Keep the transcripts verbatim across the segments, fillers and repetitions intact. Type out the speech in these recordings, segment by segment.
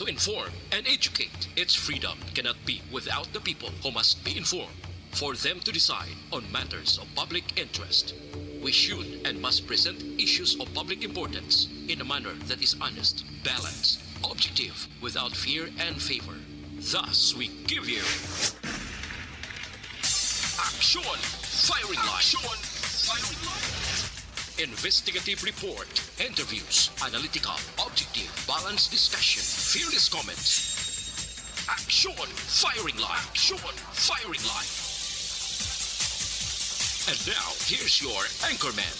To inform and educate. Its freedom cannot be without the people, who must be informed for them to decide on matters of public interest. We should and must present issues of public importance in a manner that is honest, balanced, objective, without fear and favor. Thus, we give you Action Firing Line. Action Firing Line. Investigative report, interviews, analytical, objective, balanced discussion, fearless comments. Action Firing Line. Action Firing Line. And now, here's your anchorman.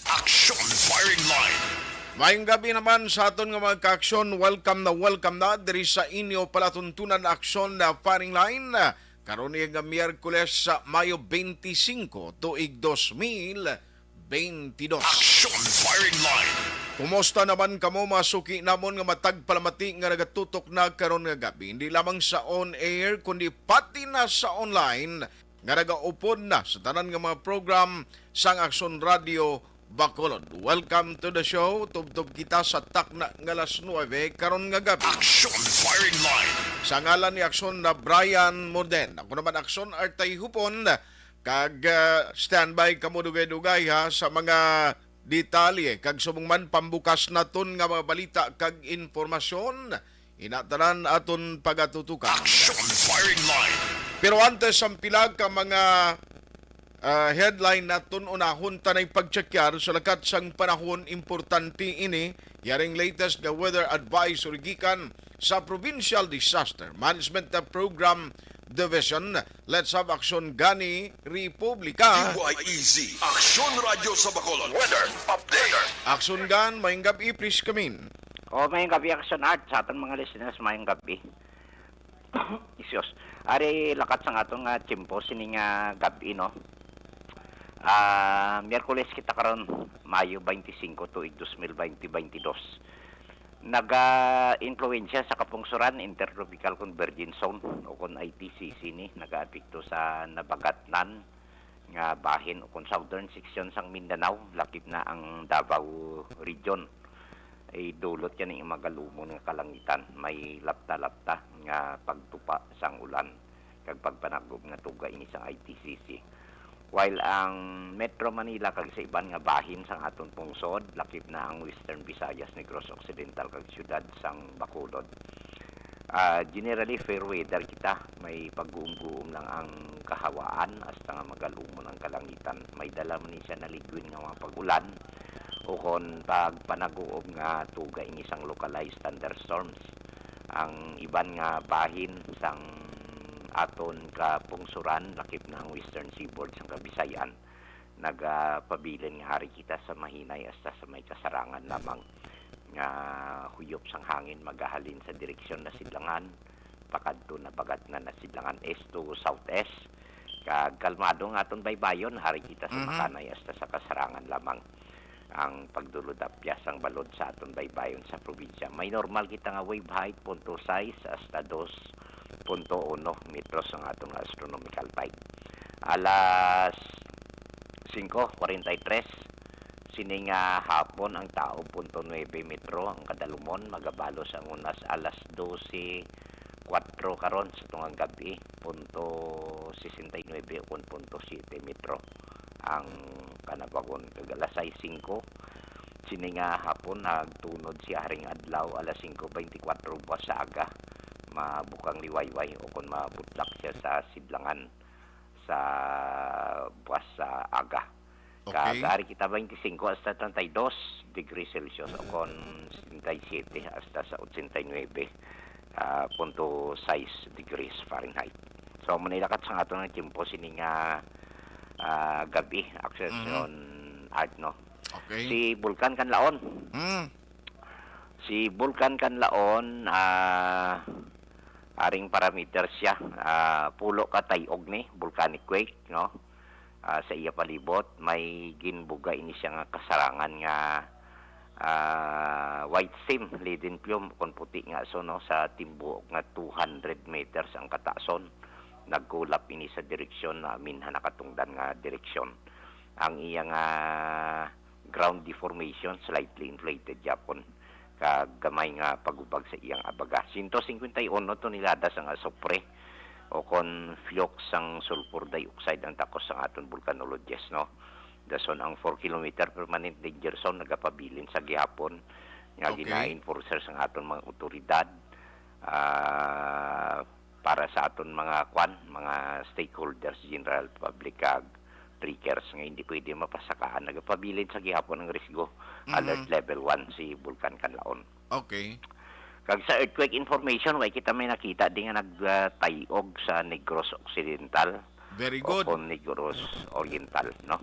Action Firing Line. Maayong gabi naman sa aton nga mga ka-aksyon. Welcome na welcome na diri sa inyo palatuntunan, Action na Firing Line. Karon nga Miyerkules sa Mayo twenty-five, tuig dos mil twenty-dos. Action Firing Line. Kumusta naman kamo, mga suki namon nga matag palamati nga nagatutok na karon nga gabi, hindi lamang sa on air kundi pati na sa online, nga nagaupod na sa tanan nga mga program sang Aksyon Radio Bacolod. Welcome to the show. Tubtob kita sa takna nga alas nuebe karon nga gabi. Action Firing Line. Sa ngalan ni Aksyon na Brian Moden, ako naman Aksyon Artay Hupon, kag, ah, standby kamo dugay-dugay, ha, sa mga detalye kag subong man pambukas naton nga mga balita kag impormasyon. Ina tanan aton pagatutukan. Action Firing Line. Pero antes, ang pila ka mga, ah, headline naton, unahon ta nay pagtsakyar sa lakat sang panahon. Importante ini. Yaring latest nga weather advisory gikan sa Provincial Disaster Management Program Division. Let's have Action Gani Republika. D Y E Z, Aksyon Radyo sa Bacolod. Weather update. Action Gan, maayong gabi, please come in. Oh, maayong gabi, Action Art, sa aton mga listeners, maayong gabi. Isyos. Ari lakat sang aton nga tiyempo sini nga gab-i, no? Ah, Miyerkules kita karon, Mayo twenty-five, tuig dos mil twenty, twenty-dos. Naga-impluwensya sa kapungsuran, Intertropical Convergence Zone, o kon I T C C ni, nagaapekto sa nabagatnan nga bahin o kon southern section sang Mindanao, lakip na ang Davao Region. Idulot ka ning magalumon nga kalangitan, may lapta-lapta nga pagtupa sang ulan kag pagpanag-ob nga tuga ini sang I T C C. While ang Metro Manila kag sa iban nga bahin sang aton pungsod, lakip na ang Western Visayas, Negros Occidental, kag siyudad sang Bacolod, ah, generally fair weather kita. May pagguom-guom lang ang kahawaan hasta nga magalumon ang kalangitan. May dala man ni siya naligwin nga mga pag-ulan o kon pagpanag-uob nga tuga ini sang localized thunderstorms. Ang iban nga bahin sang aton kapungsuran, lakip na ang western seaboard sang Kabisayan, nagapabilin nga ari kita sa mahinay hasta sa may kasarangan lamang nga huyop sang hangin magahalin sa direksyon na sidlangan pakadto na bagat na na sidlangan, east to southeast. Kag kalmado nga aton baybayon, ari kita sa Mhm. makanay hasta sa kasarangan lamang ang pagdulod-apyas sang balod sa aton baybayon sa probinsya. May normal kita nga wave height, punto sais hasta dos punto uno metros ang aton nga astronomical tide. Alas singko kwarenta y tres, sini nga hapon ang taob, punto nuebe metro ang kadalumon, magabalos ang unas alas dose kuwatro karon sa tungang gab-i, punto sesenta y nuebe ukon punto siyete metro ang kanabagon. Kag alas sais singko, sini nga hapon nagtunod si Haring Adlaw, alas singko beintikwatro buwas sa aga, mabukang liwayway o kon mabutlak siya sa sidlangan sa buwas sa aga. Kag Okay. ari kita beintisinko hasta treinta y dos degrees Celsius o kon setenta y siete hasta sa ochenta y nuebe, ah, punto sais degrees Fahrenheit. So, manilakat sa aton nga tiyempo sini nga, ah, gab-i, Action Mm. Art, no? Okay. Si Bulkan Kanlaon. Mm. Si Bulkan Kanlaon, ah, aring parameter siya, ah, pulo ka tay-og ni, volcanic quake, no? Ah, sa iya palibot, may ginbuga ini siya nga kasarangan nga, ah, white seam, leaden plume, kon puti nga so, no, sa timbuok nga two hundred meters ang kataason. Nagkulap ini sa direksyon na minha nakatungdan nga direksyon. Ang iyang, ah, ground deformation, slightly inflated gyapon, kag gamay nga pagubag sa iyang abaga. Siyento singkwenta y uno toneladas ang asupre o kon flukes sang sulfur dioxide ang takos sang aton volcanologist, no? Dason ang four kilometer permanent danger zone nagapabilin sa gihapon nga Okay. gina-enforcer sang aton mga awtoridad, ah, para sa aton mga kwan, mga stakeholders, general public, kag trekkers nga hindi pwede mapasakaan. Nagapabilin sa gihapon ang risgo. Mhm. Alert level one si Bulkan Kanlaon. Okay. Kag sa earthquake information, way kita may nakita di nga nagtayog sa Negros Occidental Very o good. kon Negros Oriental, no?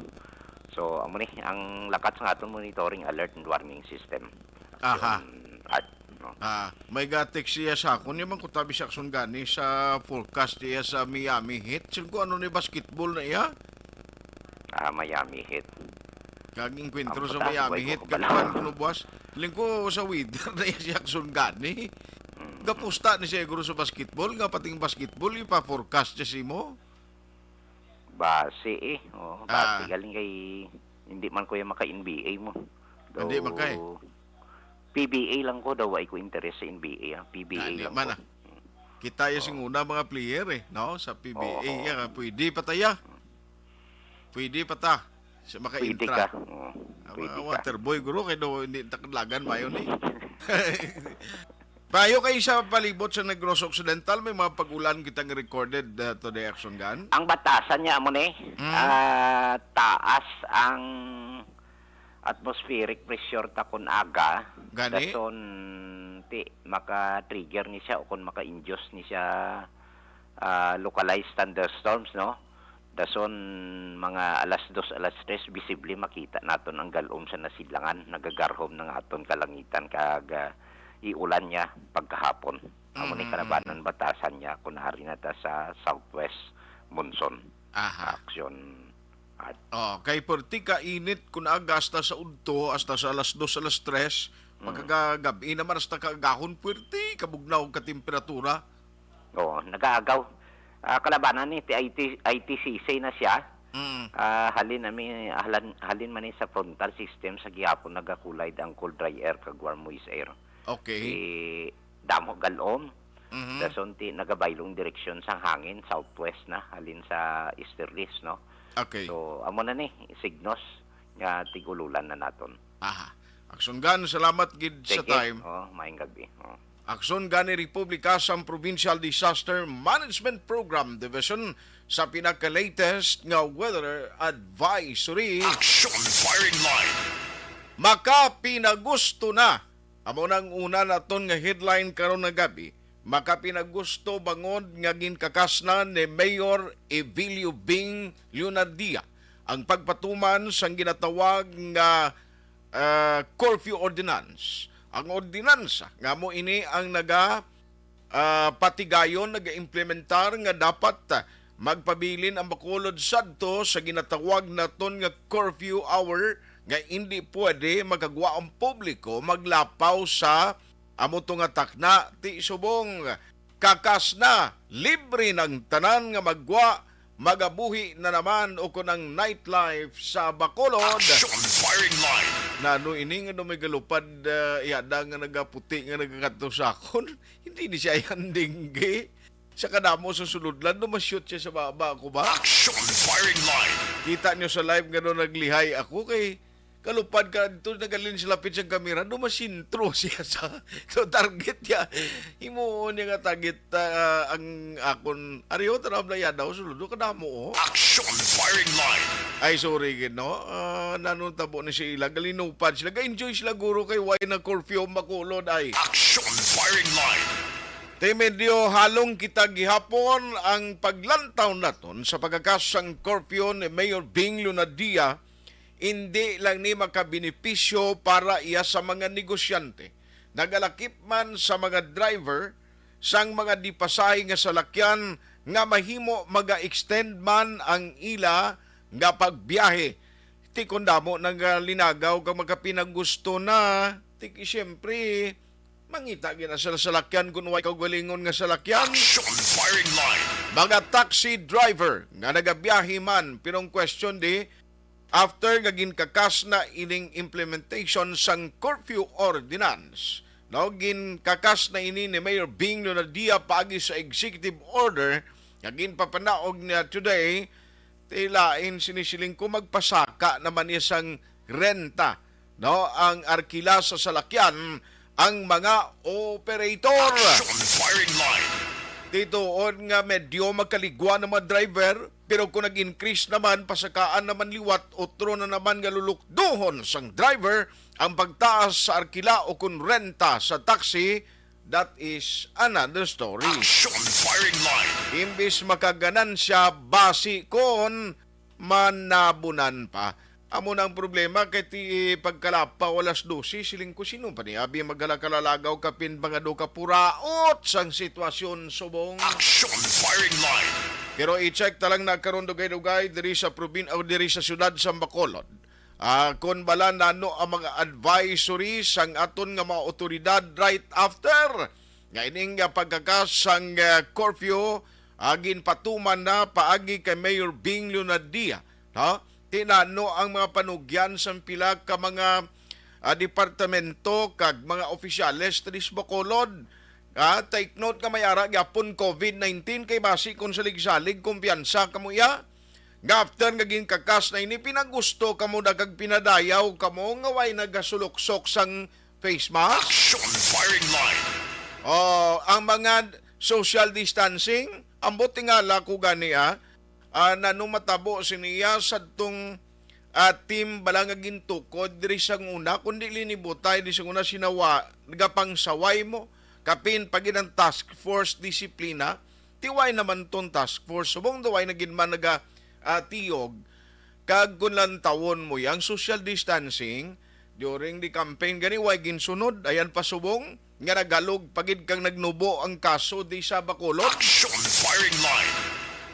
So, amo ni ang lakat sa aton monitoring alert and warning system. Aha. Action, Art, no? Ah, may ga-text siya sa akon, yung man kutabi sa akson gani sa forecast niya sa Miami Heat. Sin ko ano ni basketball na iya? Ah, Miami Heat. Kag enkwentro Ang sa puta, Miami way ko Heat, kabalo. Kag kuwan kuno buwas. Lingko sa weather na iya si Jackson gani. Mm. Gapusta ni siya siguro sa basketball, nga pating basketball, ipa-forecast siya simo. Basi eh. Oh, Ah. basi galing kay hindi man ko yung maka-N B A mo. Hindi Though, man kay. P B A lang ko daw, ay ko interes sa N B A, ah. P B A Gani lang man, ko. ah. Kita ya Oo. sing una mga player eh, no? Sa P B A, Oo, oo. ya, pwede pa ta ya. Pwede pa ta. Sa Pwede maka-intra. ka. Oo, Ang pwede mga ka. water boy, guro, kay do, hindi takadlagan mayo ni. Payo kay sa palibot sa Negros Occidental, may mga pag-ulan kitang recorded, uh, today, Action Gun. Ang batasan niya amo ni, Mm. ah, taas ang atmospheric pressure ta kun aga. Gani? Dason ti maka-trigger ni siya o kun maka-induce ni siya, ah, localized thunderstorms, no? Dason mga alas dos, alas tres, visible makita naton ang galom sa nasidlangan, nagagarhom na nga aton kalangitan kag, ah, iulan niya pagkahapon. Amo ni Mhm, kalabanan mhm. batasan niya kun ari na ta sa southwest monsoon. Aha. Action. At Oh, kay perti ka init kun aga hasta sa udto, hasta sa alas dos, alas tres, Mm. pagkagab-i naman hasta kaagahon, perti kabugnaw ka temperatura. Oo, nagaagaw. Ah, kalabanan ni ti I T, I T C C na siya. Mm. Ah, halin na mi, halan, halin man ni sa frontal system sa gihapon nagakulay ang cold dry air kag warm moist air. Okay. Si damo galom. Mhm. Dason ti nagabaylong direksyon sang hangin, southwest na, halin sa easterlies, no? Okay. So, amo na ni, signos nga tig-ululan na naton. Aha. Action Gun, salamat gid sa Sige. time. Oh, maayong gabi. Oh. Action Gun ni Republika sang Provincial Disaster Management Program Division sa pinaka-latest nga weather advisory. Action Firing Line. Makapinagusto na. Amo na ang una naton nga headline karon nga gabi. Makapinagusto bangod nga ginkakasnan ni Mayor Evilio Bing Leonadia ang pagpatuman sang ginatawag nga, ah, curfew ordinance. Ang ordinansa nga mo ini ang naga ah, patigayon nagaimplementar nga dapat, ah, magpabilin ang Bacolod sadto sa ginatawag naton nga curfew hour, nga indi pwede makagwa ang publiko maglapaw sa amo to nga takna. Ti subong kakas na, libre ng tanan nga maggwa, magabuhi na naman ukon ang nightlife sa Bacolod. Action Firing Line. Nano ini nga daw may galupad, ah, yada nga nagaputi nga nagakadto sa akon? Hindi ni siya yan dinggi. Sa kadamo sa sulodlan, no, ma-shoot siya sa baba ko ba? Action Firing Line. Kita nyo sa live nga no, naglihay ako kay kalupad ka dito, nagalin sa lapit sa kamera, no, masintro siya sa, so, target niya. Himuon niya nga target, ah, ang akon, ariyo, tanaw na yan daw, sulod, no, kadamo, oh. Action Firing Line. Ay, sorry, gid, no? Ah, nanong tabo ni sila, galinupad sila, ga-enjoy sila, guro, kay why na curfew, makulod, ay. Action Firing Line. Te, medyo halong kita gihapon ang paglantaw naton sa pagkakasang curfew ni Mayor Bing Lunadia, indi lang ni makabenepisyo para iya sa mga negosyante. Nagalakip man sa mga driver sang mga dipasahe nga salakyan nga mahimo maga-extend man ang ila nga pagbiyahe. Ti kon damo nang, ah, linagaw kag makapinagusto na, ti siyempre, mangita gid na sa salakyan kun way kaugalingon nga salakyan. Action Firing Line. Mga taxi driver nga nagabiyahe man, pero ang question di, after nga ginkakas na ining implementation sang curfew ordinance. No, ginkakas na ini ni Mayor Bing Leonadia paagi sa executive order nga ginpapanaog niya today. Ti lain sini, siling ko, magpasaka naman niya sang renta, no, ang arkila sa salakyan ang mga operator. Action firing line. Tituod nga medyo makaligwa ang mga driver, pero kung nag-increase naman, pasakaan naman liwat, utro na naman nga lulukduhon sang driver ang pagtaas sa arkila o kung renta sa taxi, that is another story. Action firing line. Imbis makaganansya, basi kon manabunan pa. Amo na ang problema kay ti pagkalapaw alas dose, siling ko, sino pa ni abi maghalakalalagaw kapin mga do ka puraot sang sitwasyon subong. Action firing line. Pero i-check ta lang na karon dugay-dugay diri sa probin-, o diri sa siyudad sa Bacolod. Ah, kon bala nano ang mga advisory sang aton nga mga otoridad right after nga ining, ah, pagkakas sang, ah, curfew, ah, ginpatuman na paagi kay Mayor Bing Leonadia, no? Tinano ang mga panugyan sang pila ka mga, ah, departamento kag mga opisyales diri sa Bacolod. Ah, take note nga may ara gyapon covid nineteen kay basi kon salig-salig kumpiyansa kamo iya. Nga after nga ginkakas na ini, pinagusto kamo na kag pinadayaw kamo nga way nagasuluksok sang face mask? Action firing line. Oh, ang mga social distancing, ambot tingala ko gani, ah, ah, nano matabo siniya sadtong, ah, team bala nga gintukod diri sang una, kundi linibutay di sang una sinawa, nagapangsaway mo, kapin pa gid ang task force disiplina, ti way naman ton task force, subong daw ay na gid man naga, ah, tiyog. Kag kung lantawon mo yang social distancing, during the campaign gani, way ginsunod, ayan pa subong, nga nagalog pa gid kang nagnubo ang kaso di sa Bacolod. Action firing line.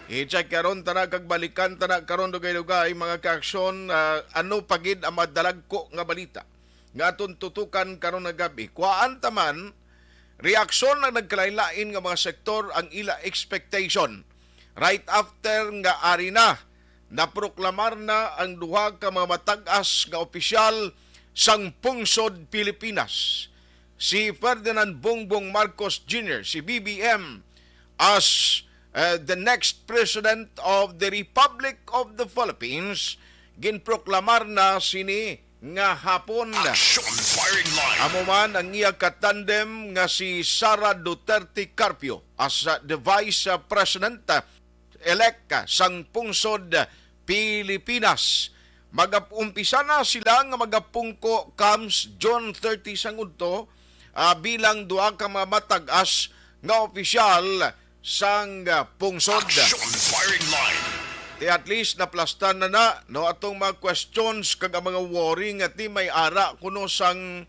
I-check karon tana kag balikan tana karon dugay-dugay, mga ka-aksyon, ah, ano pa gid ang madalagko nga balita nga aton tutukan karon nga gabi. Kuhaan ta man, reaksyon ang nagkalain-lain nga mga sektor ang ila expectation. Right after nga ari na, naproklamar na ang duha ka mga matag-as nga opisyal sang pungsod Pilipinas, si Ferdinand Bongbong Marcos Junior, si B B M, as, uh, the next President of the Republic of the Philippines. Ginproklamar na sini nga hapon. Action firing line. Amo man ang iya katandem nga si Sara Duterte Carpio as, uh, the Vice, uh, President, uh, elect, uh, sang pungsod, uh, Pilipinas. Mag-umpisa na sila nga magapungko comes June thirty sang udto, ah, bilang duha ka mga matag-as nga opisyal sang, ah, pungsod. Action firing line. Ti at least naplastan na na, no, atong mga questions kag ang mga worry nga ti may ara kuno sang,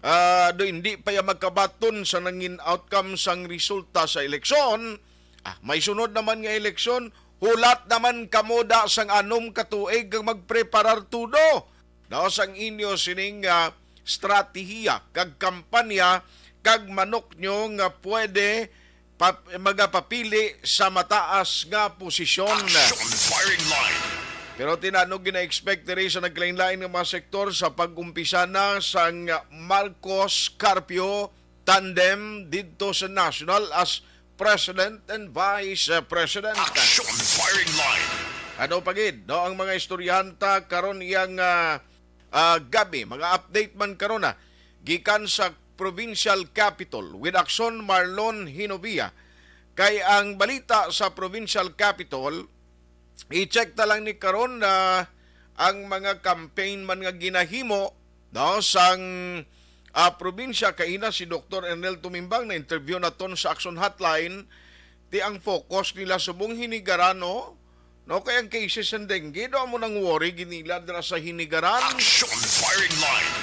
ah, do hindi pa ya magkabaton sa nangin outcome sang resulta sa eleksyon. Ah, may sunod naman nga eleksyon, hulat naman kamo da sang anom ka tuig kag magpreparar tudo. Daw sang inyo sining, ah, estratehiya kag kampanya kag manok nyo nga pwede pa-, magapapili sa mataas nga posisyon. Action firing line. Pero tinano gina-expect diri sa naglain-lain nga mga sektor sa pag-umpisa na sang Marcos Carpio tandem didto sa national as President and Vice President. Action firing line. Ano pa gid, no, ang mga istoryahanta karon iyang, ah, ah, gabi, mga update man karon na gikan sa Provincial Capitol with Action Marlon Hinovia. Kay ang balita sa Provincial Capitol, i-check ta lang ni karon na ang mga campaign man nga ginahimo, no, sang, ah, probinsya. Kaina si Doktor Ernel Tumimbang na interview naton sa Action Hotline, ti ang focus nila subong hinigaran, no? No, kay ang cases sang dengue, do amo nang worry gid nila dira sa hinigaran. Action firing line.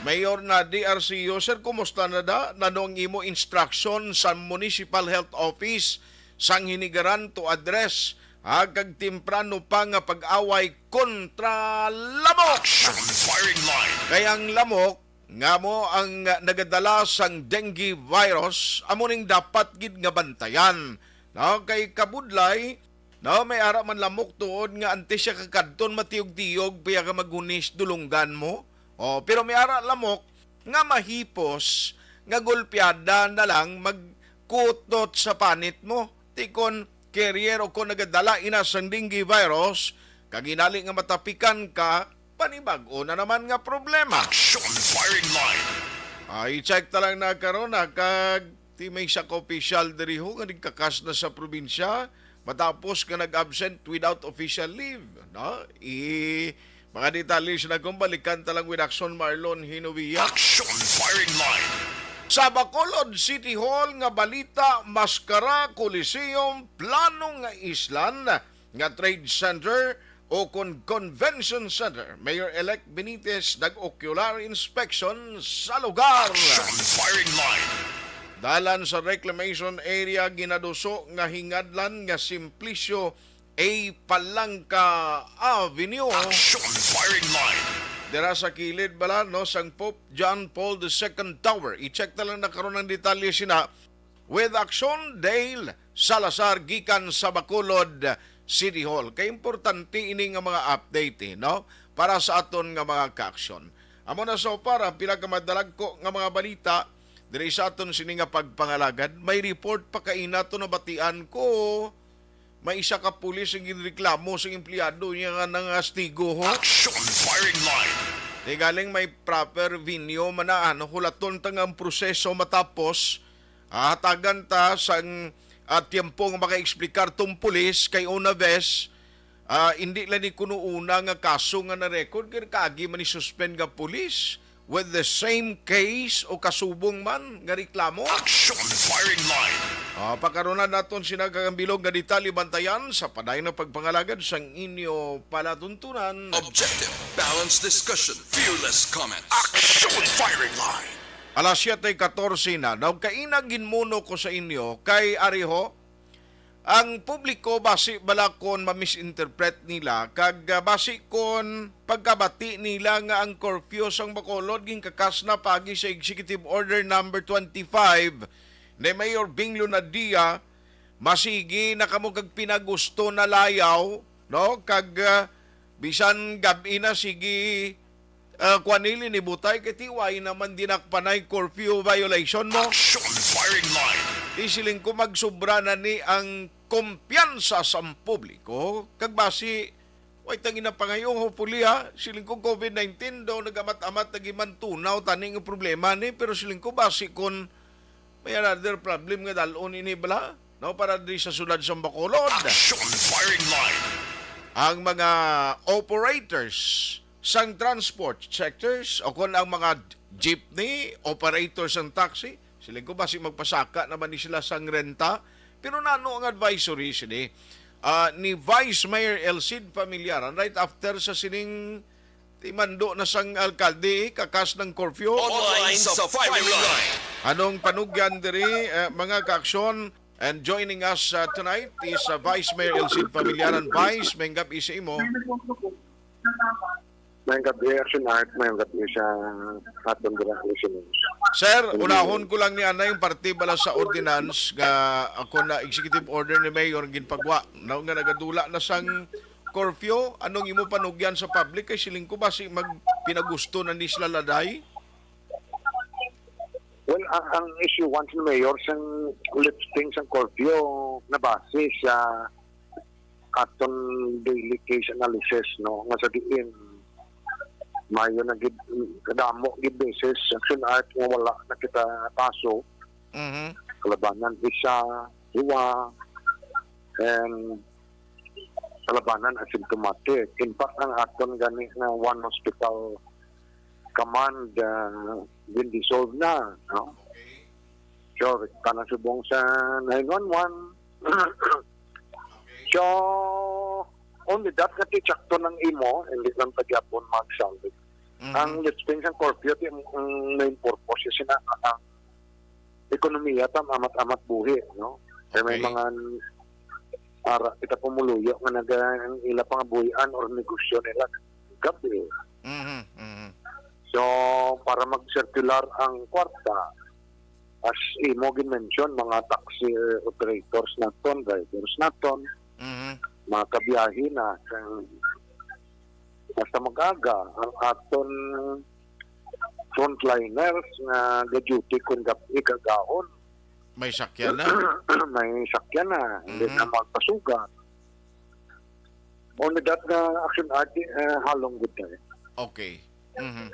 Mayor Nadi Arceo, sir, kumusta na da? Nano ang imo instruction sa Municipal Health Office sang hinigaran to address, ha, kag temprano pa nga pag-away kontra lamok? Action firing line. Kay ang lamok nga mo ang nagadala sang dengue virus, amo ning dapat gid nga bantayan. No? Kay kabudlay, No, may ara man lamok tuod nga antes siya kakadton, matiyog-tiyog pa ya ka maghunis dulunggan mo. Oh, pero may ara lamok nga mahipos nga gulpiada na lang magkutot sa panit mo. Ti kon carrier o kon nagadala ina sang dengue virus, kag hinali nga matapikan ka, panibag-o na naman nga problema. Action Firing Line. Ay, check ta lang na karon, ha, kag ti may isa ka opisyal diri ho nga nagkakas na sa probinsya matapos nga nag-absent without official leave, no? I, mga detalye sa nagkumbalikan ta lang with Action Marlon Hinovia. Action Firing Line. Sa Bacolod City Hall nga balita, maskara, Coliseum, plano nga islan nga trade center o kon convention center. Mayor-elect Benitez nag-ocular inspection sa lugar. Action Firing Line. Dalan sa reclamation area ginaduso nga hingadlan nga Simplicio A. Palangka Avenue. Action Firing Line. Dira sa kilid bala, no, sang Pope John Paul the Second Tower. I-check na lang na karon ang detalye sina with Action, Dale Salazar gikan sa Bacolod City Hall. Kay importante ini nga mga update, eh, no? Para sa aton nga mga ka-aksyon. Amo na so para pila ka madalagko nga mga balita diri sa aton sini nga pagpangalagad. May report pa kaina to nabatian ko. May isa ka pulis ang ginreklamo sa empleyado niya nga nangastigo, ho. Action Firing Line. Di galing may proper venue man na, ano, hulaton ta nga ang proseso matapos, ah, hatagan ta sang, ah, tiyempo nga makaexplikar tong pulis kay una bes, ah, hindi lang ni kuno una nga kaso nga na-record, kay kaagi man ni suspend nga pulis with the same case o kasubong man nga reklamo. Action Firing Line. Ah, pagkaroon na naton sina kagambilog nga detalye bantayan sa padayon nga pagpangalagad sang inyo palatuntunan. Objective, balanced discussion, fearless comment. Action Firing Line. Alas siyete katorse na. Daw kaina ginmuno ko sa inyo kay ari ho, ang publiko basi bala kon ma-misinterpret nila kag, ah, basi kon pagkabati nila nga ang curfew sang Bacolod ginkakas na pagi sa Executive Order Number twenty-five ni Mayor Bing Lunadia, masigi na kamo kag pinagusto na layaw, no? Kag, ah, bisan gab-i na, sige, ah, kuan nili ni butay kay tiway naman dinakpanay curfew violation mo. Action Firing Line. Di siling ko magsubra na ni ang kumpiyansa sa publiko kag basi way tang inapangayo, hopefully, ha, siling ko covid nineteen daw nagamat-amat nagimantunaw tani nga problema ni, pero siling ko basi kon may another problem nga dalon ini bala, no, para diri sa sulod sa Bacolod. Action Firing Line. Ang mga operators sang transport sectors o kon ang mga jeepney, operators sang taxi, siling ko basi magpasaka naman ni sila sang renta. Pero nano ang advisory sini, ah, ni Vice Mayor Elcid Familiaran right after sa sining timando na sang alkalde, eh, kakas ng curfew. Online sa firing line. Anong panugyan diri, eh, mga kaaksyon? And joining us, uh, tonight is, uh, Vice Mayor Elcid Familiaran. Vice, may gab-i sa imo. May gab-i, Action Art, may gab-i sa aton dira, listeners. Sir, unahon ko lang ni anay yung parte bala sa ordinance nga ako na executive order ni Mayor ginpagwa. Now nga nagadula na sang curfew, anong imo panugyan sa public? Kay siling ko basi magpinagusto na ni sila laday? Well, ang, ang issuance ni Mayor sang lifting sang curfew nabase sa aton daily case analysis, no, nga sa diin mayo na gid, kadamo gid beses, Action Art, nga wala na kita kaso Mhm. kalabanan isa, duwa, and kalabanan asymptomatic. In fact, ang aton gani nga one hospital command, ah, gin-dissolve na, no? Okay. So, kana subong sa nine one one. Okay. So, only that nga ti-check to ng imo, hindi lang tagyapon magsalig. Mhm. Ang lifting sang curfew, ti ang main purpose is na ang ekonomiya tam amat-amat buhi, no? Kay may Okay. mga ara kita pumuluyo nga naga ang ila pangabuhian or negosyo nila gabi. Mhm, mhm. So, para mag-circular ang kwarta, as imo gin-mention, mga taxi operators naton, drivers naton, Mhm. Makabiyahe na sang basta mag-aga ang aton frontliners nga ga-duty kon gab-i kag ahon. May sakyan na. May sakyan na, hindi Mhm. na magpasugat. Only that nga Action Art, eh, halong gud na eh. Okay. Mhm.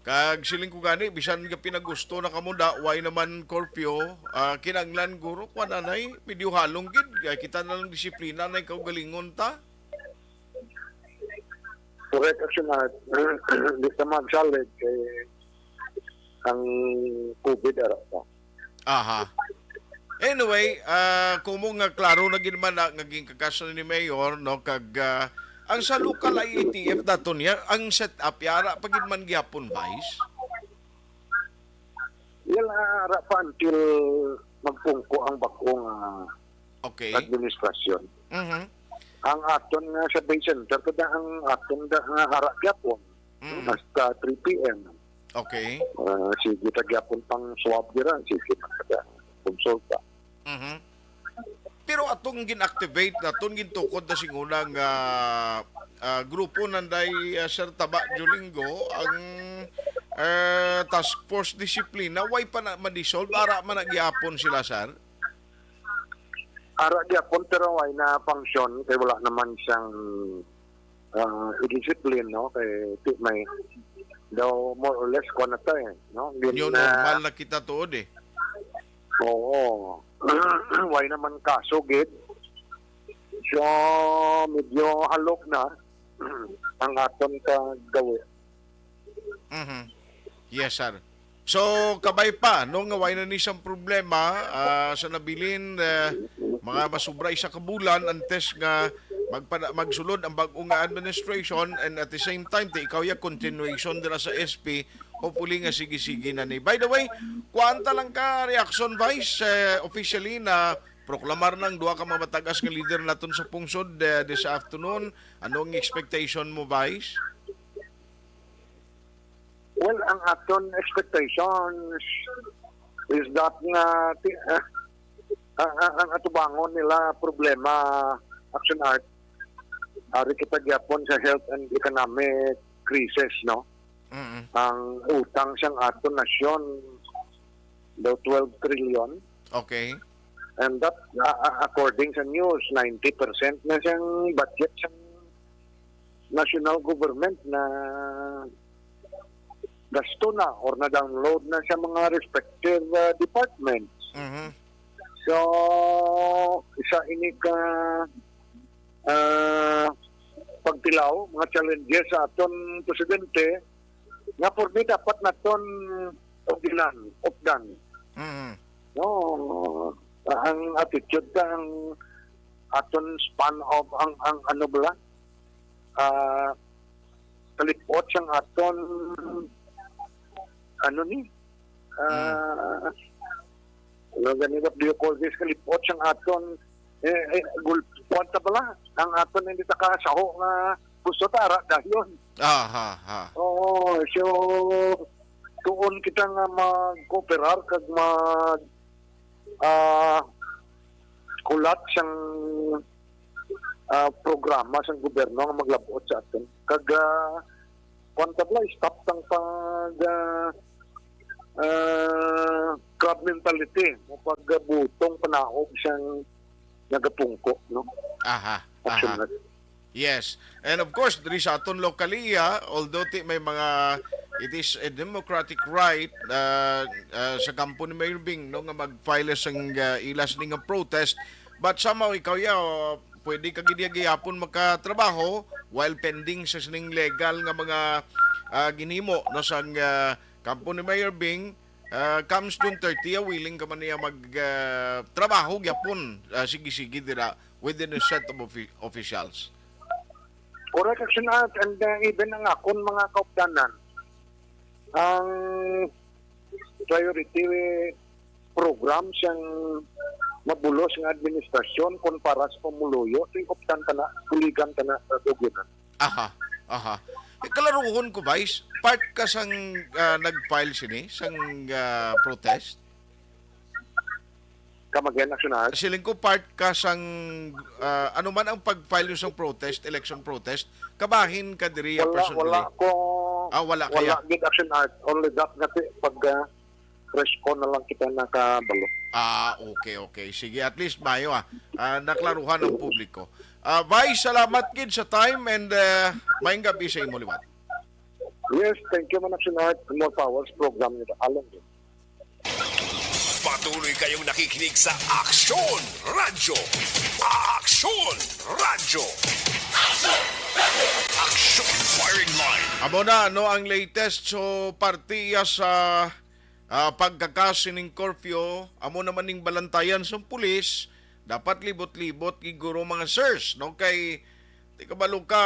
Kag siling ko gani, bisan nga pinagusto na kamo da, way naman curfew, ah, kinahanglan guro, kuwan anay, medyo halong gid. Kay kita na lang disiplina na kaugalingon ta. Correct, Action Art. Di sa magsalig kay ang COVID ara pa. Aha. Anyway, ah, kumo nga klaro na gid man na nga ginkakaso ni Mayor, no, kag, ah, ang sa local I A T F dato niya, ang set up yara pa gid man gyapon, Vice? Yan, ah, ara pa until magpungko ang bag-o nga Okay. administrasyon. Mhm. Ang aton nga sa Bay Center, kada ang aton da, nga ara gyapon, Mm. hasta three P M. Okay. Ah, sige ta gyapon pang swab dira, sige man kada konsulta. Mhm. Pero atong gin-activate naton, gintukod na sing una nga, ah, grupo nanday, ah, Sir Taba Jolingo, ang, eh, Task Force Disiplina, way pa na ma-dissolve, ara man na gyapon sila, sir? Ara gyapon, pero way na function kay wala naman siyang, ah, i-discipline, no? Kay ti-, may daw more or less kuwan na ta eh, no? Gin-, New ah, normal na kita tuod eh. Oo. Way naman kaso gid. So, medyo halog na ang aton kagawi. Mhm. Yes, sir. So, kabay pa, no, nga way na ni siyang problema, ah, sa nabilin, eh, mga masubra isa ka bulan antes nga magpada-, magsulod ang bag-o nga administration, and at the same time, ti ikaw ya continuation dira sa S P, hopefully nga sige-sige na ni. By the way, kuan ta lang ka reaction, Vice, eh, officially na proklamar ng duha ka mga matag-as nga leader naton sa pungsod, eh, this afternoon. Ano ang expectation mo, Vice? Well, ang aton expectations is that nga ti-, ah, ang, ang, ang atubangon nila problema, Action Art, ari kita gyapon sa health and economic crisis, no? Mm-mm. Ang utang sang aton nasyon daw twelve trillion. Okay. And that, ah, ah, according sa news, ninety percent na siyang budget sang national government na gasto na or na-download na sa mga respective, ah, departments. Mhm. So, isa ini ka, ah, pagtilaw, mga challenges sa aton presidente, nga for me dapat naton updan, updan. Mhm. No, ang attitude ka, ang aton span of, ang, ang ano bala, ah, kalipot sang aton, ano ni? Mm. Ah, ano gani, what do you call this? Kalipot sang aton, eh, eh, gul-, kuwan ta bala, ang aton hindi ta kasaho nga gusto ta ara dayon. Aha, ha. Oo, so, tuon kita nga mag-cooperar kag mag, ah, kulat sang, ah, programa sang gobyerno nga maglab-ot sa aton. Kag, ah, kuwan ta bala, stop sang pag, ah, ah, crab mentality, o pagbutong panaog sang nagapungko, no? Aha, Action aha. Yes. And of course, diri sa aton locally, ah, although ti may mga, it is a democratic right, ah, ah, sa kampo ni Mayor Bing, no, nga mag-file sang, ah, ila sini nga protest, but somehow ikaw ya, ah, pwede ka gid ya gihapon makatrabaho while pending sa sining legal nga mga, ah, ginhimo, no, sang, ah, kampo ni Mayor Bing, ah, comes June thirty, ah, willing ka man niya mag, ah, trabaho gyapon, ah, sige-sige dira within a set of offi-, officials. Correct, Action Art, and, uh, even ang akon mga kaupdanan, ang priority program sang mabulos nga administrasyon kumpara sa pumuluyo, ti updan kana, buligan kana sa tuginan. Aha, aha. Eh, kalaruhon ko, Vice, part ka sang, ah, nag-file sini, sang, ah, protest? Come again, Action Art. Siling ko, part ka sang, ah, ano man ang pag-file nyo sang protest, election protest, kabahin ka diri, ah, Wala, personally? wala ko, Ah, wala wala kaya? Gid, Action Art. Only that nga ti-, pag ah, press ko na lang kita nakabalo. Ah, okay, okay. Sige, at least mayo, ah. Ah, naklaruhan ang publiko. Ah, Vice, salamat gid sa time and, ah, maayong gabi sa imo liwat. Yes, thank you man, Action Art. More power sa program nito. Alam din. Patuloy kayong nakikinig sa Aksyon Radyo. Aksyon Radyo. Aksyon Firing Line. Amo na, no, ang latest. So, parte iya sa, ah, pagkakasi ning curfew, amo naman ning balantayan sa pulis, dapat libot-libot giguro, mga sirs, no? Kay di kabalo ka,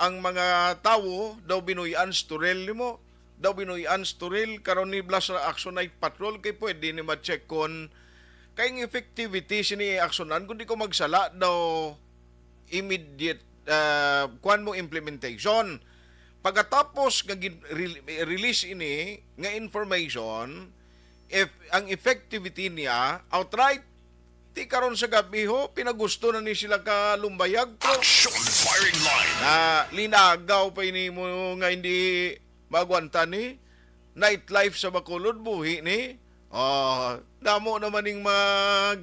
ang mga tawo daw binuy-an sa toril nimo, daw binuy-an sa toril, karon ni blas na action night patrol, kay pwede ni ma-check kon kay ang effectivity sini aksyonan, kung di ko magsala daw immediate, ah, kuan mo, implementation. Pagkatapos nga gin-, re-, release ini nga information, if ang effectivity niya outright, ti karon sa gabi ho, pinagusto na ni sila ka lumbayag, pero Action Firing Line. na linagaw pa ini mo nga hindi magwanta ni nightlife sa Bacolod, buhi ni. Oh, damo naman ning mag,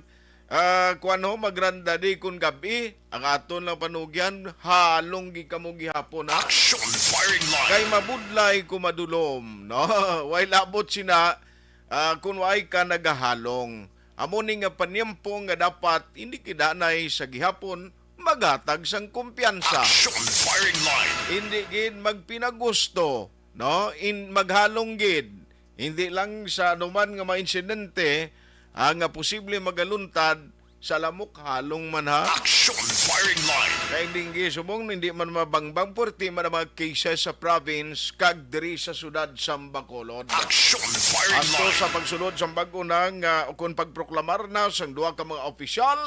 ah, kuwan ho, magranda di kun gabi. Ang aton lang panugyan, halong gi kamo gihapon, ha? Action Firing Line. Kay mabudlay ko madulom, no? Way labot sina, ah, kun way ka nagahalong. Amo ni nga panyempo nga dapat hindi kidanay sa gihapon maghatag sang kumpiyansa. Action Firing Line. Hindi gid magpinagusto, no? In maghalong gid. Hindi lang sa anuman nga mga insidente, ah, nga posible magaluntad sa lamok halong man, ha. Action Firing Line. Kay hindi subong, hindi man mabangbang, puwerte man ang mga cases sa province kag diri sa siyudad sa Bacolod. Action Firing Asto Line. sa pagsulod sang bag-o na nga, o kon pagproklamar na sang duha ka mga opisyal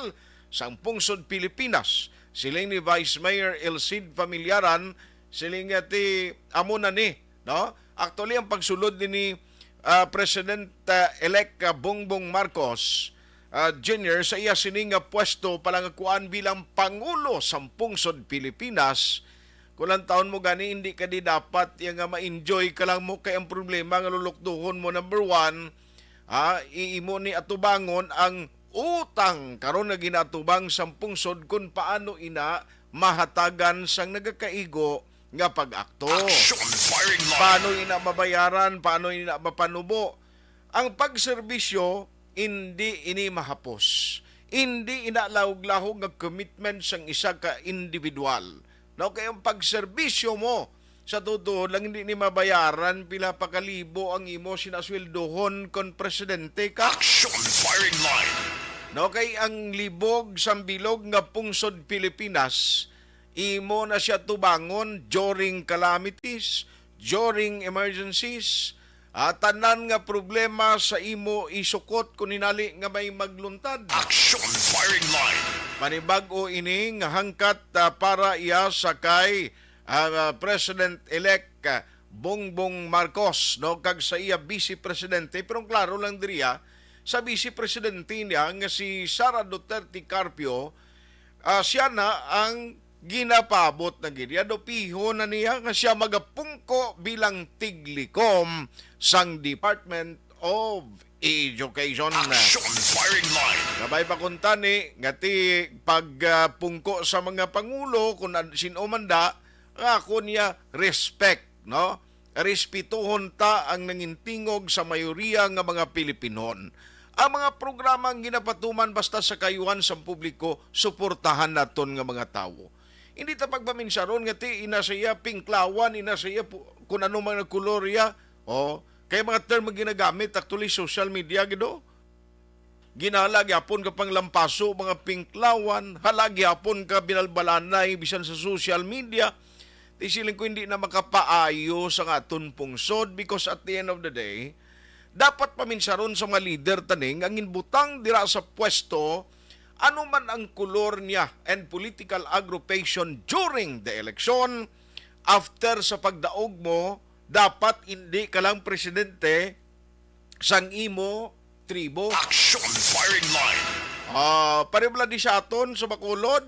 sang pungsod Pilipinas, siling ni Vice Mayor El Cid Familiaran, siling nga ti amo na ni, no? Actually, ang pagsulod ni, ah, President, ah, elect, ah, Bongbong Marcos, ah, Junior sa iya sini nga pwesto palangakuan bilang Pangulo sang Pungsod Pilipinas, kung lang taon mo gani, hindi ka di dapat iya nga ma-enjoy ka lang mo, kay ang problema nga lulukduhon mo, number one, ha, iimo ni atubangon ang utang karon nga ginatubang sang pungsod, kung paano ina mahatagan sang nagakaigo nga pag-akto. Action Firing Line. Paano ina mabayaran? Paano ina mapanubo? Ang pagserbisyo, hindi ini mahapos. Hindi ina lahog-lahog nga commitment sang isa ka individual. No, kay ang pagserbisyo mo, sa totoo lang, hindi ni mabayaran pila pa ka libo ang imo sinasweldohon kon presidente ka. Action Firing Line. No, kay ang libog sang bilog nga pungsod Pilipinas, imo na siya tubangon during calamities, during emergencies, ah, tanan nga problema sa imo isukot kung hinali nga may magluntad. Action Firing Line. Panibag-o ini nga hangkat, ah, para iya sa kay, ah, President-elect, ah, Bongbong Marcos, no, kag sa iya vice presidente. Pero ang klaro lang diri, ah, sa vice presidente niya nga si Sara Duterte Carpio, ah, siya na ang ginapaabot na gid. Yado piho na niya nga siya magapungko bilang tiglikom sang Department of Education. Action Firing Line. Kabay pa kuntani nga ti pagpungko sa mga pangulo, kung an-, sin-o man da, nga ako niya respect, no? Respetohon ta ang nangintingog sa mayoriya nga mga Pilipinon. Ang mga programa ang ginapatuman basta sa kaayuhan sa publiko, suportahan naton nga mga tawo. Hindi ta pagpaminsaron nga ti ina sa iya pinklawan, ina sa iya pu-, kung ano man ang kolor iya. Oh, kay mga term nga ginagamit actually social media gid, oh. Ginhala gyapon ka panglampaso, mga pinklawan, hala gyapon ka binalbalanay bisan sa social media. Ti siling ko hindi na makapaayo sa aton pungsod, because at the end of the day, dapat paminsaron sa mga leader taning ang inbutang dira sa pwesto, ano man ang kolor niya and political aggravation during the election, after sa pagdaog mo, dapat hindi ka lang presidente sang imo tribo. Action Firing Line. Ah, pareho bala di sa aton sa Bacolod.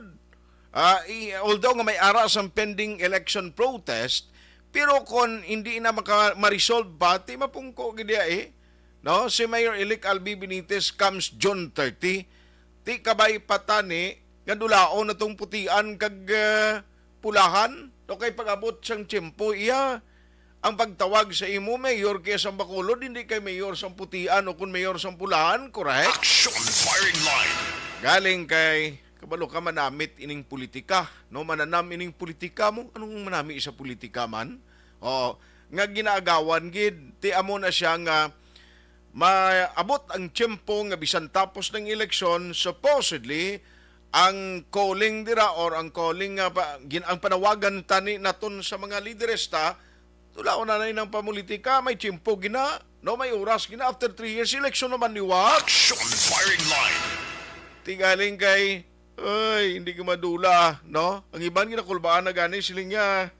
Ah, i-, although nga may ara sang pending election protest, pero kon hindi na maka-, ma-resolve pa, ti mapungko gid iya, eh. No? Si Mayor-elect Albi Benitez comes June thirty. Ti kabay pa tani nga dulaon na tong putian kag, ah, pulahan. No, kay pag-abot sang tiyempo, iya ang pagtawag sa imo mayor kay sang Bacolod, hindi kay mayor sang putian o kun mayor sang pulahan, correct? Action Firing Line. Galing kay, kabalo ka, manamit ining politika, no? Mananam ining politika mo. Anong manami sa politika man? O, nga ginaagawan gid, ti amo na siya nga maabot ang tiyempo nga bisan tapos ng eleksyon, supposedly, ang calling dira or ang calling nga pa, gin-, ang panawagan tani naton sa mga lideres ta, tulaw na na nang pamulitika, may tiyempo gina, no, may oras gina, after three years, eleksyon naman liwat. Action Firing Line. Ti galing kay, ay, hindi ka madula, no? Ang iban ginakulbaan na gani, siling niya,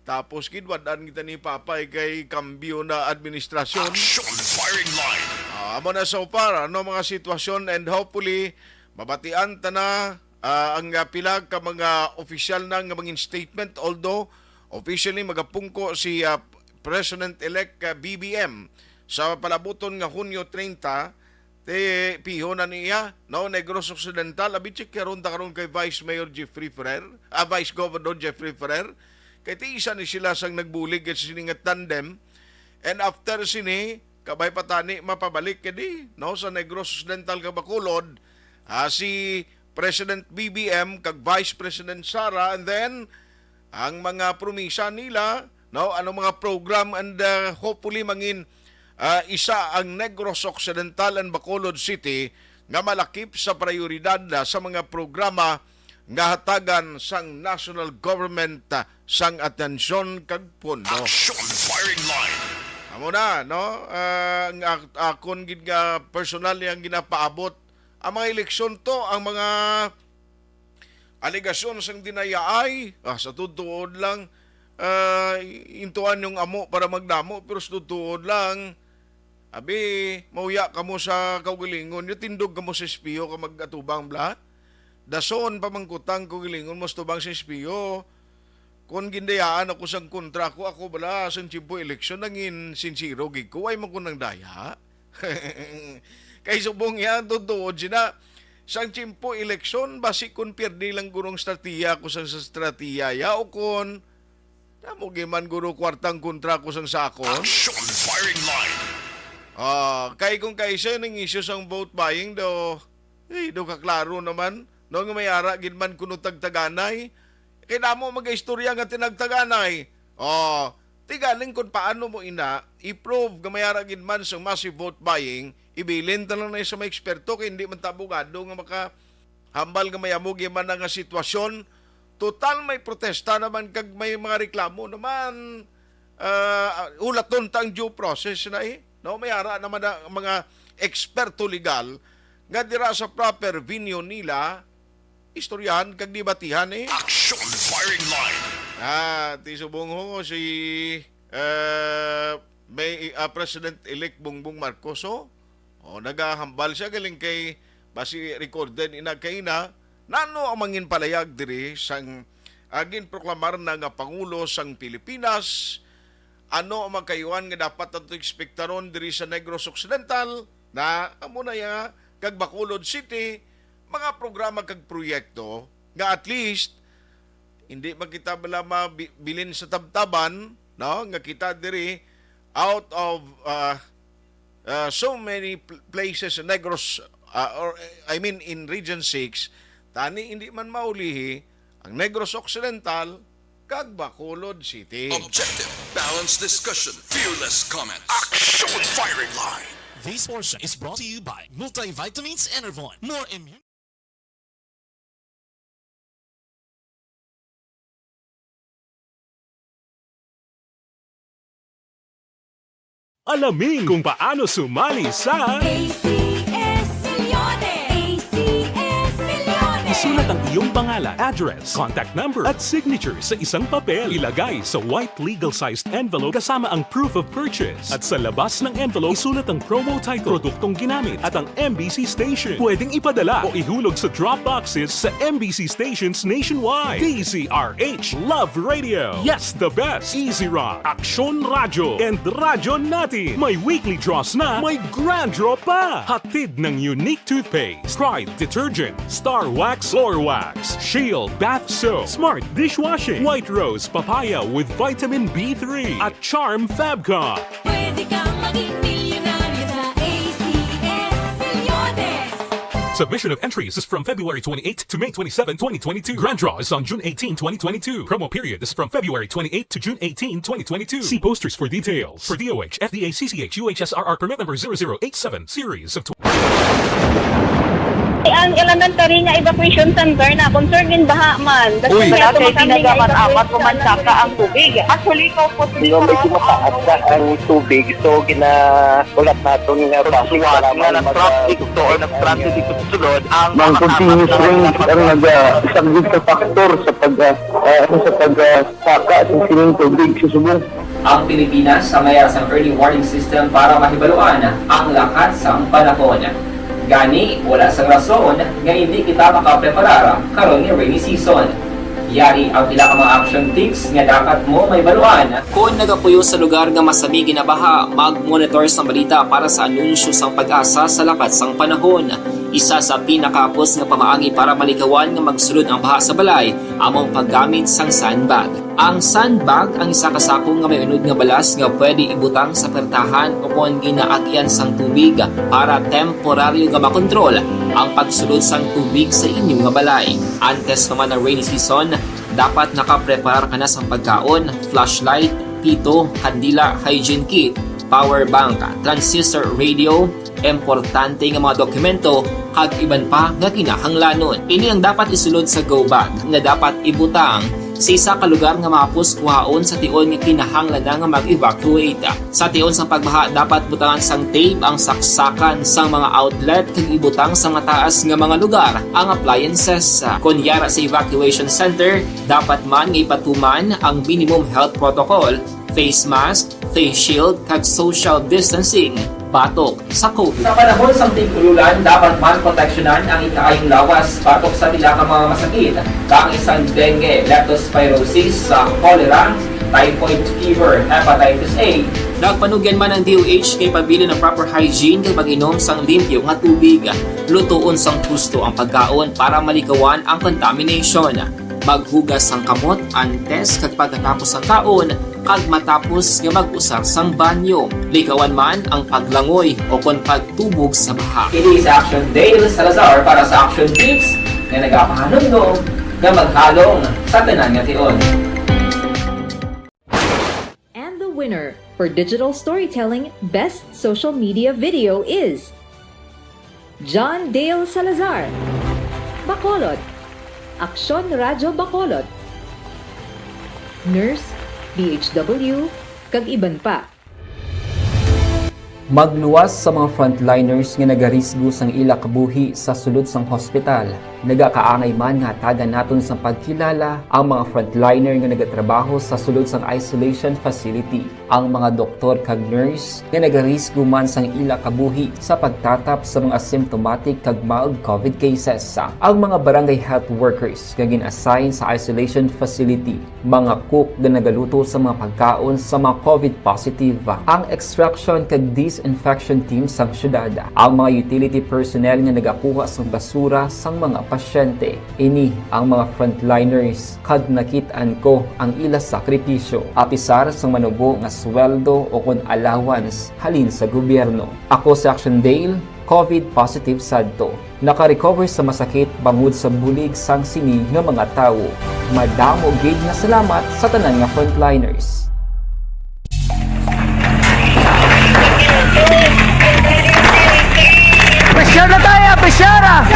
tapos gid, wad-an kita ni Papay kay kambyo na administrasyon. Action Firing Line. Ah, amo na so far, ano, mga sitwasyon, and hopefully, mabatian ta na, ah, ang, ah, pila ka mga opisyal na nga mangin statement, although officially magapungko si, ah, President-elect, ah, B B M sa palabuton nga Hunyo treinta, ti piho na niya, no, Negros Occidental, abi, check karon ta karon kay Vice Mayor Jeffrey Ferrer, ah, Vice Governor Jeffrey Ferrer, kay ti isa ni sila sang nagbulig sa sini nga tandem, and after sini, kabay pa tani mapabalik kadi, no, sa Negros Occidental kag Bacolod, ah, si President B B M kag Vice President Sara, and then ang mga promisa nila, no, ano mga program, and, uh, hopefully mangin, uh, isa ang Negros Occidental and Bacolod City nga malakip sa prioridad na sa mga programa nga hatagan sang national government, uh, sang atensyon kag pondo. Action Firing Line. Amo na, no? Uh, ang ak-, akon gid nga personal yang ginapaabot ang mga eleksyon to, ang mga alegasyon sang dinayaay, ah, sa tuod-tuod lang, ah, intuan yung amo para magdamo, pero sa tuod-tuod lang, abi, mauya kamo sa kaugalingon, yung tindog kamo sa espiyo ka mag-atubang bala. Dason, pamangkutang kaugalingon mo sa tubang sa espiyo. Kung gindayaan ako sang kontra ko, ako bala, sang tiyempo eleksyon, nangin sinsiro gid ko, way man ko nang daya. Kay subong iya, ang tuod-tuod sina, sang tiyempo eleksyon, basi kung pierde lang gurong estratiya ko sang sa estratiya ya, o kon, damo gid man guro kwartang kontra ko sang sakon. Action Firing Line. Ah, kay kung kaisa ning isyu sang vote buying do, eh, do kaklaro naman, no, nga may ara gid man kuno tagtaganay. Kay damo mag-istorya nga tinagtaganay. Oh, ti galing kung paano mo ina i-prove nga may ara gid man sang massive vote buying, ibilin ta lang na sa mga eksperto kay hindi man ta abogado nga makahambal nga may amo gid man na nga sitwasyon. Total may protesta naman kag may mga reklamo naman. Ah, hulaton ta ang due process na, eh. No, may ara naman ang mga eksperto legal nga dira sa proper venue nila istoryahan kag debatihan, eh. Action Firing Line. Ah, ti subong ho si, eh, may, ah, President-elect Bongbong Marcos, oh. Oh, nagahambal siya galing kay basi recorded ina kay na, nano ang mangin palayag diri sang, ah, ginproklamar na nga Pangulo sang Pilipinas? Ano ang mga kayuhan nga dapat nato ekspektaron diri sa Negros Occidental? Na amo na ya, kag Bacolod City, mga programa kag proyekto nga at least hindi man kita bala mabilin sa tabtaban, no, nga kita diri out of, uh, uh, so many pl-, places in Negros, uh, or, I mean, in Region six, tani hindi man maulihi ang Negros Occidental kag Bacolod City. Objective, balanced discussion, fearless comments. Action Firing Line. This portion is brought to you by Multivitamins Enervon. More immune. Alamin kung paano sumali sa A C S Milyones! A C S Milyones! Isulat Ang iyong pangalan, address, contact number, at signature sa isang papel. Ilagay sa white legal-sized envelope kasama ang proof of purchase. At sa labas ng envelope, isulat ang promo title, produktong ginamit, at ang M B C station. Pwedeng ipadala o ihulog sa drop boxes sa M B C stations nationwide. D Z R H Love Radio. Yes, the best. Easy Rock, Aksyon Radyo, and Radyo Natin. May weekly draws na, may grand draw pa. Hatid ng Unique Toothpaste, Pride Detergent, Star Wax, Floor Wax, Shield Bath Soap, Smart Dishwashing, White Rose Papaya with Vitamin B three, at Charm Fabcon. Pwede kang maging milyonaryo sa A C S Milyonaryo. Submission of entries is from February twenty-eighth to May twenty-seven, twenty twenty-two. Grand draw is on June eighteen, twenty twenty-two. Promo period is from February twenty-eighth to June eighteen, twenty twenty-two. See posters for details. For D O H, F D A C C H U H S R R permit number zero zero eight seven, series of Ang elementary nga evacuation center na concern in baha man. Uy. Wala kay pinagamat-amat ko man saka ang tubig. Actually, ko po. Medyo mataas na ang tubig, so ginahulat naton nga traffic para nga mag-, nag-traffic to or nag-transit dito sa sulod ang mga continuous rain ang nag-, ah, isang big factor sa pag, ah, ah, ano, sa pag, ah, saka sa sining tubig sa subong. Ang Pilipinas ang mayara sang early warning system para mahibaluan ang lakat sang panahon. Gani, wala sang rason nga indi kita makapreparar karon nga rainy season. Yari ang pila ka mga action tips nga dapat mo mahibaluan. Kon nagapuyo sa lugar nga masami ginabaha, mag-monitor sang balita para sa anunsyo sang PAGASA sa lakat sang panahon. Isa sa pinakahapos nga pamaagi para malikawan nga magsulod ang baha sa balay amo ang paggamit sang sandbag. Ang sandbag ang isa ka sako nga may unod nga balas nga pwede ibutang sa pertahan o kon ginaagyan sang tubig para temporaryo nga makontrol ang pagsulod sang tubig sa inyo nga balay. Antes pa man ang rainy season, dapat nakapreparar ka na sang pagkaon, flashlight, pito, kandila, hygiene kit, power bank, transistor radio, importante nga mga dokumento, kag iban pa nga kinahanglanon. Ini ang dapat isulod sa go bag nga dapat ibutang sa isa ka lugar nga mahapos kuhaon sa tion nga kinahanglan na nga mag-evacuate. Sa tion sang pagbaha, dapat butangan sang tape ang saksakan sang mga outlet kag ibutang sa mataas nga mga lugar ang appliances. Kon yara sa evacuation center, dapat man nga ipatuman ang minimum health protocol, face mask, face shield, kag social distancing batok sa COVID. Sa panahon sang tig-ululan, dapat man proteksyonan ang ikaayong lawas batok sa pila ka mga masakit, kaangay sang dengue, leptospirosis, sa cholera, typhoid fever, hepatitis A. Nagpanugyan man ang D O H nga ipabilin ang proper hygiene kag mag-inom sang limpyo nga tubig. Lutoon sang husto ang pagkaon para malikawan ang contamination. Maghugas sang kamot antes kag pagkatapos sang kaon kag matapos nga mag-usar sang banyo. Likawan man ang paglangoy o kon pagtubog sa baha. Ini si Action Dale Salazar para sa Action Tips nga nagapahanumdom nga maghalong sa tanan nga tion. And the winner for digital storytelling best social media video is John Dale Salazar, Bacolod, Aksyon Radyo Bacolod, Nurse, D H W, kag iban pa. Magluwas sa mga frontliners nga nagarisgo sang ila kabuhi sa sulod sang hospital. Nagakaangay man nga hatagan naton sang pagkilala ang mga frontliner nga nagatrabaho sa sulod sang isolation facility, ang mga doktor kag nurse nga nagarisgo man sang ila kabuhi sa pagtatap sa mga symptomatic kag mild COVID cases, ang mga barangay health workers nga gin-assign sa isolation facility, mga cook nga nagaluto sa mga pagkaon sa mga COVID positive, ang extraction kag disinfection team sang syudad, ang mga utility personnel nga nagakuha sang basura sang mga pasyente. Ini ang mga frontliners, kag nakit-an ko ang ila sakripisyo. Apisar sang manubo nga sweldo o kon allowance halin sa gobyerno. Ako si Action Dale, COVID positive sadto. Naka-recover sa masakit bangod sa bulig sang sini nga mga tawo. Madamo gid nga salamat sa tanan nga frontliners. Pressure na tayo! Pressure na!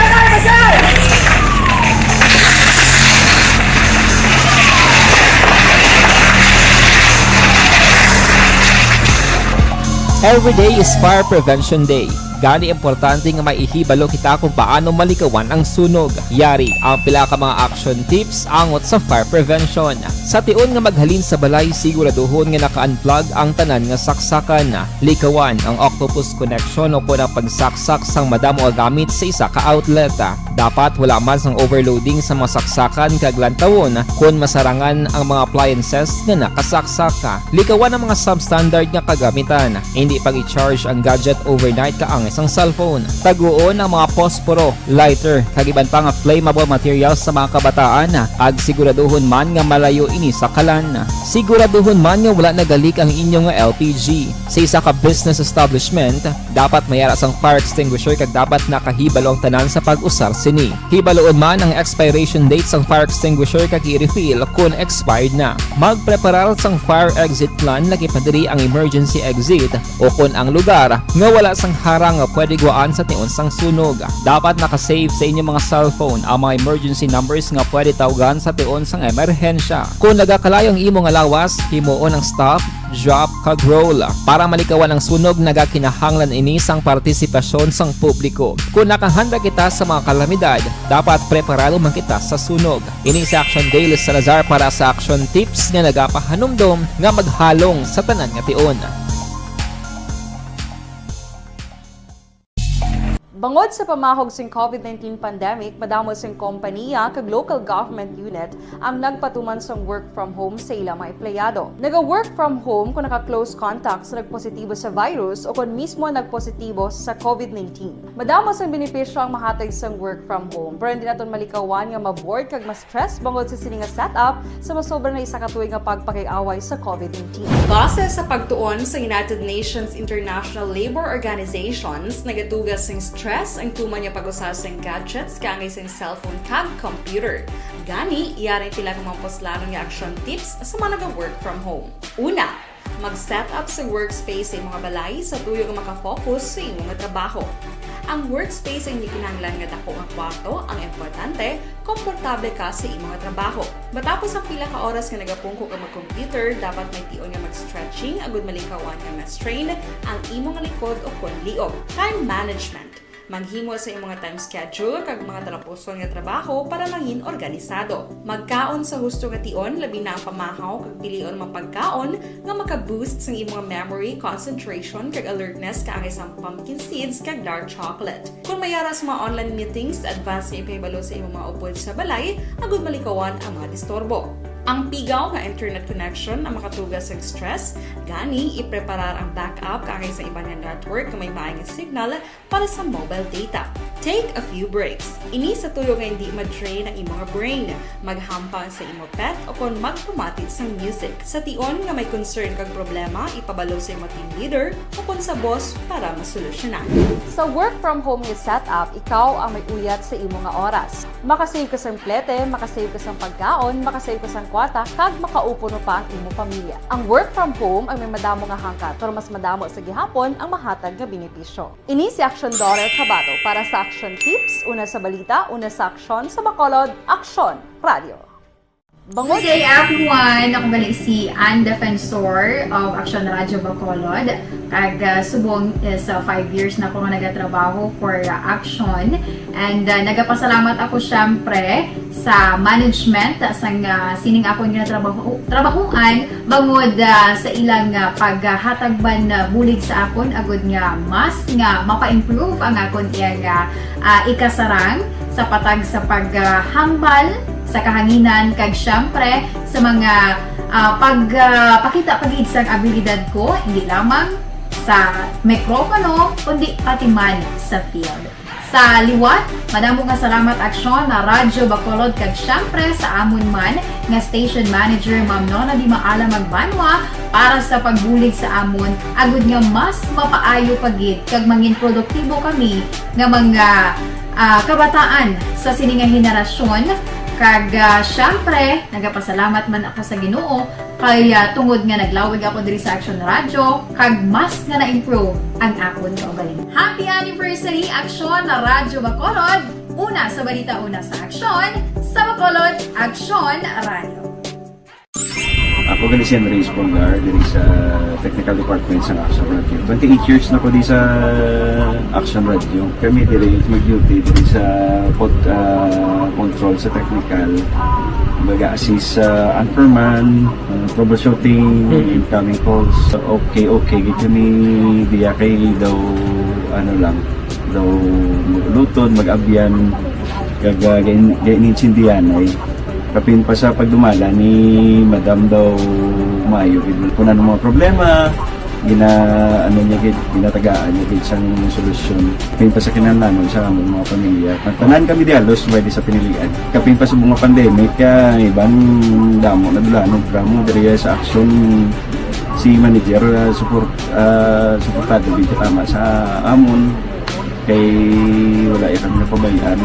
Every day is Fire Prevention Day. Gani, importante nga maihibalo kita kung paano malikawan ang sunog. Yari ang pila ka mga action tips angot sa fire prevention. Sa tion nga maghalin sa balay, siguraduhon nga naka-unplug ang tanan nga saksakan. Likawan ang octopus connection o kon ang pagsaksak sang madamo nga gamit sa isa ka outlet. Dapat wala man sang overloading sa mga saksakan kag lantawon kon masarangan ang mga appliances nga nakasaksak. Likawan ang mga substandard nga kagamitan. Hindi pag-i-charge ang gadget overnight kaangay sang cellphone. Taguon ang mga posporo, lighter, kag iban pa nga flammable materials sa mga kabataan, kag siguraduhon man nga malayo ini sa kalan. Siguraduhon man nga wala nagalik ang inyo nga L P G. Sa isa ka business establishment, dapat may ara sang fire extinguisher kag dapat nakahibalo ang tanan sa pag-usar sini. Hibaluon man ang expiration date sang fire extinguisher kag i-refill kon expired na. Magpreparar sang fire exit plan, lakip na diri ang emergency exit o kon ang lugar nga wala sang harang nga pwede gwaan sa tion sang sunog. Dapat naka-save sa inyo mga cellphone ang mga emergency numbers nga pwede tawgan sa tion sang emerhensya. Kon nagakalayo ang imo nga lawas, himuon ang stop, drop, kag roll. Para malikawan ang sunog, nagakinahanglan ini sang partisipasyon sang publiko. Kon nakahanda kita sa mga kalamidad, dapat preparado man kita sa sunog. Ini si Action Dale Salazar para sa Action Tips nga nagapahanumdom nga maghalong sa tanan nga tion. Bangod sa pamahog sing COVID nineteen pandemic, madamo sing kompaniya kag local government unit ang nagpatuman sang work from home sa ila mga empleyado. Naga-work from home kung naka-close contact sa nagpositibo sa virus o kon mismo nagpositibo sa COVID nineteen. Madamo sang benepisyo ang mahatag sang work from home, pero hindi naton malikawan nga ma-bored kag ma-stress bangod sa sini nga setup sa masobra na isa ka tuig nga pagpakig-away sa COVID nineteen. Base sa pagtuon sa United Nations International Labour Organizations, nagatuga sing stress ang tuman nga pag-usa sing gadgets kaangay sing cellphone kag computer. Gani, yari ang pila ka mga puslanon nga action tips sa mga naga-work from home. Una, mag-set up sa workspace sa imong balay sa tuyo nga makafocus sa imo nga trabaho. Ang workspace ang hindi kinahanglan nga dako nga kwarto, ang importante, komportable ka sa imo nga trabaho. Matapos ang pila ka oras nga nagapungko ka mag-computer, dapat may tion nga mag-stretching agud malikawan nga ma-strain ang imo nga likod o kon liog. Time management. Maghimo sa imo nga time schedule kag mga talapuson nga trabaho para mangin organisado. Magkaon sa husto nga tion, labi na ang pamahaw kag pilion nga pagkaon nga maka-boost sang imo nga memory, concentration, kag alertness kaangay sang pumpkin seeds kag dark chocolate. Kon may ara sa mga online meetings, advance nga ipahibalo sa imo mga upod sa balay agud malikawan ang mga disturbo. Ang pigaw nga internet connection ang makatuga sa stress, gani ipreparar ang backup kaangay sa iban nga network nga may maay nga signal para sa mobile data. Take a few breaks. Ini sa tuyo nga hindi ma-drain ang imo nga brain. Maghampang sa imo pet o kon magpamati sang music. Sa tion nga may concern kag problema, ipabalo sa imo team leader o kon sa boss para masolusyonan. Sa work from home nga setup, ikaw ang may uyat sa imo nga oras. Makasave ka sang plete, makasave ka sang pagkaon, makasave ka sang kwarta, kag makaupo no pa ang imo pamilya. Ang work from home ang may madamo nga hangkat, pero mas madamo sa gihapon ang mahatag nga benepisyo. Ini si Action Daughter Kabato para sa Action Tips, una sa balita, una sa aksyon, sa Bacolod, Aksyon Radio. Bangod Good day, everyone! Ako gali si Ann Defensor of Action Radio Bacolod. Kag, ah, subong is, ah, five years na ako nga nagatrabaho for, ah, Action. And, ah, nagapasalamat ako, syempre, sa management sang, ah, sining akon nga trabaho, trabahoan bangod, ah, sa ilang, ah, paghatag man, ah, bulig sa akon agud nga mas nga mapa-improve ang akon iyang, ah, ah, ikasarang sa patag sa paghambal sa kahanginan kag syempre sa mga, ah, pag, ah, pakita pa gid sang abilidad ko, hindi lamang sa mikropono kundi pati man sa field. Sa liwat, madamo nga salamat Aksyon na Radyo Bacolod kag syempre sa amon man nga station manager, Ma'am Nona Di Maala Magbanwa, para sa pagbulig sa amon agud nga mas mapaayo pa gid kag mangin produktibo kami nga mga, ah, kabataan sa sini nga henerasyon. Kag, ah, syempre, nagapasalamat man ako sa Ginoo kay, ah, tungod nga naglawig ako diri sa Aksyon Radyo, kag mas nga na-improve ang akon kaugalingon. Happy anniversary, Aksyon na Radyo Bacolod! Una sa balita, una sa aksyon, sa Bacolod, Aksyon Radyo. Ako gali si Henry Espolgar, diri sa technical department sa Action Radio. Twenty-eight years na ko di sa Action Radio. Kami diri mag-duty diri sa pod-, ah, control sa technical. Baga assist sa anchorman, ah, troubleshooting, incoming calls. Okay, okay, gid kami diya kay daw, ano lang, daw mag-uluton, mag-abyan, kag, ah, gain-, gain-, insindihan ay. Kapin pa sa pagdumala ni Madam daw maayo gid. Kung ano mga problema, gina-, ano niya gid, ginatagaan niya gid sang solusyon. Kapin pa sa kinahanglanon sa among mga pamilya. Ang tanan kami di halos may di sa pinilian. Kapin pa sa mga pandemic, kaya iban damo na dulanon, drama diri sa aksyon si manager, ah, support, ah, suportado gid tama sa amon. Kay wala iya kami napabayaan.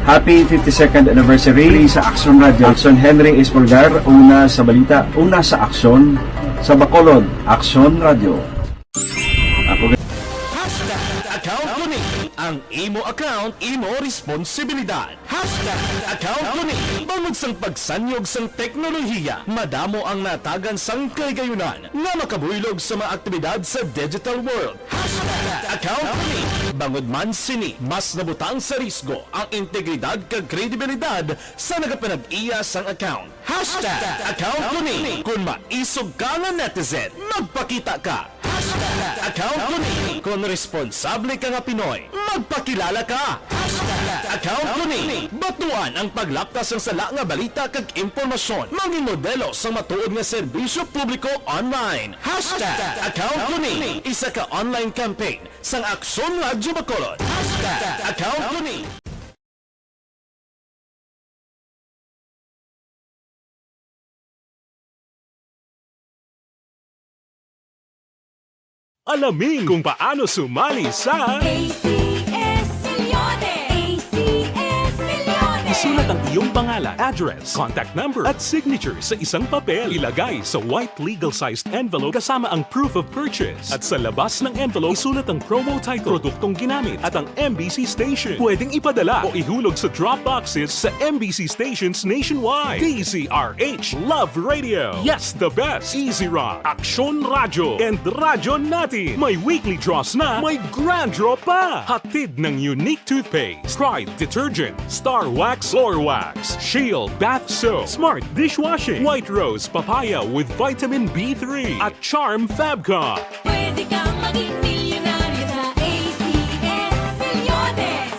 Happy fifty-second anniversary sa Action Radio. Action Henry Espolgar, una sa balita, una sa aksyon, sa Bacolod, Action Radio. Ako Hashtag account ko ni. Ang imo account, imo responsibilidad. Hashtag account ko ni. Bangod sang pagsanyog sang teknolohiya, madamo ang natagan sang kahigayunan nga makabuylog sa mga aktibidad sa digital world. Hashtag account ko ni. Bangod man sini, mas nabutang sa risgo ang integridad kag kredibilidad sa nagapanag-iya sang account. Hashtag account ko ni. Kung maisog ka nga netizen, magpakita ka. Hashtag account ko ni. Kung responsable ka nga Pinoy, magpakilala ka. Hashtag account ko ni. Batuan ang paglapkas sang sala nga balita kag impormasyon. Mangin modelo sang matuod nga serbisyo publiko online. Hashtag account ko ni. Isa ka online campaign sang Aksyon Radyo Bacolod. Hashtag account ko ni. Alamin kung paano sumali sa A C S Millones! A C S Millones! Isulat ang iyong pangalan, address, contact number, at signature sa isang papel. Ilagay sa white legal-sized envelope kasama ang proof of purchase. At sa labas ng envelope, isulat ang promo title, produktong ginamit, at ang M B C station. Pwedeng ipadala o ihulog sa drop boxes sa M B C stations nationwide. D Z R H Love Radio. Yes, the best. Easy Rock, Aksyon Radyo, and Radyo Natin. May weekly draws na, may grand draw pa. Hatid ng Unique Toothpaste, Pride Detergent, Star Wax Floor Wax, Shield Bath Soap, Smart Dishwashing, White Rose Papaya with Vitamin B three, at Charm Fabcon. Pwede kang maging milyonaryo sa A C S Millones!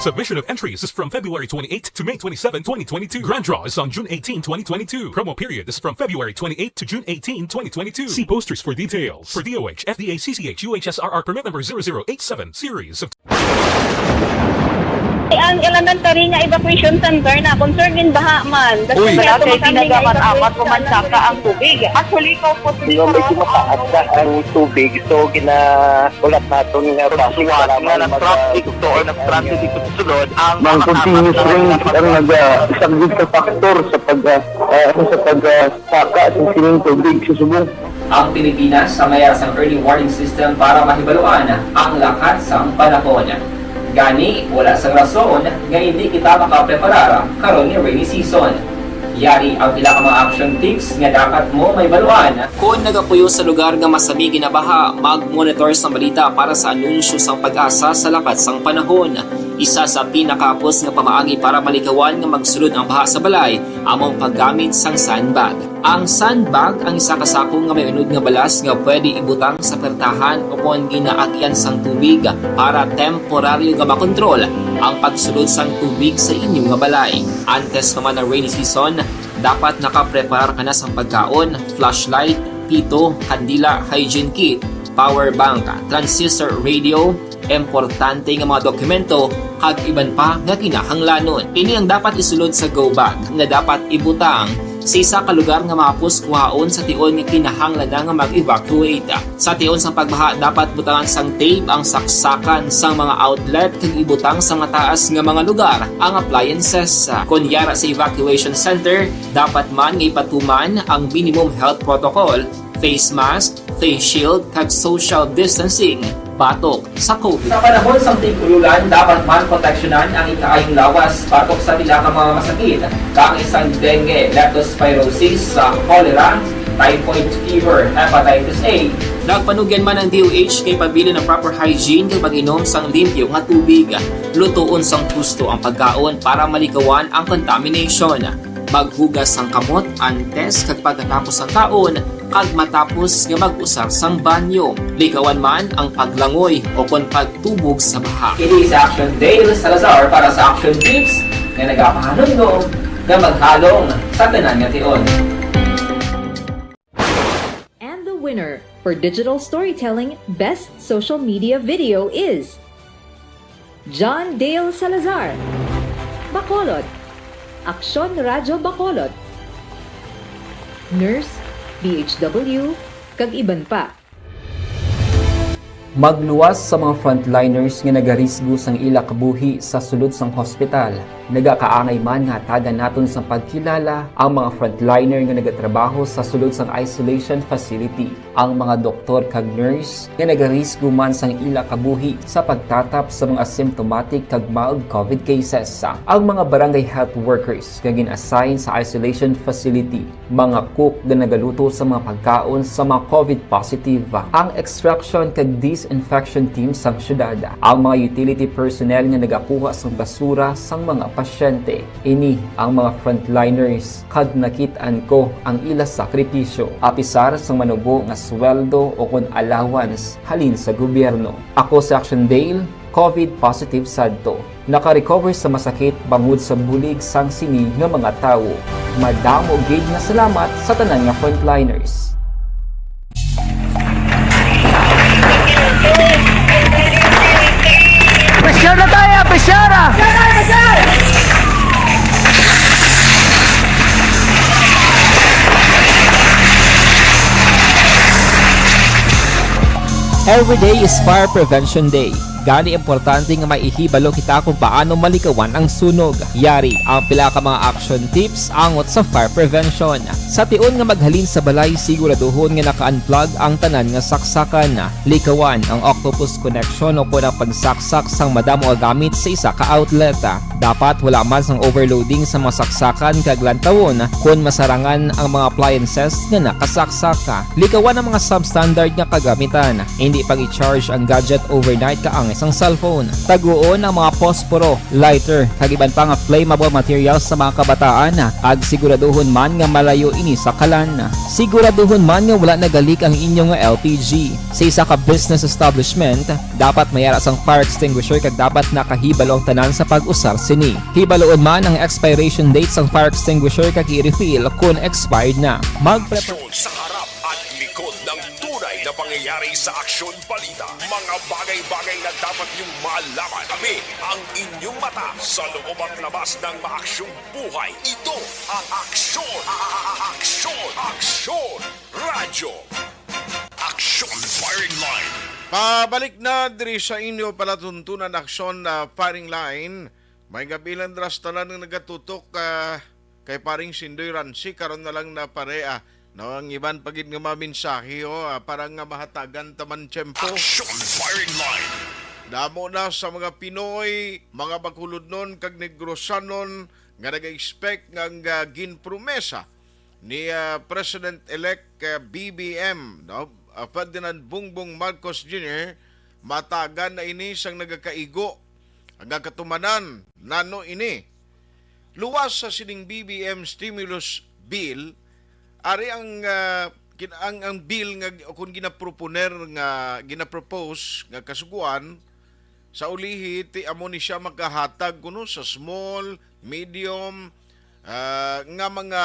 Submission of entries is from February twenty-eighth to May twenty-seven, twenty twenty-two. Grand draw is on June eighteen, twenty twenty-two. Promo period is from February twenty-eighth to June eighteen, twenty twenty-two. See posters for details. For D O H, F D A C C H U H S R R permit number zero zero eight seven, series of Ang elementary nga evacuation center na concern in baha man. Uy! Wala kay pinagamat-amat ko man saka ang tubig. Actually, ko po Medyo mataas na ang tubig, so ginahulat naton nga basi nga nag-traffic to or nag-transit dito sa sulod ang Ang continuous rain ang nag-, ah, isang big factor sa pag, ah, ah, ano, sa pag, ah, saka sa sining tubig sa subong. Ang Pilipinas ang mayara sang early warning system para mahibaluan ang lakat sang panahon. Gani, wala sang rason nga indi kita makapreparar karon nga rainy season. Yari ang pila ka mga action tips nga dapat mo mahibaluan. Kon nagapuyo sa lugar nga masami ginabaha, mag-monitor sang balita para sa anunsyo sang PAGASA sa lakat sang panahon. Isa sa pinakahapos nga pamaagi para malikawan nga magsulod ang baha sa balay amo ang paggamit sang sandbag. Ang sandbag ang isa ka sako nga may unod nga balas nga pwede ibutang sa pertahan ukon ginaagian sang tubig para temporaryo nga makontrol ang pagsulod sang tubig sa inyo nga balay. Antes pa man ang rainy season, dapat nakapreparar ka na sang pagkaon, flashlight, pito, kandila, hygiene kit, power bank, transistor radio, importante nga mga dokumento, kag iban pa nga kinahanglanon. Ini ang dapat isulod sa go bag nga dapat ibutang sa isa ka lugar nga mahapos kuhaon sa tion nga kinahanglan na nga mag-evacuate. Sa tion sang pagbaha, dapat butangan sang tape ang saksakan sang mga outlet kag ibutang sa mataas nga mga lugar ang appliances. Kon yara sa evacuation center, dapat man nga ipatuman ang minimum health protocol, face mask, face shield, kag social distancing batok sa COVID. Sa panahon sang tig-ululan, dapat man proteksyonan ang ikaayong lawas batok sa pila ka mga masakit, kaangay sang dengue, leptospirosis, sa cholera, typhoid fever, hepatitis A. Nagpanugyan man ang D O H kay pabilin ang proper hygiene kag pag-inom sang limpyo nga tubig. Lutoon sang husto ang pagkaon para malikawan ang contamination. Maghugas sang kamot antes kag pagkatapos sang kaon kag matapos nga mag-usar sang banyo. Likawan man ang paglangoy o kon pagtubog sa baha. Ini si Action Dale Salazar para sa Action Tips nga nagapahanumdom nga maghalong sa tanan nga tion. And the winner for digital storytelling best social media video is John Dale Salazar, Bacolod, Aksyon Radyo Bacolod, Nurse, D H W, kag iban pa. Magluwas sa mga frontliners nga nagarisgo sang ila kabuhi sa sulod sang hospital. Nagakaangay man nga hatagan naton sang pagkilala ang mga frontliner nga nagatrabaho sa sulod sang isolation facility, ang mga doktor kag nurse nga nagarisgo man sang ila kabuhi sa pagtatap sa mga asymptomatic kag mild COVID cases, ang mga barangay health workers nga gin-assign sa isolation facility, mga cook nga nagaluto sa mga pagkaon sa mga COVID positive, ang extraction kag disinfection team sang syudad, ang mga utility personnel nga nagakuha sang basura sang mga pasyente. Ini ang mga frontliners, kag nakit-an ko ang ila sakripisyo, apisar sang manubo nga sweldo o kon allowance halin sa gobyerno. Ako si Action Dale, COVID positive sadto. Naka-recover sa masakit bangod sa bulig sang sini nga mga tawo. Madamo gid nga salamat sa tanan nga frontliners. Pressure na tayo! Pressure na! Every day is Fire Prevention Day. Gani importante nga may ihibalo kita kung paano malikawan ang sunog. Yari ang pila ka mga action tips angot sa fire prevention. Sa tion nga maghalin sa balay, siguraduhon nga naka-unplug ang tanan nga saksakan. Likawan ang octopus connection o kon ang pagsaksak sang madamo nga gamit sa isa ka outlet. Dapat wala man sang overloading sa mga saksakan kag lantawon kon masarangan ang mga appliances nga nakasaksak. Likawan ang mga substandard nga kagamitan. Indi pag-i-charge ang gadget overnight kaangay sang cellphone. Taguon ang mga posporo, lighter, kag iban pa nga flammable materials sa mga kabataan, kag siguraduhon man nga malayo ini sa kalan. Siguraduhon man nga wala nagalik ang inyo nga L P G. Sa isa ka business establishment, dapat may ara sang fire extinguisher kag dapat nakahibalo ang tanan sa pag-usar sini. Hibaloon man ang expiration date sang fire extinguisher kag i-refill kon expired na. Magprepare Sa harap at likod ng tunay na pangyayari sa Aksyon Balita, mga bagay-bagay na dapat niyong malaman. Kami ang inyong mata sa loob at labas ng maaksyong buhay. Ito ang Aksyon, Aksyon, Aksyon Radyo. Aksyon Firing Line. Pabalik na diri sa inyo palatuntunan, Aksyon, ah, Firing Line. May gabilan dras tanan nga nagatutok, ah, kay paring Sindoy Ransi, karon na lang na pare, ah. No, ang iban pa gid nga mga mensahe, oh, ah, para nga mahatagan ta man tiyempo. Action Firing Line. Damo na sa mga Pinoy, mga Bacolodnon kag Negrosanon nga nag-expect nga ang, ah, ginpromesa ni, ah, President-elect, ah, B B M, no, ah, Ferdinand Bongbong Marcos Junior, matagan na ini sang nagakaigo nga katumanan. Nano ini? Luwas sa sining B B M stimulus bill, ari ang, ah, kin-, ang, ang bill nga gi-, kung ginaproponer nga, ginapropose nga kasugoan, sa ulihi, ti amo ni siya makahatag kuno sa small, medium, ah, nga mga,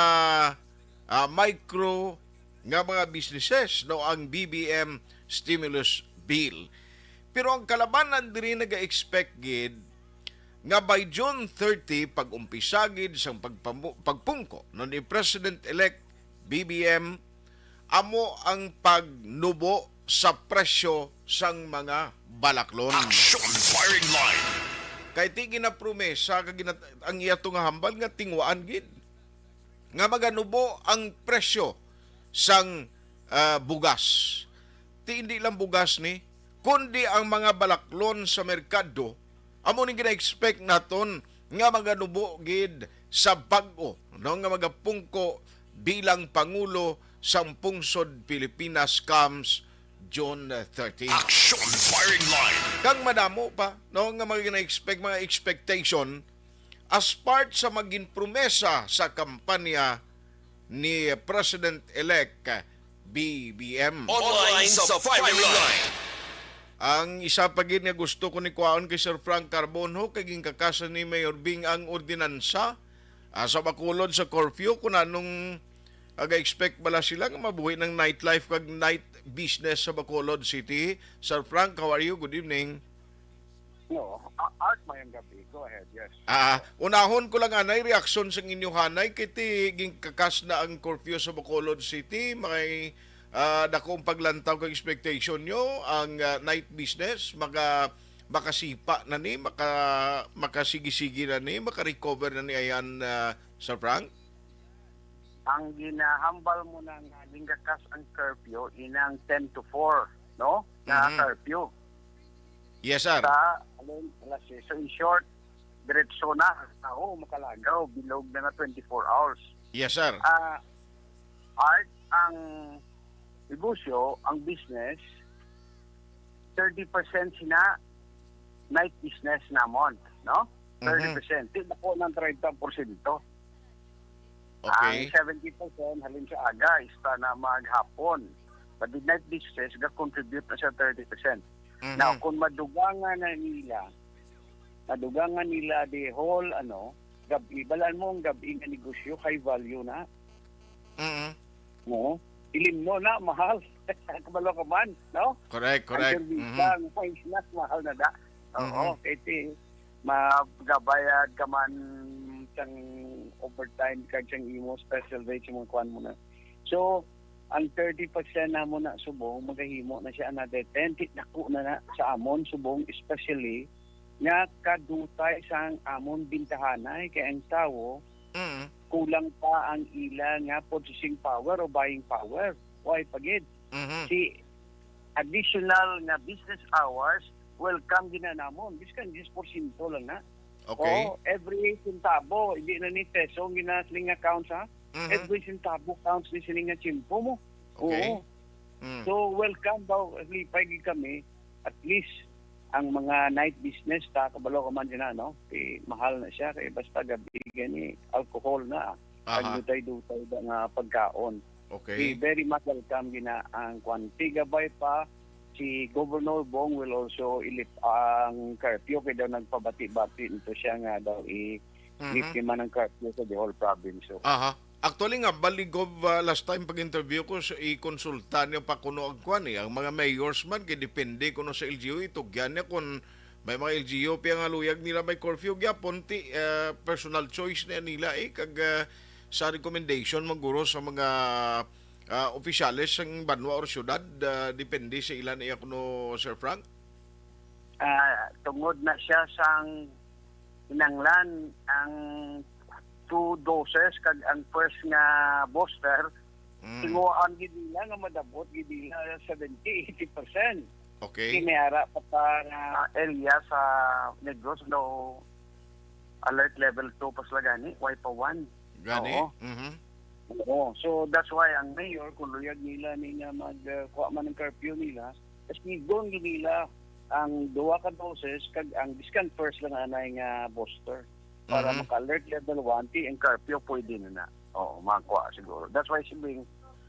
ah, micro nga mga businesses, no, ang B B M stimulus bill. Pero ang kalabanan diri naga-expect gid nga by June thirty, pag-umpisa gid sang pagpamu-, pagpungko, no, ni President-elect B B M, amo ang pagnubo sa presyo sang mga balaklon. Action Firing Line. Kay ti ginapromesa kag gina-, ang iya to nga hambal nga tinguhaan gid nga maganubo ang presyo sang, ah, bugas. Ti hindi lang bugas ni, kundi ang mga balaklon sa merkado, amo ning gina-expect naton nga maganubo gid sa bag-o, no, nga magapungko bilang pangulo sang pungsod Pilipinas comes June thirty. Action Firing Line. Kag madamo pa, no, nga mga gina-expect, mga expectation as part sa magin promesa sa kampanya ni President-elect B B M. Online sa Firing Line. Ang isa pa gid nga gusto ko ni kwaon kay Sir Frank Carbonho, kay ginkakasan ni Mayor Bing ang ordinansa, ah, sa Bacolod sa curfew, kung anong aga-expect bala sila nga mabuhi ng nightlife kag night business sa Bacolod City. Sir Frank, how are you? Good evening. No, A-, Art, mayong gabi. Go ahead, yes. Ah, unahon ko lang anay reaksyon sang inyo hanay kay ti ginkakas na ang curfew sa Bacolod City. May, ah, dako ang paglantaw kag expectation nyo ang, ah, night business maka makasipa na ni, maka makasigi-sigi na ni, maka-recover na ni ayan, ah, Sir Frank? Ang ginahambal mo na nga ginkakas ang curfew inang ten to four, no? Nga Mhm. curfew. Yes, sir. Sa, alin, alas sais. So, in short, diretso na ang tao makalagaw, bilog na nga twenty-four hours. Yes, sir. Ah, Art, ang negosyo, ang business, thirty percent sina night business namon, no? Mhm. Thirty percent. Di ba po ng treinta porsyento? Okay. Ang seventy percent halin sa aga, ista na maghapon. But the night business, ga-contribute na sa thirty percent. Mhm. Now, kung madugangan na nila, madugangan nila the whole, ano, gabi, balaan mo ang gabi nga negosyo, high value na. Mhm. No? Ilimno na, mahal. Kabalo ka man, no? Correct, correct. Ang serbisya, Mhm. ang fine snack, mahal na da. Oo, Mhm. kay ti, magabayad ka man sang overtime kag sang imo special rate sa mga kuan mo na. So, ang thirty percent namo na subong, magahimo na siya another ten. Ti dako na na sa amon subong, especially nga kadutay sang amon bintahanay kay ang tawo Mm. kulang pa ang ila nga purchasing power o buying power. Why pa gid? Mhm. Si additional nga business hours, welcome gina namon. Biskan diyes porsyento lang na. Okay. O, every sentabo, hindi na ni peso ang ginasiling nga counts, ha? Mhm. Every sentabo counts ni sining nga tiyempo mo. Okay. Oo. Mm. So, welcome daw, lipay gid kami. At least, ang mga night business, ta, kabalo ka man din na, no? Kay mahal na siya, kay basta gabi gani, alcohol na. Aha. Ang dutay-dutay ba nga pagkaon. Okay. We very much welcome gina ang kwan. Tigabay pa, si Governor Bong will also i-lift ang curfew, kay daw nagpabati-bati nito siya nga daw i-lift Mhm. ni man ang curfew sa the whole province. So, Aha. Actually nga, baligov, ah, last time pag-interview ko, sa, i-consulta niya pa kuno ang kwan, eh, ang mga mayors man, kay depende kuno sa L G U, itugyan niya kung may mga L G U pa nga luyag nila may curfew gyapon, ti, ah, personal choice na nila, eh, kag, ah, sa recommendation man guro sa mga, ah, opisyales sang banwa or syudad, ah, depende sa ila na iya kuno, Sir Frank? Ah, tungod na siya sang kinahanglan ang two doses kag ang first nga booster, Mm. tinguhaan gid nila nga madabot gid nila seventy, eighty percent. Okay. Kini ara pa ta nga area sa Negros daw alert level two pa sila gani, why pa one? Gani? Oo. Mhm. Oo. So, that's why ang mayor, kung luyag nila ni nga mag, uh, kuha man ang curfew nila, tas gid nila ang duha ka doses kag ang biskan first lang anay nga booster para Mhm. maka-alert level one, ti ang curfew pwede na na. Oo, makuha siguro. That's why si Bing,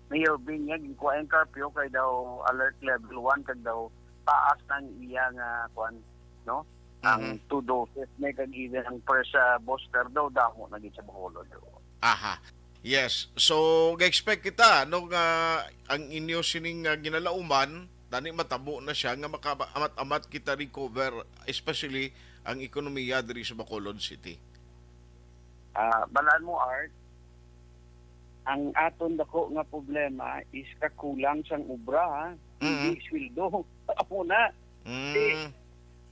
Mayor Bing nga, ginkuha ang curfew kay daw alert level one kag daw taas na ang iya nga, kuan, no? Ang Mhm. two doses na kag even ang first, ah, booster daw, damo na gid sa Bacolod. Aha. Yes. So, ga-expect kita, no, nga ang inyo sining, ah, ginalauman, tani matabo na siya nga makaamat-amat kita recover, especially ang ekonomiya diri sa Bacolod City. Ah, balaan mo, Art, ang aton dako nga problema is kakulang sang obra, ha? Hindi Mm. sweldo. Amo na. Mm.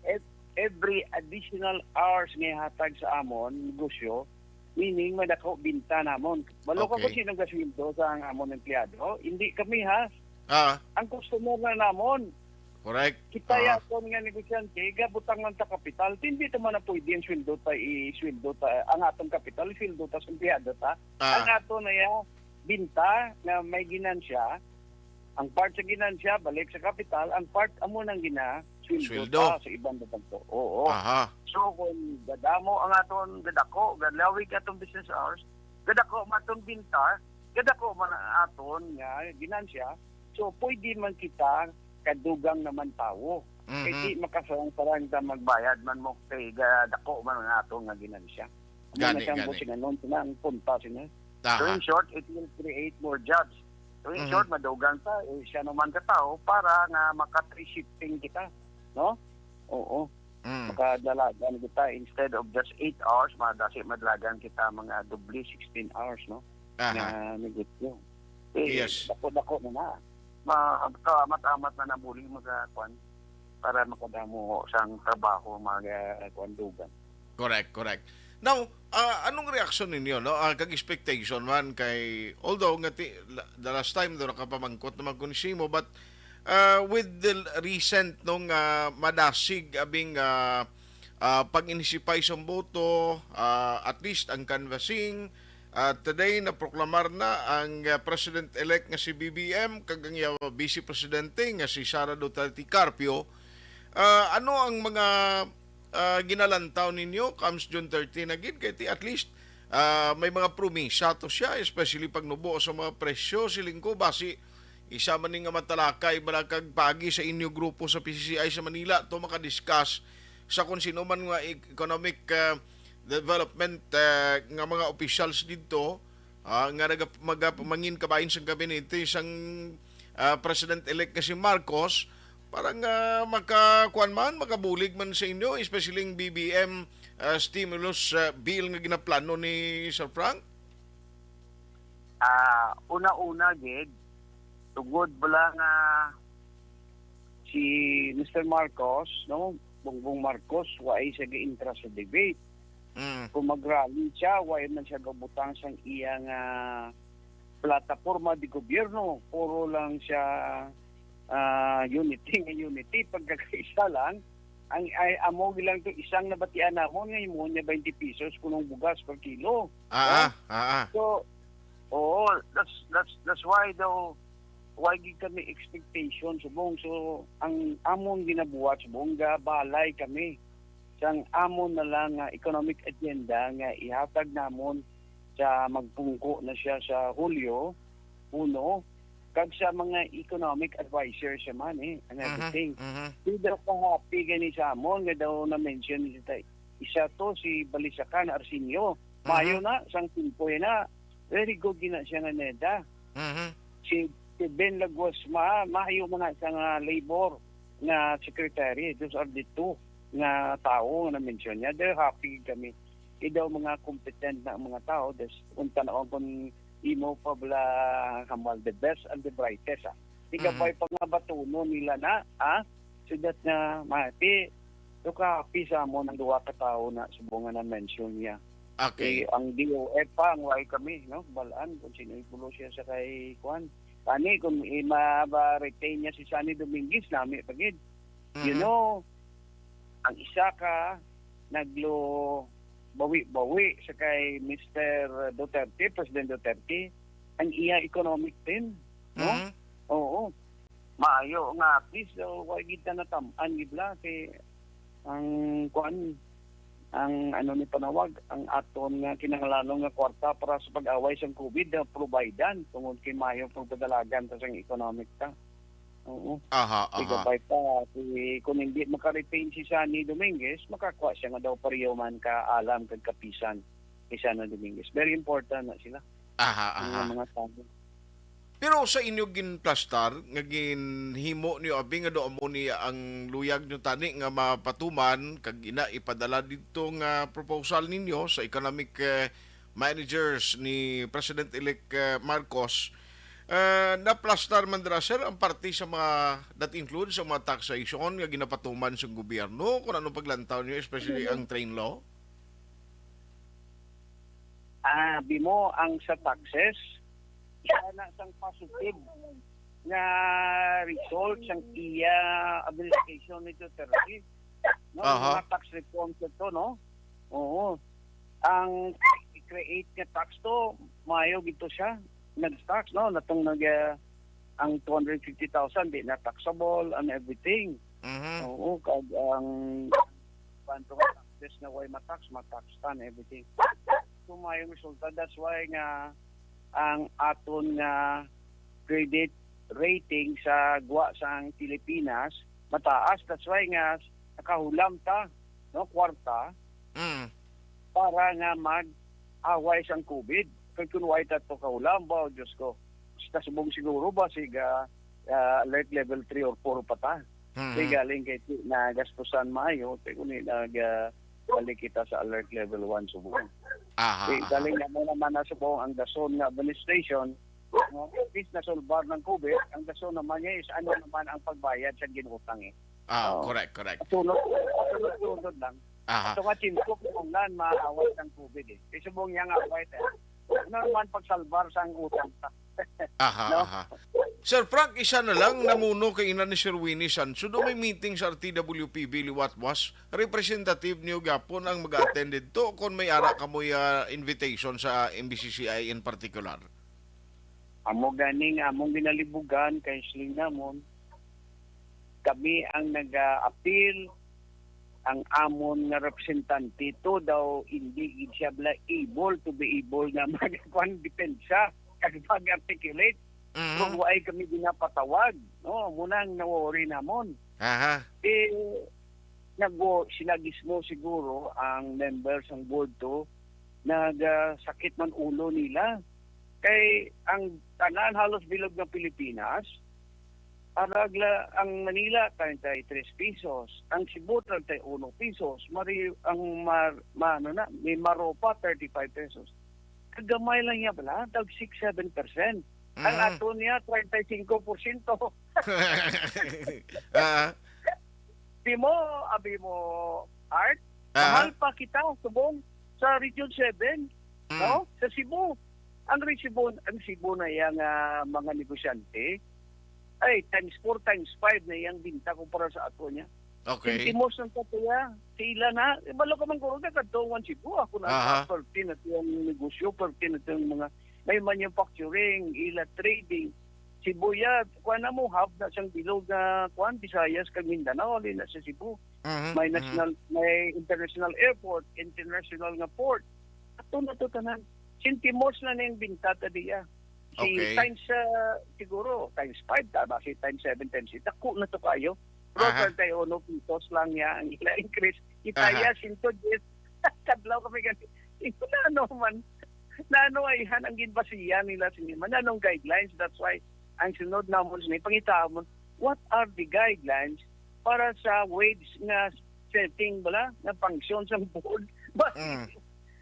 Ev-, every additional hours nga ihatag sa amon, negosyo, meaning madako binta namon. Balo ka Okay. kung sino gasweldo sa ang amon empleyado? Hindi kami, ha? Ah. Ang customer na namon. Correct. Kita Ah. yaton nga negosyante, gabutang lang ta kapital. Hindi ta man na pwede ang sweldo ta, i-sweldo ta, ang atong kapital, sweldo ta sa empleyado ta. Ah. Ang ato na ya, binta nga may ginansya, ang part sa ginansya balik sa kapital, ang part amo nang gina sweldo Sweldo. pa sa iban na bangko. Oo. Aha. So, kung gadamo ang aton, gadako, galawig atong business hours, gadako man aton binta, gadako man ang aton nga ginansya, so pwede man kita kadugang naman tawo. Kay Mhm. di makasarang-sarang ta magbayad man mo kay gadako man ang aton nga ginansya. Amo na Gani, siyang gani. businganon, sina ang punta sina. So, Aha. in short, it will create more jobs. So, in Mhm. short, madugang ta, eh, siya naman ka tao para nga maka-three shifting kita, no? Oo. Mm. Makadalagan kita instead of just eight hours, madasi madalagan kita mga doble sixteen hours, no? Aha. Nga negosyo. Eh, Yes. dako-dako na na. Ma-, kaamat-amat na nabulig mga kwan para makadamo sang trabaho mga kwan dugang. Correct, correct. Now, ah, anong reaksyon ninyo, no? Ah, kag expectation man kay, although nga ti-, la-, the last time do nakapamangkot naman ko ni Simo, but, ah, with the recent nung, ah, madasig abing, ah, ah, pag-inisipay sang boto, ah, at least ang canvassing, ah, today naproklamar na ang, ah, President-elect nga si B B M kag ang iya Vice Presidente nga si Sara Duterte Carpio. Ah, ano ang mga ah, ginalantaw ninyo comes June thirty na gid kay ti at least, ah, may mga promisa to siya, especially pag nubo sa mga presyo, siling ko basi isa man ni nga matalakay bala kag pagi sa inyo grupo sa P C C I sa Manila to makadiscuss sa kung sino man nga e-, economic, ah, development, ah, nga mga officials didto, ah, nga naga-, maga-, mangin kabahin sang gabinete sang, ah, President-elect nga si Marcos, para nga maka-, kuwan man, makabulig man sa inyo, especially ang B B M, ah, stimulus, ah, bill nga ginaplano ni Sir Frank? Ah, una-una gid, tungod bala nga si Mister Marcos, no, Bongbong Marcos, wa siya ga-intra sa debate. Mm. Kung mag-rally siya, wa man siya gabutang sang iya nga plataporma de gobyerno. Puro lang siya, ah, unity nga unity. Pagkakaisa lang, ang, ay, amo lang to isang nabatian namon nga himuon niya twenty pesos kunong bugas per kilo. Ah, No? ah, ah, ah. So, oo, that's, that's, that's why daw, why gid kami expectation subong. So, ang amon ginabuhat subong, gabalay kami sang amon na lang nga economic agenda nga ihatag namon sa magpungko na siya sa Hulyo uno, kag sa mga economic advisor siya man, eh, and Mhm, everything. mhm. Di daw ka-happy gani sa amon nga daw na-mention ni ta-, isa to si Balisacan Arsenio. Mhm. Maayo na, sang timpo na, very good gina siya nga NEDA. Mhm. Si, si Ben Laguas, ma-, maayo man na siya nga labor nga secretary. Those are the two nga tawo nga na-mention niya. They're happy kami. Kay daw mga competent na ang mga tawo. Des, kung tan-awon kung imo pa bala, Hamal, the best and the brightest, ah. Di ka Mhm. pa'y pangabatunon nila na, ah? So that nga, ma-, ti, so ka-happy sa amon ang duha ka tawo na subong nga na-mention niya. Okay. Eh, ang D O F pa, ang way kami, no? Balaan kung sino ibulo siya sa kay Kwan. Tani, kung i-, ma-, ma-retain niya si Sonny Dominguez, nami pa gid. You Mhm. know, ang isa ka naglo bawi-bawi sa kay Mister Duterte, President Duterte, ang iya economic team, no? Mhm. Oo. Maayo nga at least, so, wa gid na natam-an gid la kay ang kuan, ang ano ni panawag, ang aton nga kinahanglanon nga kwarta para sa pag-away sang COVID na providan tungod kay maayo pagpadalagan ta sang economic ta. Oo. Aha, Di aha. gabay pa, si, kung hindi maka-retain si Sonny Dominguez, makakuha siya nga daw pareho man ka alam kag kapisan kay Sonny Dominguez. Very important na sila. Aha, Ang aha. mga tao. Pero sa inyo ginplastar nga ginhimo niyo abi nga do amo ni ang luyag niyo tani nga mapatuman kag ina ipadala didto nga proposal ninyo sa economic, eh, managers ni President-elect, eh, Marcos, eh, naplastar man dira, sir, ang parte sa mga, that includes ang mga taxation nga ginapatuman sa gobyerno, kung ano paglantaw niyo, especially ang train law? Ah, bimo ang sa taxes, isa na sang positive nga result sang iya administration ni Duterte. No, Aha. mga tax reform sa to, no? Oo. Ang create nga tax to, maayo gito siya. nag-tax, no? Natong nag, ah, ang two hundred fifty thousand, di na taxable and everything. Mhm. Oo, kag ang kwanto nga taxes na way matax, matax ta and everything. So, may resulta, that's why nga ang aton nga credit rating sa gwa sang Pilipinas mataas. That's why nga nakahulam ta, no, kwarta Mm. para nga mag-away sang COVID. Kay kung wala ta to kahulam, ba, Diyos ko, sa subong siguro ba, siga, ah, alert level three or four pa ta. Mhm. Kay galing kay ti-, nagastusan maayo, kay kung nag, ah, balik kita sa alert level one subong. Aha, Kay aha. galing na mo naman na subong ang dason nga administration, no? Imbis na solbar ng COVID, ang dason naman niya is ano naman ang pagbayad sa ginutang, eh. Ah, Oo. correct, correct. Sunod, sunod-sunod lang. Aha. Ito nga, chinko, kung nan, maaway ng COVID, eh. Kay subong niya nga away, eh. Ano naman pagsalbar sa ang utang ta? Aha, No? aha. Sir Frank, isa na lang, namuno kay ina ni Sir Winnie Sancho. Do may meeting sa R T W P B liwat was. Representative niyo gapon ang mag-attend dito kung may ara kamoy, ah, invitation sa M B C C I in particular. Amo gani nga among ginalibugan kay siling namon, kami ang nag-appeal, ang amon nga representante to daw hindi gid siya bala able to be able nga magkuan depensa kag mag-articulate Mhm. kung waay kami ginapatawag, no? Muna ang nawori namon. Aha. Eh, nagwo-, sila mismo siguro ang members sang board to, nagasakit man ulo nila. Kay ang tanan halos bilog nga Pilipinas, aragla ang Manila, treinta y tres pesos, ang Cebu, treinta y uno pesos, mari, ang mar, ma, ano na, may Maropa, thirty-five pesos. Kagamay lang niya bala, tag six, seven percent. Ang Mhm. ato niya, treinta y cinco porsyento. Ah. Di mo, abi mo, Art, Ah. mahal pa kita, subong, sa Region seven, Mm. no? Sa Cebu. Ang Cebu, ang Cebu na yang, ah, mga negosyante, ay, times four, times five na yang binta kumpara sa ato niya. Okay. Sentimos lang ka kaya, sa ila na, eh, balo ka man guro na, kadto ang Cebu, ako na Aha. sa thirteen at yung negosyo, thirteen at yung mga, may manufacturing, ila trading. Cebu ya, kuan na mo, hub na siyang bilog nga, kuan, Visayas kag Mindanao, ali na sa Cebu. Mhm, May mhm. national, may international airport, international nga port. Ato na to tanan. Sentimos na ning binta ta diya. Si Okay. times, ah, siguro, times five, ta, basi times seven, times eight. Dako na to kayo. Pero Aha. thirty-one pesos lang niya ang ila increase. Itaya, Aha. sento diyes. Kadlaw kami gani. Ito na ano man. Na ano ay han ang ginbasihan nila sa man. Anong guidelines? That's why ang sunod namon sa pangitamon, what are the guidelines para sa wage nga setting bala, nga function sa board? Ba, Mm.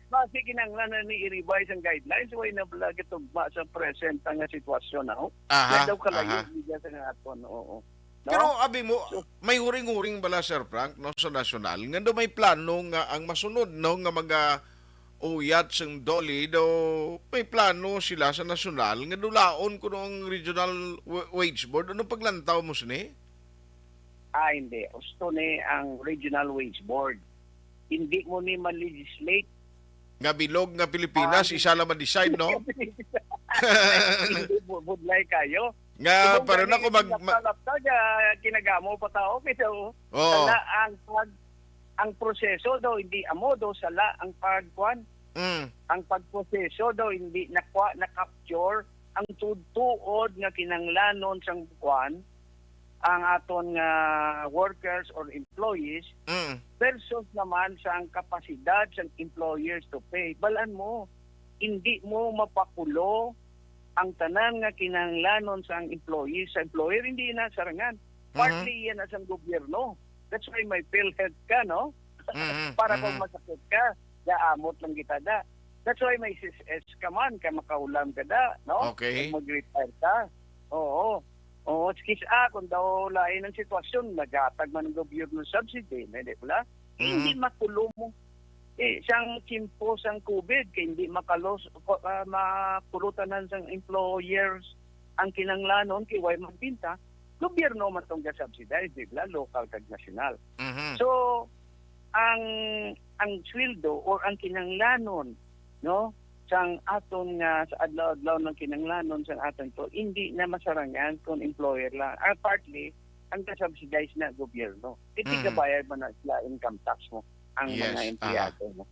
basi kinahanglan na ni i-revise ang guidelines, way na bala gitugma sa present nga sitwasyon, no? Aha, May daw kalayo aha. niya sa nga aton, oo. No? Pero abi mo, So may huring-huring bala, Sir Frank, no, sa nasyonal, nga daw may plano nga ang masunod, no, nga maga-uyat sang DOLE, daw may plano sila sa nasyonal nga dulaon kuno ang regional wa-, wage board. Ano paglantaw mo sini? Ah, hindi. Gusto ni ang regional wage board. Hindi mo ni ma-legislate. Nga bilog nga Pilipinas, Ah, isa lang ma-decide, no? Hindi, bu-, budlay kayo. Nga, Kung pero gani, nako mag-, ma- lapta-lapta, ga-, kinagamo pa tao, pero Oo. sala ang pag-, ang proseso daw, hindi amo daw, sala ang pagkuan. Mm. Ang pagproseso daw, hindi nakuha, na-capture ang tuod-tuod nga kinanglanon sang kuan, ang aton nga workers or employees Mm. versus naman sa ang kapasidad sa employers to pay. Balan mo, hindi mo mapakulo ang tanan nga kinahanglanon sa ang employees. Sa employer, hindi na sarangan. Mhm. Partly yan na sa gobyerno. That's why may PhilHealth ka, no? Mhm, Para kung mhm. masakit ka, gaamot lang kita da. That's why may S S S ka man, kay makaulam ka da, no? Okay. Kung mag-retire ka. Oo. Oo, kis-a, kung daw lain ang sitwasyon, naghatag man ang gobyerno subsidy, na di pala? Eh, Mhm. hindi makulo mo. Eh, sang tiyempo sang COVID, kay hindi makalos-, ko-, ah, makulo tanan sang employers ang kinanglanon, kay way magbinta, gobyerno man tong ga-subsidize, di ba? Local kag nasyonal. Mhm. So, ang, ang sweldo or ang kinanglanon, no, sang aton nga sa adlaw-adlaw nang kinahanglanon sang aton to, hindi na masarangan kung employer lang. Ah, partly, ang ka-subsidize na gobyerno. Kay Mm. tigabayad man na sila income tax mo, ang Yes, mga aha. empleyado mo.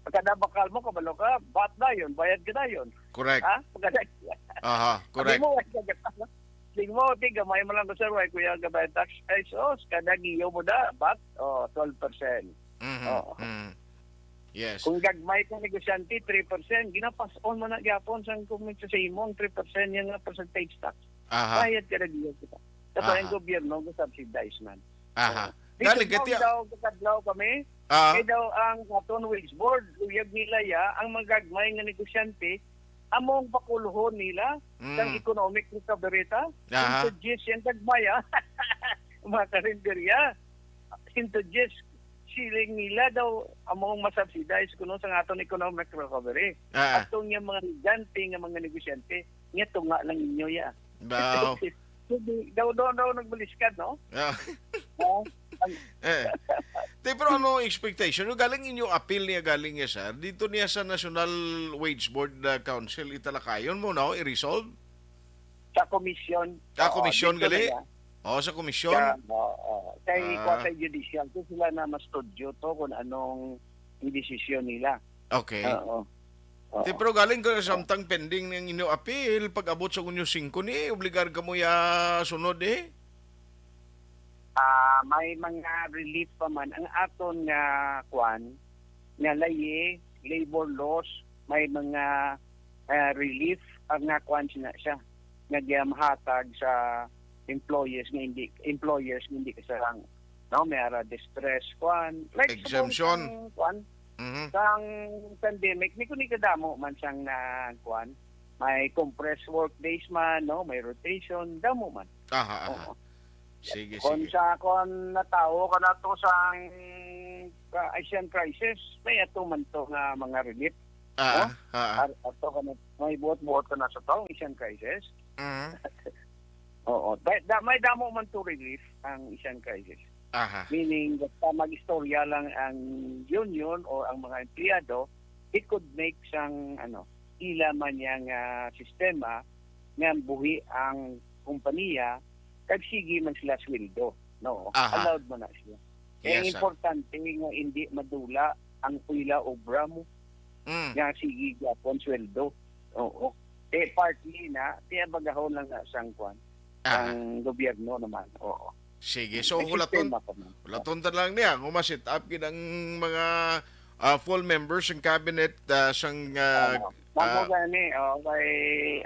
Pagkada bakal mo, kabalo ka, vat dayon, bayad ka dayon. Correct. Ha? Pagkada, Aha, Sabi correct. mo, wala ka gatang. Sabi mo, "Ti, gamay mo lang ko, sir, wala ko yung gabayad tax." Ay, sus, kada giyo mo da, vat, oh, twelve percent. Mhm, Oo. mhm. Yes. Kung gagmay ka negosyante, three percent, ginapas-on mo na gyapon sang kung sa imo ang three percent yung nga percentage tax. Aha. Bayad ka na diyan kita. Kasi ang Aha. gobyerno, go-subsidize man. Aha. Oo. Dito Gani, mo gati- daw, kakadlaw kami, Ah. kay daw ang aton wage board, luyag nila ya, ang magagmay nga negosyante, among pakulhon nila, Mm. sang economic recovery ta, Aha. Sinto diyes yan gagmay, ah. Mga karinderya. Sinto diyes, siling nila daw, among masubsidize kuno sa aton economic recovery. Ah. Atong yung mga gigante nga mga negosyante, nga tunga lang inyo ya. Daw. Hindi, daw, daw, daw, nagbaliskad, no? Ah. Oh, ang Eh. Te, pero ano ang expectation? Yung galing inyo appeal niya, galing niya, sir? Dito niya sa National Wage Board, uh, Council, italakayon mo, no? I-resolve? Sa komisyon. Ah, Oo, komisyon, dito gali? na yan. Oh, sa komisyon? Sa, oo, oo. Kay Ah. quasi-judicial, to sila na mastudyo to kung anong desisyon nila. Okay. Oo. Oo. Te, pero galing ko samtang pending ning inyo appeal, pag abot sa Hunyo singko ni, obligar ka mo ya sunod eh? Ah, may mga relief pa man. Ang aton nga, kwan, nga layi, labor laws, may mga, ah, relief ang nga, kwan, sina siya, nga gimahatag sa employees nga hindi, employers nga hindi kasarang, no? May ara distress, kwan. Like, Exemption. Sa, kwan, Mhm. sang pandemic, ni kung kadamo man sang na, kwan, may compressed work days man, no? May rotation, damo man. Aha, aha. Oo. Sige, Kung sige. sa, kung natawo ka na to sa, ah, Asian crisis, may ato man to nga mga relief, Ah, no? ah, ah. Ar-, ato ka na, may buot-buot ka na sa to, Asian crisis. Mhm. Oo. Da-, da-, may damo man to relief ang Asian crisis. Aha. Meaning, basta mag-istorya lang ang union o ang mga empleyado, it could make sang, ano, ila man yang, ah, sistema nga buhi ang kompanya, kag sige man sila sweldo, no? Aha. Allowed mo na sila. Kaya ang Yes, sir. importante nga hindi madula ang pila obra mo. Mm. Nga sige gyapon sweldo. Oo. Eh, partly na, kaya bagahon lang na sang kwan, Aha. ang gobyerno naman. Oo. Sige, so May hulaton, sistema pa man. hulaton ta lang niya kung ma-set up gid ang mga, ah, full members ng cabinet, ah, sang, ah, Ano? Amo ah, gani, oh, kay,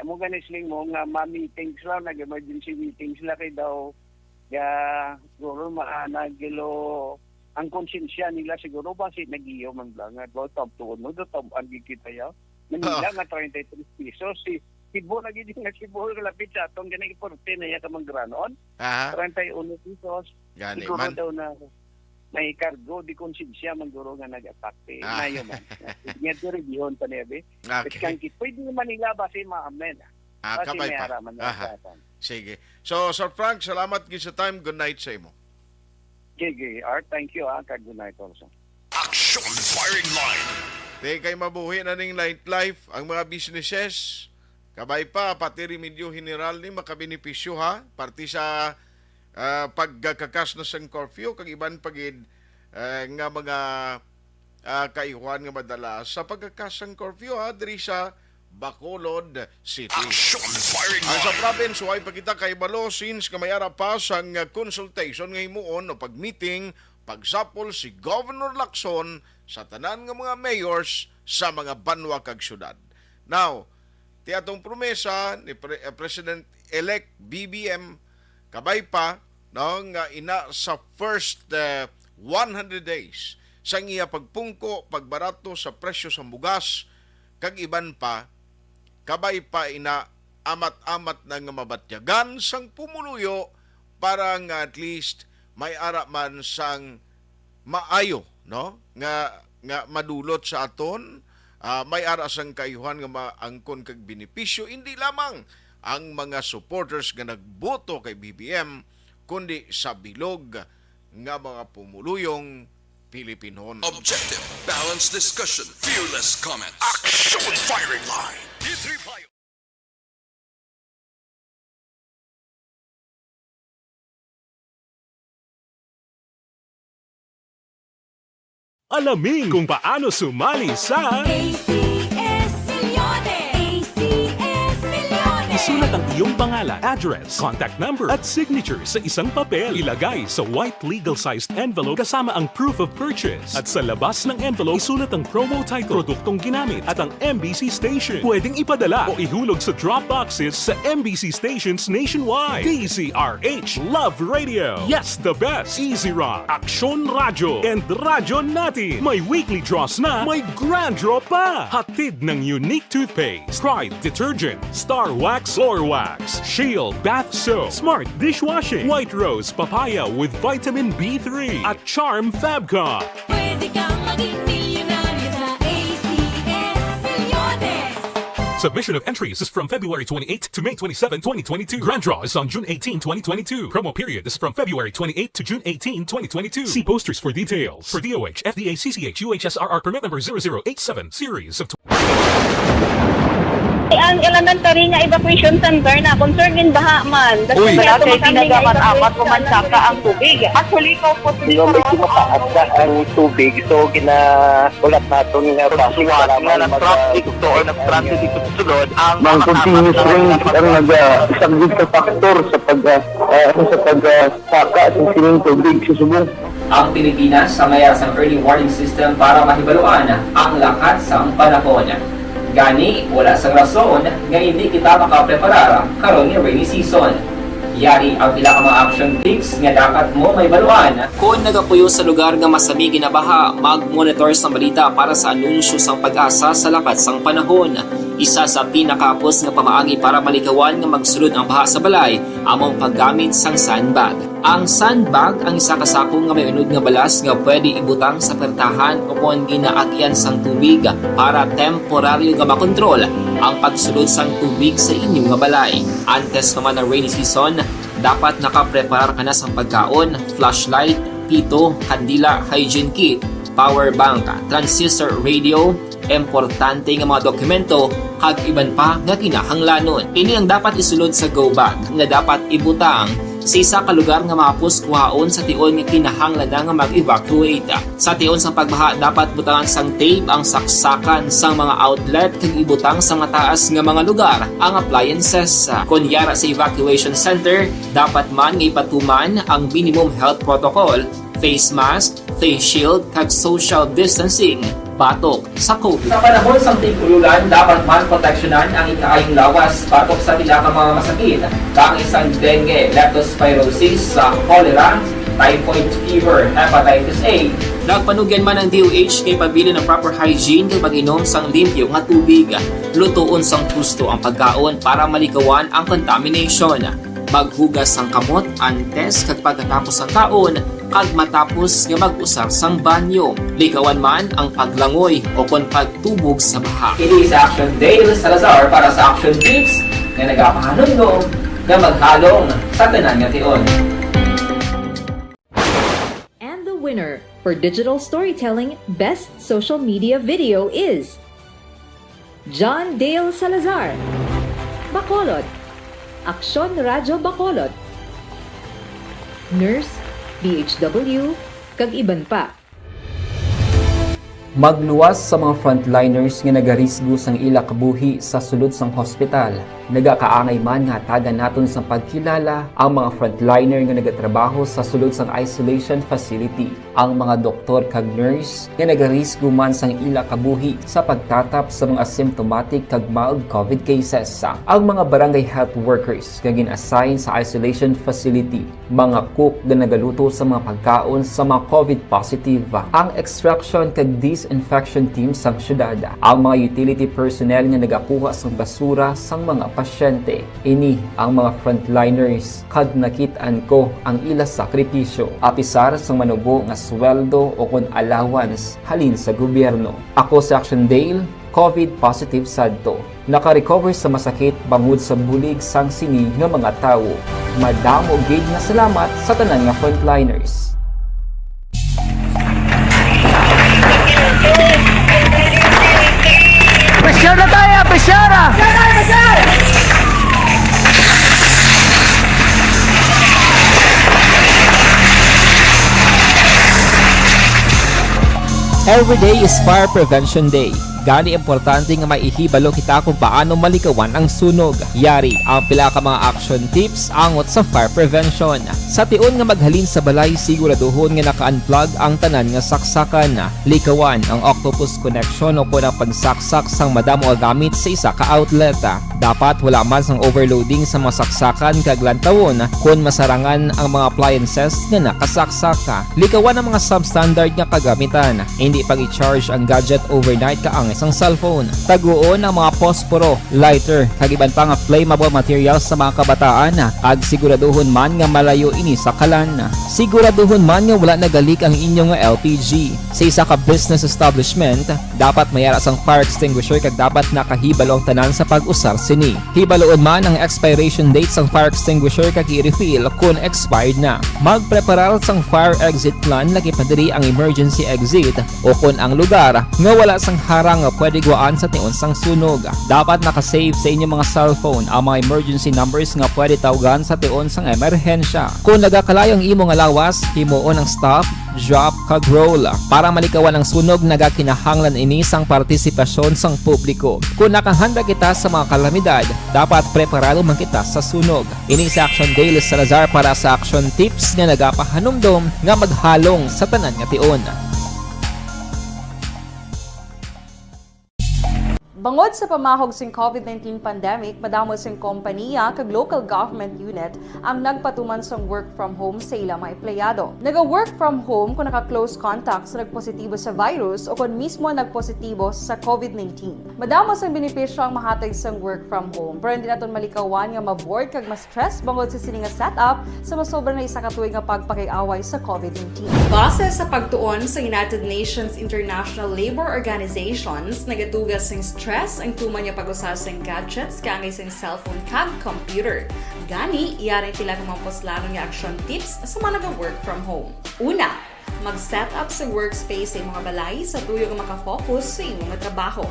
amo gani siling mo nga ma-meeting sila, nag-emergency meeting sila kay daw, ya, siguro ma-, nagilo, ang konsensya nila siguro ba si nagiyo man lang, nga daw, tabtuon mo, daw, tab-, ang gigit ayaw. Manila Oh. nga treinta y tres pesos, si Cebu na gid nga Cebu, lapit sa atong gani, forty na iya ka manggranon. Aha. Treinta y uno pesos. Gani Siguro man. daw na may kargo, di konsensya man guro nga nag-attack, eh. Ah. Mayo man. Nga di region pa niya, be. Okay. Kang kit-, pwede naman nila ba si maamen, ah? Ah, Kasi kabay may pa. haraman na Aha. sa atan. Sige. So, Sir Frank, salamat gid sa time. Good night sa imo. Sige, Art, thank you, ah. Kag good night also. Action Firing Line. Di kay mabuhi na ning nightlife ang mga businesses. Kabay pa, pati Remedyo General ni makabenepisyo, ha? Parte sa, ah, pagkakakas na sang curfew, kag iban pa gid, eh, nga mga, ah, kaihuan nga madala sa pagkakas sang curfew, ha, diri sa Bacolod City. Action Firing Ang sa Line. province, way pa kita kahibalo since nga may ara pa sang consultation nga himuon o pag-meeting, pagsapol si Governor Lacson sa tanan nga mga mayors sa mga banwa kag syudad. Now, ti atong promesa ni Pre-, eh, President-elect B B M, kabay pa, no, nga ina sa first, eh, one hundred days sang iya pagpungko, pagbarato sa presyo sa bugas, kag iban pa, kabay pa ina amat-amat na nga mabatyagan sang pumuluyo para nga at least may ara man sang maayo, no? Nga, nga madulot sa aton, ah, may ara sang kaayuhan nga maangkon kag benepisyo, hindi lamang ang mga supporters nga nagboto kay B B M, kundi sa bilog nga mga pumuluyong Pilipinon. Objective, balanced discussion, fearless comments. Action Firing Line. Alamin kung paano sumali sa A C S Millones. A C S Millones. Isulat ang iyong pangalan, address, contact number, at signature sa isang papel. Ilagay sa white legal-sized envelope kasama ang proof of purchase. At sa labas ng envelope, isulat ang promo title, produktong ginamit, at ang M B C station. Pwedeng ipadala o ihulog sa drop boxes sa M B C stations nationwide. D Z R H, Love Radio. Yes, the best. Easy Rock, Aksyon Radyo, and Radyo Natin. May weekly draws na, may grand draw pa. Hatid ng Unique Toothpaste, Pride Detergent, Star Wax Floor Wax, Shield Bath Soap, Smart Dishwashing, White Rose Papaya with Vitamin B three, at Charm Fabcon. Pwede kang maging milyonaryo sa A C S Millones. Submission of entries is from February twenty-eighth to May twenty-seven, twenty twenty-two. Grand draw is on June eighteen, twenty twenty-two. Promo period is from February twenty-eighth to June eighteen, twenty twenty-two. See posters for details. For D O H, F D A, C C H, U H S R R permit number zero zero eight seven, series of Ang elementary nga evacuation center na concern in baha man. Uy. Wala kay pinagamat-amat ko man saka ang tubig. Actually, ko po Medyo mataas na ang tubig, so ginaulat naton nga basi nga mag- nag-traffic to or nag-transit dito sa sulod ang Ang continuous rain ang nagasaglit sa factor sa pag, ah, ano, sa pag, ah, saka sa sining tubig sa subong. Ang Pilipinas ang mayara sang early warning system para mahibaluan ang lakat sang panahon. Gani, wala sang rason nga indi kita makapreparar karon nga rainy season. Yari ang pila ka mga action tips nga dapat mo mahibaluan. Kon nagapuyo sa lugar nga masami ginabaha, mag-monitor sang balita para sa anunsyo sang PAGASA sa lakat sang panahon. Isa sa pinakahapos nga pamaagi para malikawan nga magsulod ang baha sa balay amo ang paggamit sang sandbag. Ang sandbag ang isa ka sako nga may unod nga balas nga pwede ibutang sa pertahan o kon ginaagian sang tubig para temporaryo nga makontrol ang pagsulod sang tubig sa inyo nga balay. Antes pa man ang rainy season, dapat nakapreparar ka na sang pagkaon, flashlight, pito, kandila, hygiene kit, power bank, transistor radio, importante nga mga dokumento, kag iban pa nga kinahanglanon. Ini ang dapat isulod sa go bag nga dapat ibutang sa isa ka lugar nga mahapos kuhaon sa tion nga kinahanglan na nga mag-evacuate. Sa tion sang pagbaha, dapat butangan sang tape ang saksakan sang mga outlet kag ibutang sa mataas nga mga lugar ang appliances. Kon yara sa evacuation center, dapat man nga ipatuman ang minimum health protocol, face mask, face shield, kag social distancing batok sa COVID. Sa panahon sang tig-ululan, dapat man proteksyonan ang ikaayong lawas batok sa pila ka mga masakit, kaangay sang dengue, leptospirosis, sa cholera, typhoid fever, hepatitis A. Nagpanugyan man ang D O H nga ipabilin ang proper hygiene kag pag-inom sang limpyo nga tubig. Lutoon sang husto ang pagkaon para malikawan ang contamination. Maghugas sang kamot antes kag pagkatapos sang kaon kag matapos nga mag-usar sang banyo. Likawan man ang paglangoy o kon pagtubog sa baha. Ini si Action Dale Salazar para sa Action Tips nga nagapahanumdom nga maghalong sa tanan nga tion. And the winner for digital storytelling best social media video is John Dale Salazar, Bacolod, Aksyon Radyo Bacolod, Nurse, D H W, kag iban pa. Magluwas sa mga frontliners nga nagarisgo sang ila kabuhi sa sulod sang hospital. Nagakaangay man nga hatagan naton sang pagkilala ang mga frontliner nga nagatrabaho sa sulod sang isolation facility. Ang mga doktor kag nurse nga nagarisgo man sang ila kabuhi sa pagtatap sa mga asymptomatic kag mild COVID cases. Ang mga barangay health workers nga gin-assign sa isolation facility, mga cook nga nagaluto sa mga pagkaon sa mga COVID positive, ang extraction kag disinfection team sang syudad, ang mga utility personnel nga nagakuha sang basura sang mga pasyente. Ini ang mga frontliners, kag nakit-an ko ang ila sakripisyo, apisar sang manubo nga sweldo o kon allowance halin sa gobyerno. Ako si Action Dale, COVID positive sadto. Naka-recover sa masakit bangod sa bulig sang sini nga mga tawo. Madamo gid nga salamat sa tanan nga frontliners. Share na tayo, share! Every day is Fire Prevention Day. Gani, importante nga may ihibalo kita kung paano malikawan ang sunog. Yari ang pila ka mga action tips angot sa fire prevention. Sa tion nga maghalin sa balay, siguraduhon nga naka-unplug ang tanan nga saksakan. Likawan ang octopus connection o kon ang pagsaksak sang madamo nga gamit sa isa ka outlet. Dapat wala man sang overloading sa mga saksakan kag lantawon kon masarangan ang mga appliances nga nakasaksak. Likawan ang mga substandard nga kagamitan. Hindi pag-i-charge ang gadget overnight kaangay sang cellphone. Taguon ang mga posporo, lighter, kag iban pa nga flammable materials sa mga kabataan, kag siguraduhon man nga malayo ini sa kalan. Siguraduhon man nga wala nagalik ang inyo nga L P G. Sa isa ka business establishment, dapat may ara sang fire extinguisher kag dapat nakahibalo ang tanan sa pag-usar sini. Hibaloon man ang expiration date sang fire extinguisher kag i-refill kon expired na. Magpreparar sang fire exit plan, labi pa diri ang emergency exit, o kon ang lugar nga wala sang harang nga pwede guwaan sa tion sang sunog. Dapat naka-save sa inyong mga cellphone ang mga emergency numbers nga pwede tawgan sa tion sang emerhensya. Kon nagakalayo ang imo nga lawas, himuon ang stop, drop, kag roll. Para malikawan ang sunog, nagakinahanglan ini sang partisipasyon sang publiko. Kon nakahanda kita sa mga kalamidad, dapat preparado man kita sa sunog. Ini si Action Dale Salazar para sa Action Tips nga nagapahanumdom nga maghalong sa tanan nga tion. Bangod sa pamahog sing COVID nineteen pandemic, madamo sing kompaniya kag local government unit ang nagpatuman sang work from home sa ila mga empleyado. Naga-work from home kung naka-close contact sa nagpositibo sa virus o kon mismo nagpositibo sa COVID nineteen. Madamo sang benepisyo ang mahatag sang work from home, pero hindi naton malikawan nga ma-bored kag ma-stress bangod sa sini nga setup sa masobra na isa ka tuig nga pagpakig-away sa COVID nineteen. Base sa pagtuon sa United Nations International Labor Organizations, nagatuga sing stress ang tuman nga pag-usa sing gadgets kaangay sing cellphone kag computer. Gani, yari ang pila ka mga puslanon nga action tips sa mga naga-work from home. Una, mag-set up sa workspace sa imong balay sa tuyo nga makafocus sa imong trabaho.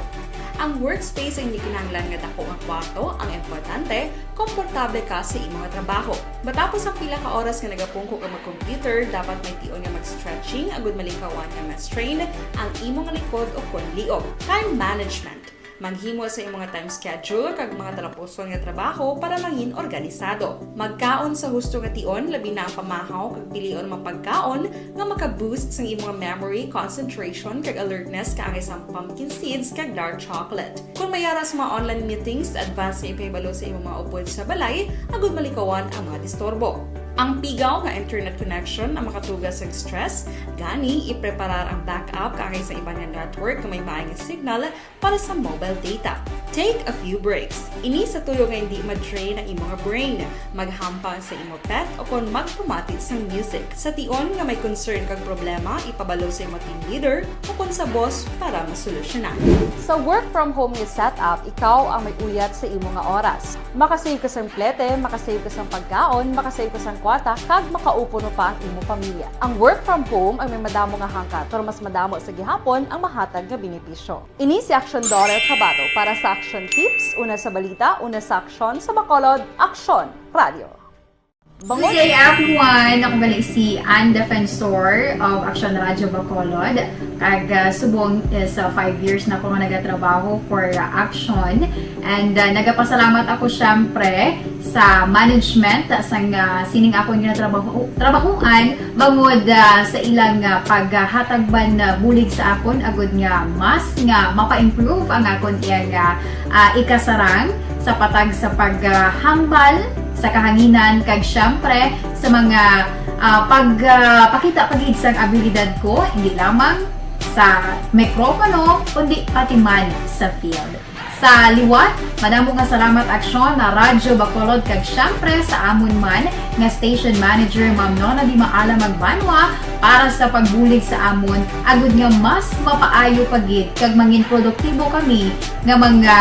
Ang workspace ang hindi kinahanglan nga dako nga kwarto, ang importante, komportable ka sa imong trabaho. Matapos ang pila ka oras nga nagapungko ka mag-computer, dapat may tion nga mag-stretching agud malikawan nga ma-strain ang imong likod o kon liog. Time management. Maghimo sa imong time schedule kag mga talapuson nga trabaho para mangin organisado. Magkaon sa husto nga tion, labi na ang pamahaw, kag pilion ang mga pagkaon nga maka-boost sang imong memory, concentration, kag alertness kaangay sang pumpkin seeds kag dark chocolate. Kon may ara sa mga online meetings, advance nga ipahibalo sa imong mga upod sa balay agud malikawan ang mga disturbo. Ang pigaw nga internet connection ang makatuga sang stress, gani ipreparar ang backup kaangay sa iban nga network nga may maay nga signal para sa mobile data. Take a few breaks. Ini sa tuyo nga hindi ma-drain ang imong brain. Maghampang sa imo pet o kon magpamati sang music. Sa tion nga may concern kag problema, ipabalo sa imo team leader o kon sa boss para masolusyonan. Sa work from home nga setup, ikaw ang may uyat sa imo nga oras. Makasave ka sang plete, makasave ka sang pagkaon, makasave ka sang kwarta, kag makaupo no pa ang imo pamilya. Ang work from home ang may madamo nga hangkat, pero mas madamo sa gihapon ang mahatag nga benepisyo. Ini si Action Daughter Kabato para sa Action Tips, una sa balita, una sa aksyon, sa Bacolod, Aksyon Radio. Good day, everyone! Ako gali si Ann Defensor of Action Radio Bacolod. Kag, ah, subong is, ah, five years na ako nga nagatrabaho for, ah, Action. And, ah, nagapasalamat ako, syempre, sa management sang, ah, sining akon ginatrabaho-, trabahoan bangod, ah, sa ilang, ah, paghatag man, ah, bulig sa akon agud nga mas nga mapa-improve ang akon iyang, ah, ah, ikasarang sa patag sa paghambal sa kahanginan kag siyempre sa mga, ah, pag, ah, pakita pa gid sang abilidad ko, hindi lamang sa mikropono kundi pati man sa field. Sa liwat, madamo nga salamat, Aksyon, na Radyo Bacolod, kag siyempre sa amon man nga station manager, Ma'am Nona Di Maala Magbanwa, para sa pagbulig sa amon, agud nga mas mapaayo pa gid kag mangin produktibo kami nga mga,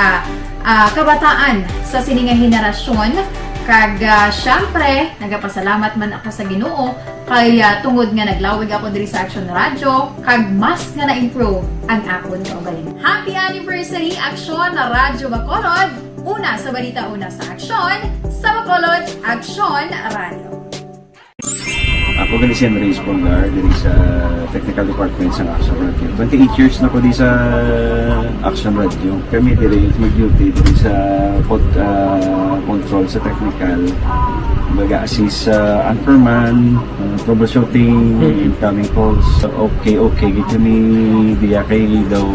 ah, kabataan sa sini nga henerasyon. Kag, ah, siyempre, nagapasalamat man ako sa Ginoo Kay, ah, tungod nga naglawig ako diri sa Action Radio, kag mas nga na-improve ang akon kaugalingon. Happy anniversary, Action Radyo Bacolod! Una sa balita, una sa aksyon, sa Bacolod, Action Radio. Ako gali si Henry Espolgar, diri sa technical department sa Action Radio. Twenty-eight years na ko di sa Action Radio. Kami diri mag-duty diri sa pod-, ah, control sa technical. Baga assist sa anchorman, ah, troubleshooting, incoming calls. Okay, okay, gid kami diya kay daw,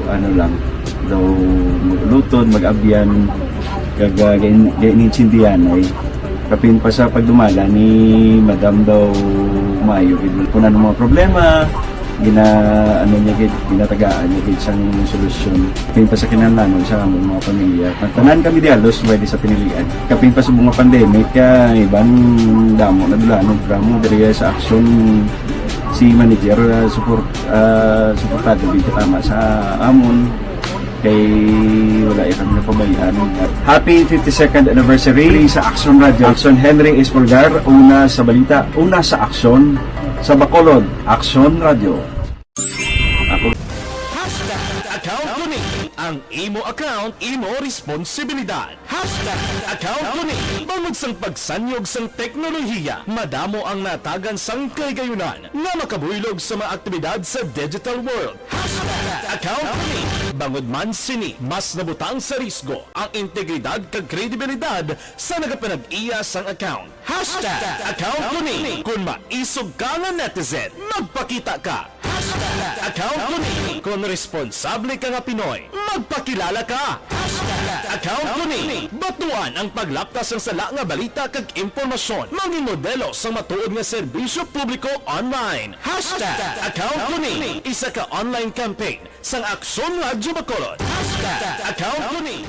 ano lang, daw mag-uluton, mag-abyan, kag, ah, gain-, gain-, intindihan ay. Kapin pa sa pagdumala ni Madam daw maayo gid. Kung ano mga problema, gina-, ano niya gid, ginatagaan niya gid sang solusyon. Kapin pa sa kinahanglanon sa among mga pamilya. Ang tanan kami di halos pwede sa pinilian. Kapin pa sa mga pandemic, kaya iban damo na dula, no, drama diri sa aksyon si manager, ah, support, ah, suportado gid tama sa amon. Kay wala ya kami napabayaan. Happy fifty-second anniversary sa Action Radio. Action Henry Espolgar, una sa balita, una sa aksyon, sa Bacolod, Action Radio. Ako. Hashtag account ko ni. Ang imo account, imo responsibilidad. Hashtag account ko ni. Bangod sang pagsanyog sang teknolohiya, madamo ang natagan sang kahigayunan nga makabuylog sa mga aktibidad sa digital world. Hashtag account ko ni. Bangod man sini, mas nabutang sa risgo ang integridad kag kredibilidad sa nagapanag-iya sang account. Hashtag account ko ni. Kung maisog ka nga netizen, magpakita ka. Hashtag account ko ni. Kung responsable ka nga Pinoy, magpakilala ka. Hashtag account ko ni. Batuan ang paglapkas sang sala nga balita kag impormasyon. Mangin modelo sang matuod nga serbisyo publiko online. Hashtag account ko ni. Isa ka online campaign sang Aksyon Radyo Bacolod. Hashtag account ko ni.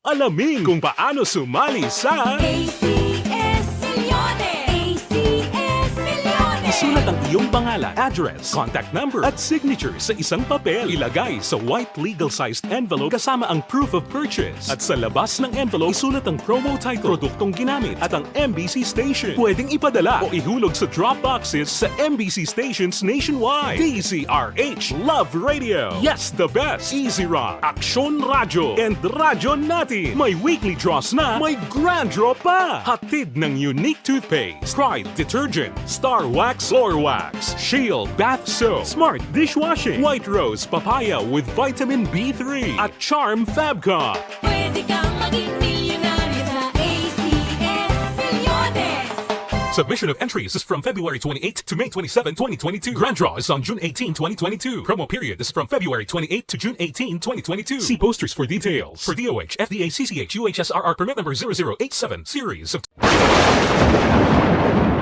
Alamin kung paano sumali sa A C S Milyones! A C S Milyones! Isulat ang iyong pangalan, address, contact number, at signature sa isang papel. Ilagay sa white legal-sized envelope kasama ang proof of purchase. At sa labas ng envelope, isulat ang promo title, produktong ginamit, at ang M B C station. Pwedeng ipadala o ihulog sa drop boxes sa M B C stations nationwide. D Z R H Love Radio. Yes, the best. Easy Rock, Aksyon Radyo, and Radyo Natin. May weekly draws na, may grand draw pa. Hatid ng Unique Toothpaste, Pride Detergent, Star Wax Floor Wax, Shield Bath Soap, Smart Dishwashing, White Rose Papaya with Vitamin B three, at Charm Fabcon. Pwede kang maging milyonaryo sa A C S Milyones. Submission of entries is from February twenty-eighth to May twenty-seven, twenty twenty-two. Grand draw is on June eighteen, twenty twenty-two. Promo period is from February twenty-eighth to June eighteen, twenty twenty-two. See posters for details. For D O H, F D A, C C H, U H S R R permit number zero zero eight seven, series of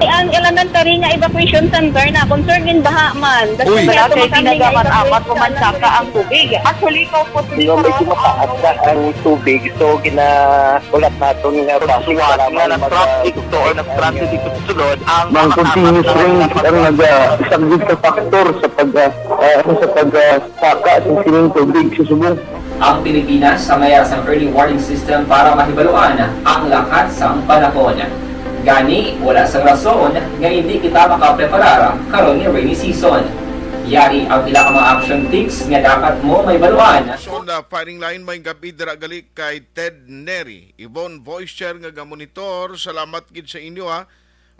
Ang elementary nga evacuation center na concern in baha man. Uy. Wala kay ginagamit-amat ko man saka ang tubig. Actually, ikaw po, Hindi, medyo mataas na ang tubig. So, gina-, ulat naton nga basi nga para na-traffic to or na-stranded dito sa sulod ang mga continuous rain ang naga-, isang big factor sa pag, ah, ah, sa pag, ah, saka sa sining tubig sa subong. Ang Pilipinas ang mayara sang early warning system para mahibaluan ang lakat sang panahon. Gani, wala sang rason nga indi kita makapreparar karon nga rainy season. Yari ang pila ka mga action tips nga dapat mo mahibaluan. Action, ah, firing line, may gabi dira gali kay Ted Neri, Yvonne Voicer nga gamonitor. Salamat gid sa inyo, ha.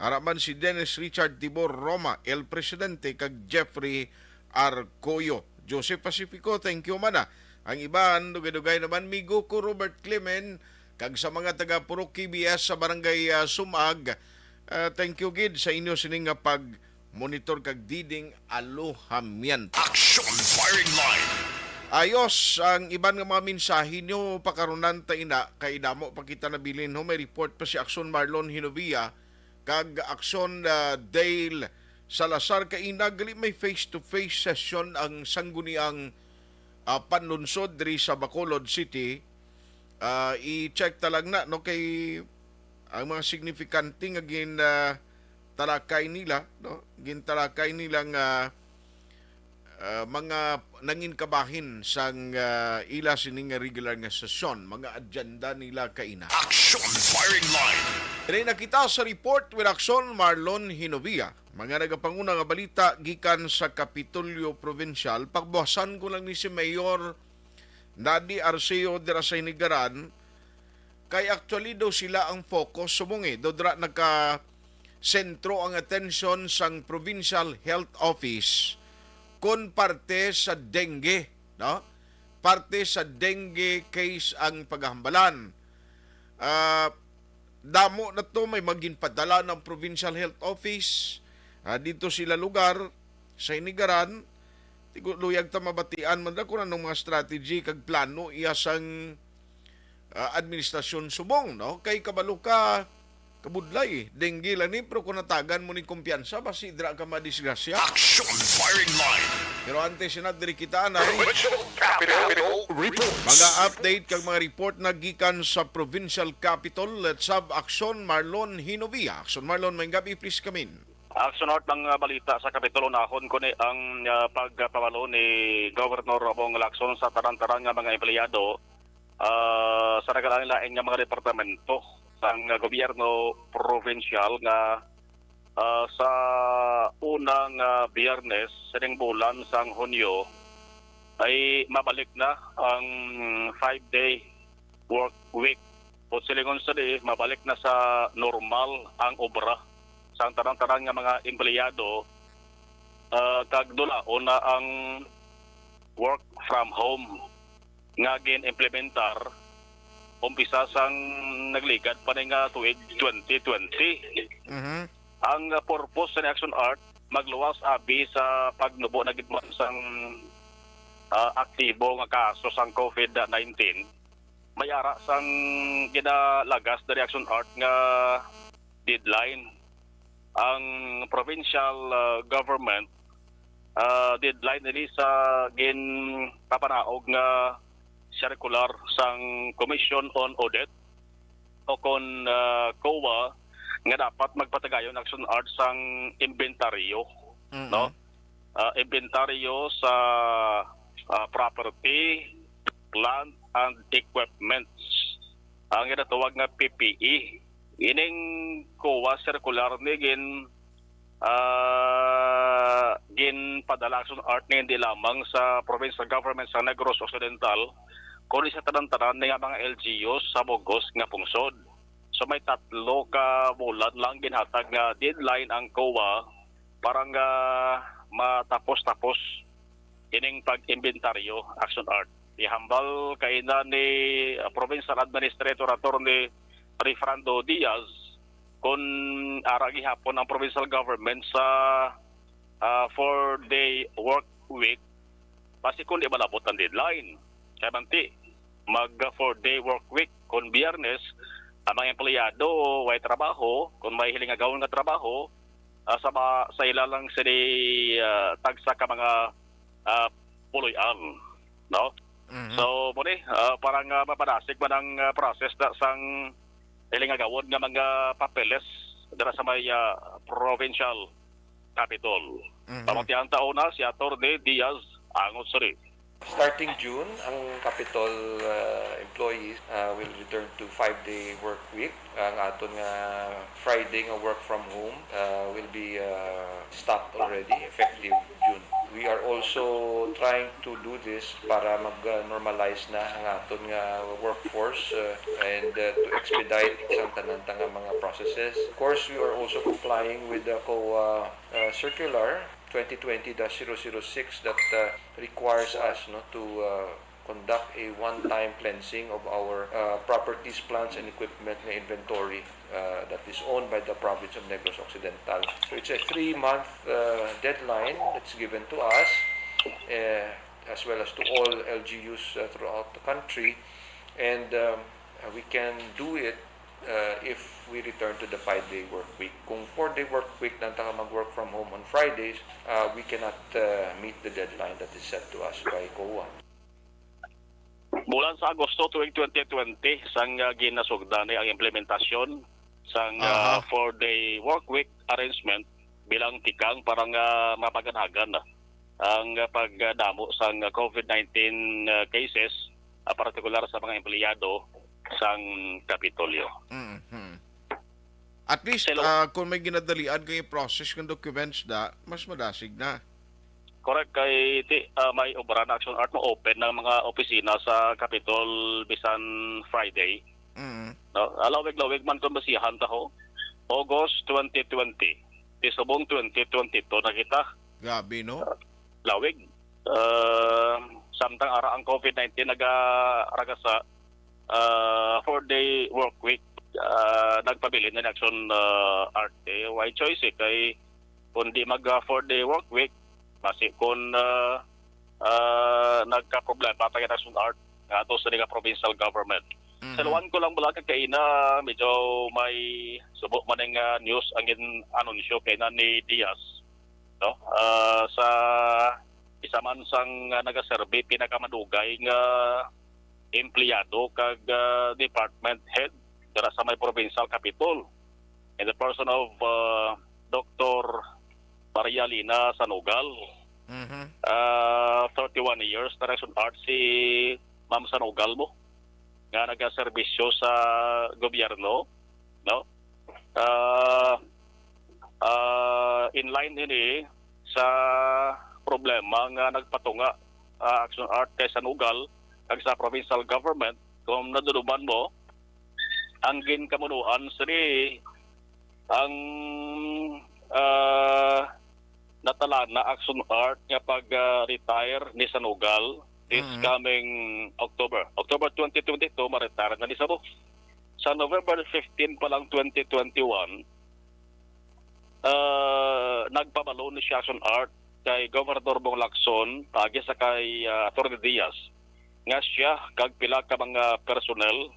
Ara man si Dennis Richard Tibor Roma, El Presidente, kag Jeffrey Arcoyo. Joseph Pacifico, thank you man, ah. Ang iban, dugay-dugay naman, migo ko Robert Clemen, kag sa mga taga Purok K B S sa Barangay, ah, Sumag, ah, thank you gid sa inyo sini nga pag-monitor kag diding alojamiento. Action Firing Line. Ayos, ang iban nga mga mensahe nyo, pakarunan ta ina, kay damo pa kita nabilin, ho. May report pa si Action Marlon Hinovia, kag Action, ah, Dale Salazar. Kaina gali may face-to-face session ang Sangguniang, ah, Panlunsod diri sa Bacolod City. Ah, i-check ta lang na, no, kay ang mga signifikante nga gin, ah, talakay nila, no? Gintalakay nila nga, ah, mga nangin kabahin sang, ah, ila sini nga regular nga sesyon, mga agenda nila kaina. Action Firing Line. Diri na kita sa report with Action Marlon Hinovia. Mga nagapanguna nga balita gikan sa Kapitolyo Provincial, pagbuhasan ko lang ni si Mayor Nadi Arceo dira sa Hinigaran, kay actually daw sila ang focus subong eh. Daw dira naka sentro ang atensyon sang Provincial Health Office kon parte sa dengue, no? Parte sa dengue case ang paghambalan. Ah, damo na to may maginpadala ng Provincial Health Office, ah, dito sila lugar sa Hinigaran. Tigo luyag ta mabatian man da kung anong mga strategy kag plano iya sang, ah, administrasyon subong, no? Kay kabalo ka, kabudlay, dengue lang ni, pero kung natagan mo ni kumpiyansa, basi dira ka madisgrasya. Action Firing Line. Pero antes na diri kita anay Provincial Capitol Report. mga update kag mga report na gikan sa Provincial Capitol. Let's have Action Marlon Hinovia. Action Marlon, may gabi, please come in. Action Art ng, ah, balita sa Kapitol. Unahon ko ni ang, ah, pagpabalo ni Governor Bong Lacson sa tanan-tanan nga mga empleyado, ah, sa nagalain-lain nga mga departamento sang, ah, gobyerno provincial nga, ah, sa unang, ah, Biyernes sining bulan sang Hunyo ay mabalik na ang five-day work week. O silingon sa di, mabalik na sa normal ang obra sang tanan-tanan nga mga empleyado, ah, kag dulaon na ang work from home nga gin-implementar umpisa sang nagligad pa ni nga tuig twenty twenty. Mhm. Ang, ah, purpose sa Action Art magluwas abi sa pagnubo na gid man sang, ah, aktibo nga kaso sang COVID nineteen. May ara sang ginalagas diri Action Art nga deadline. Ang provincial, ah, government, ah, deadline nila sa ginpapanaog nga circular sang Commission on Audit o kon, ah, COA nga dapat magpatagayon Action Art sang inventaryo, Mm-mm. no? Ah, inventaryo sa, ah, property, plant, and equipments. Ang ginatawag nga P P E. Ining COA circular ni gin, ah, ginpadala Action Art ni hindi lamang sa provincial government sa Negros Occidental, kundi sa tanan-tanan nga mga L G Us sa bugos nga pungsod. So may tatlo ka bulan lang ginhatag nga deadline ang COA para nga matapos-tapos ining pag-inventaryo, Action Art. Ihambal kaina ni, ah, Provincial Administrator Attorney Rifrando Diaz kung ara gihapon ang provincial government sa, ah, four-day work week, basi kung di malabot ang deadline. Kaya manti, mag four-day work week. Kung Biyernes, ang mga empleyado way trabaho, kung may hiling agawon nga trabaho, ah, sa, ma- sa ila lang sini, ah, tagsa ka mga, ah, puloy-an, no? Mhm. So, mo ni, ah, para nga mapadasig man ang, ah, process na sang hiling agawon nga mga papeles dira sa may, ah, provincial capitol. Mhm. Pamatian ta una si Attorney Diaz Angot Suri. Starting June, ang Capitol uh, employees uh, will return to five-day work week. Ang aton nga Friday nga work from home uh, will be uh, stopped already, effective June. We are also trying to do this para mag-normalize na ang aton nga workforce uh, and uh, to expedite sang tanan ta nga mga processes. Of course, we are also complying with the COA uh, circular twenty twenty dash zero zero six that uh, requires us, no, to uh, conduct a one-time cleansing of our uh, properties, plants, and equipment na inventory uh, that is owned by the province of Negros Occidental. So it's a three-month uh, deadline that's given to us uh, as well as to all L G Us uh, throughout the country, and um, uh, we can do it uh, if we return to the five-day work week. Kung four-day work week lang ta mag-work from home on Fridays, uh, we cannot uh, meet the deadline that is set to us by COA. Bulan sa Agosto tuig twenty twenty, sang, ah, ginasugdan ni ang implementasyon sang, ah, Aha. four-day work week arrangement bilang tikang para nga mapaganagan na. ang pagdamo sang COVID nineteen, ah, cases, ah, partikular sa mga empleyado sang Kapitolyo. Mhm. At least, Hello. ah, kung may ginadalian kay process ng documents da, mas madasig na. Correct, kay ti, ah, may obra na Action Art, mo open na mga opisina sa Capitol bisan Friday. Mm. No? Ah, lawig-lawig man kung basihan ta ho. August twenty twenty, ti subong twenty twenty-two na kita. Grabe, no? Lawig. Ah, samtang ara ang COVID nineteen nagaragasa, ah, four-day work week, ah, nagpabilin na ni Action, ah, Art. Eh, why choice eh? Kay kung di mag, ah, four-day work week, basi kung, ah, ah, nagka-problema pa kita sa Action Art nga ato sa nga provincial government. Mhm. Saluan ko lang bala kay kaina, medyo may subo man nga news ang gin-anunsyo kaina ni Diaz, no? Ah, sa isa man sang, ah, nagaserbi pinakamadugay nga empleyado kag, ah, department head dira sa may provincial capitol, in the person of, ah, Doctor Maria Lina Sanugal. Mhm. Ah, thirty-one years na Action Art si Ma'am Sanugal mo, nga nagaserbisyo sa gobyerno, no? Ah, ah, in line ini sa problema nga nagpatunga, ah, Action Art kay Sanugal kag sa provincial government, kung naduduman mo, ang ginkamunuan sini ang, ah, natalana Action Art nga pag, ah, retire ni Sanugal this Mhm. coming October, October twenty twenty-two, ma-retire na ni Sanugal. Sa November fifteen pa lang, twenty twenty-one, ah, nagpabalo ni siya Action Art kay Governor Bong Lacson paagi sa kay, ah, Attorney Diaz nga siya kag pila ka mga personnel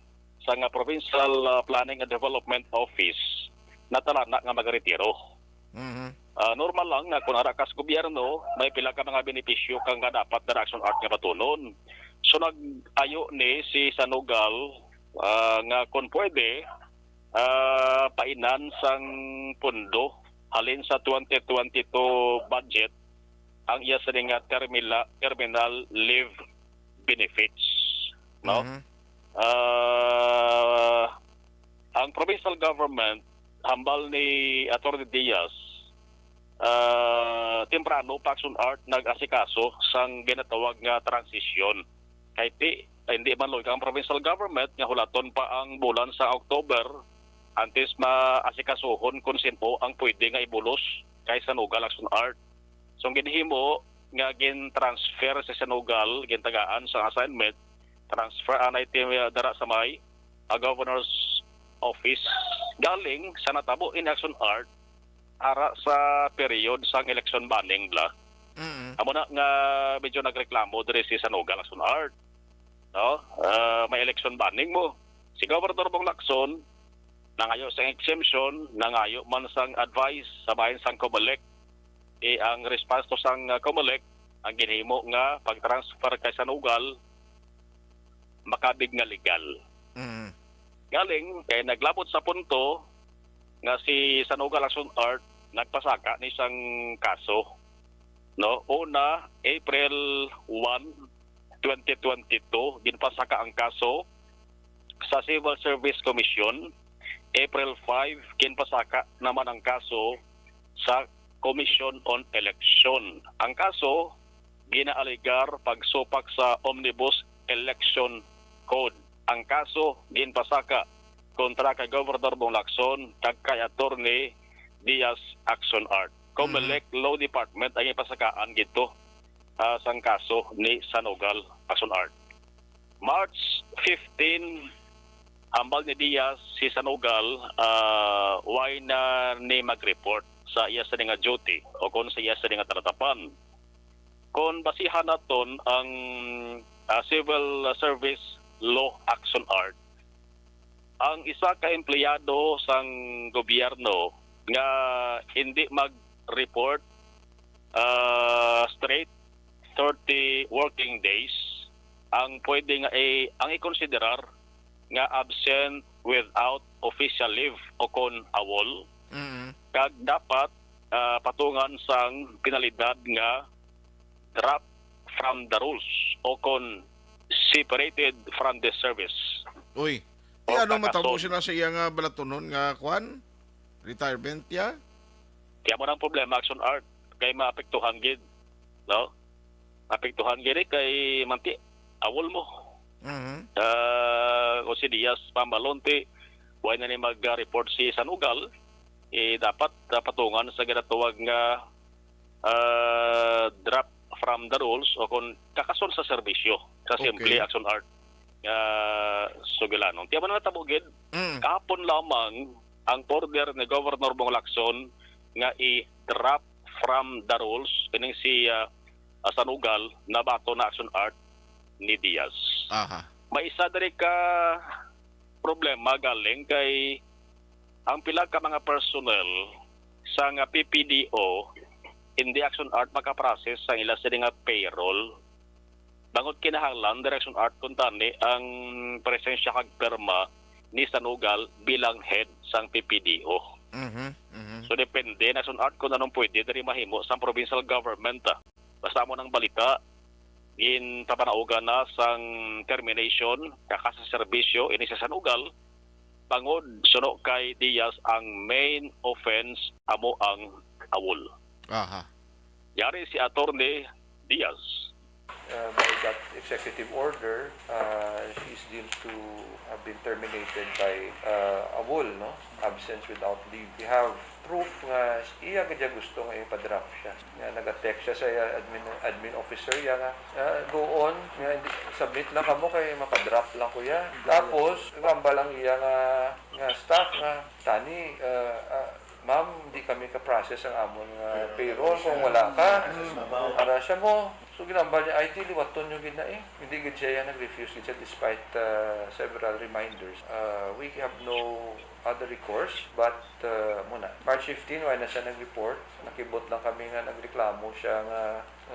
sa nga Provincial, ah, Planning and Development Office natalana nga magretiro. Mhm. Ah, normal lang nga kung ara ka sa gobyerno, may pila ka mga benepisyo ka nga dapat na Action Art nga batunon. So, nag-ayo ni si Sanugal, ah, nga kung pwede, ah, painan sang pondo halin sa twenty twenty-two budget ang iya sini nga termila-, terminal leave benefits, no? Mhm. Ah, ang provincial government, hambal ni Attorney Diaz, ah, temprano pa Action Art nag-asikaso sang ginatawag nga transisyon. Kay ti, hindi man loy ang provincial government nga hulaton pa ang bulan sa October antes maasikasuhon kung sin-o ang pwede nga ibulos kay Sanugal Action Art. So, ang ginhimo nga gin-transfer si Sanugal, gintagaan sa assignment, transfer anay ti, uh, dara sa may, uh, governor's office. Galing sa natabo in Action Art, ara sa period sang election banning bla. Mm. Amo na nga medyo nagreklamo diri si Sanugal Action Art. No? Ah, may election banning mo. Si Governor Bong Lacson, nangayo sang exemption, nangayo man sang advice sa bahin sang Comelec. Eh, ang response to sang, ah, Comelec, ang ginhimo nga pag-transfer kay Sanugal, makabig nga legal. Mm. Galing, kay naglabot sa punto nga si Sanugal Action Art nagpasaka ni sang kaso. No? Una, April one, twenty twenty-two, ginpasaka ang kaso sa Civil Service Commission. April five, ginpasaka naman ang kaso sa Commission on Election. Ang kaso, ginaaligar pagsupak sa Omnibus Election Code. Ang kaso, ginpasaka kontra kay Governor Bong Lacson kag kay Attorney Diaz Action Art. Comelec Law Department ang ipasakaan gito, ah, sang kaso ni Sanugal Action Art. March fifteen, hambal ni Diaz, si Sanugal, ah, why na ni mag-report sa iya sini nga duty o kon sa iya sini nga talatapan. Kon basihan naton ang, ah, Civil Service Law Action Art, ang isa ka empleyado sang gobyerno nga hindi mag-report, ah, straight thirty working days, ang pwede nga i-, ang ikonsiderar nga absent without official leave o kon AWOL, Mm. kag dapat, ah, patungan sang penalidad nga drop from the rolls o kon separated from the service. Uy, di O ano matabo kakason. Sila sa iya nga balatunon nga kwan? Retirement ya? Kaya mo nang problema, Action Art, kay maapektuhan gid, no? Maapektuhan gid eh, kay manti, awol mo. Mhm. Ah, kung si Diaz Pamalonte, why na ni mag-report si San Ugal, eh, dapat, ah, patungan sa ginatawag nga, ah, drop from the rolls o kung kakason sa serbisyo sa simple Okay. Action Art nga sugilanon. Tiyan mo na natabo gid, Mm. kahapon lamang ang order ni Governor Bong Lacson nga i-drop from the rolls kining si, ah, ah, San Ugal nabaton na Action Art ni Diaz. Aha. May isa diri ka problema galing kay ang pila ka mga personnel sa nga P P D O, hindi Action Art makaprocess sa ila sini nga payroll. Bangod kinahanglan, Direction Art, kuntani ang presensya kag pirma ni San Ugal bilang head sang P P D O. Mhm, mhm. So, depende na, Direction Art, kung anong pwede diri mahimo sa provincial government, ah. Basta mo nang balita, ginpapanaugan na sang termination, kakasaserbisyo ini sa San Ugal, bangod suno kay Diaz ang main offense amo ang awol. Aha. Yari si Attorney Diaz. Uh, by that executive order, uh, she is deemed to have been terminated by, uh, awol, no? Absence without leave. We have proof nga iya gid siya gusto nga ipa-drop siya. Nga naga-text siya sa iya admin, admin officer iya nga, "Ah, go on, nga hindi, submit lang kamo kay mapa-drop lang ko ya." Tapos, gambal ang iya nga, nga staff nga, "Tani, ah, ah, ma'am, di kami ka-process ang amon nga payroll kung wala ka." Ara siya mo. So, ginambal niya, "Ay, di, liwaton nyo gid na eh." Hindi gid siya yan, nag-refuse gid siya despite, ah, several reminders. Ah, we have no other recourse, but, uh, muna. March fifteen, wala na siya nag-report. Nakibot lang kami nga nagreklamo siya nga,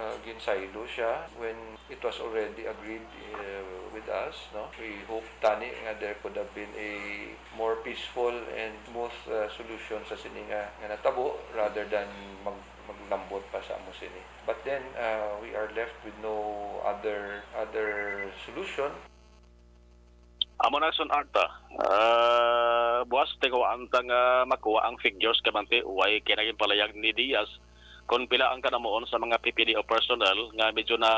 uh, ginsaylo siya when it was already agreed, uh, with us, no? We hope tani nga there could have been a more peaceful and smooth, uh, solution sa sini nga, nga natabo rather than mag-, maglambot pa sa amo sini. But then, uh, we are left with no other, other solution. Amo na, Son Arta. Ah, buwas, tingwaan ta nga makuha ang figures kay manti, way kay naging palayag ni Diaz kung pila ang kanamuon sa mga P P D O personnel nga medyo na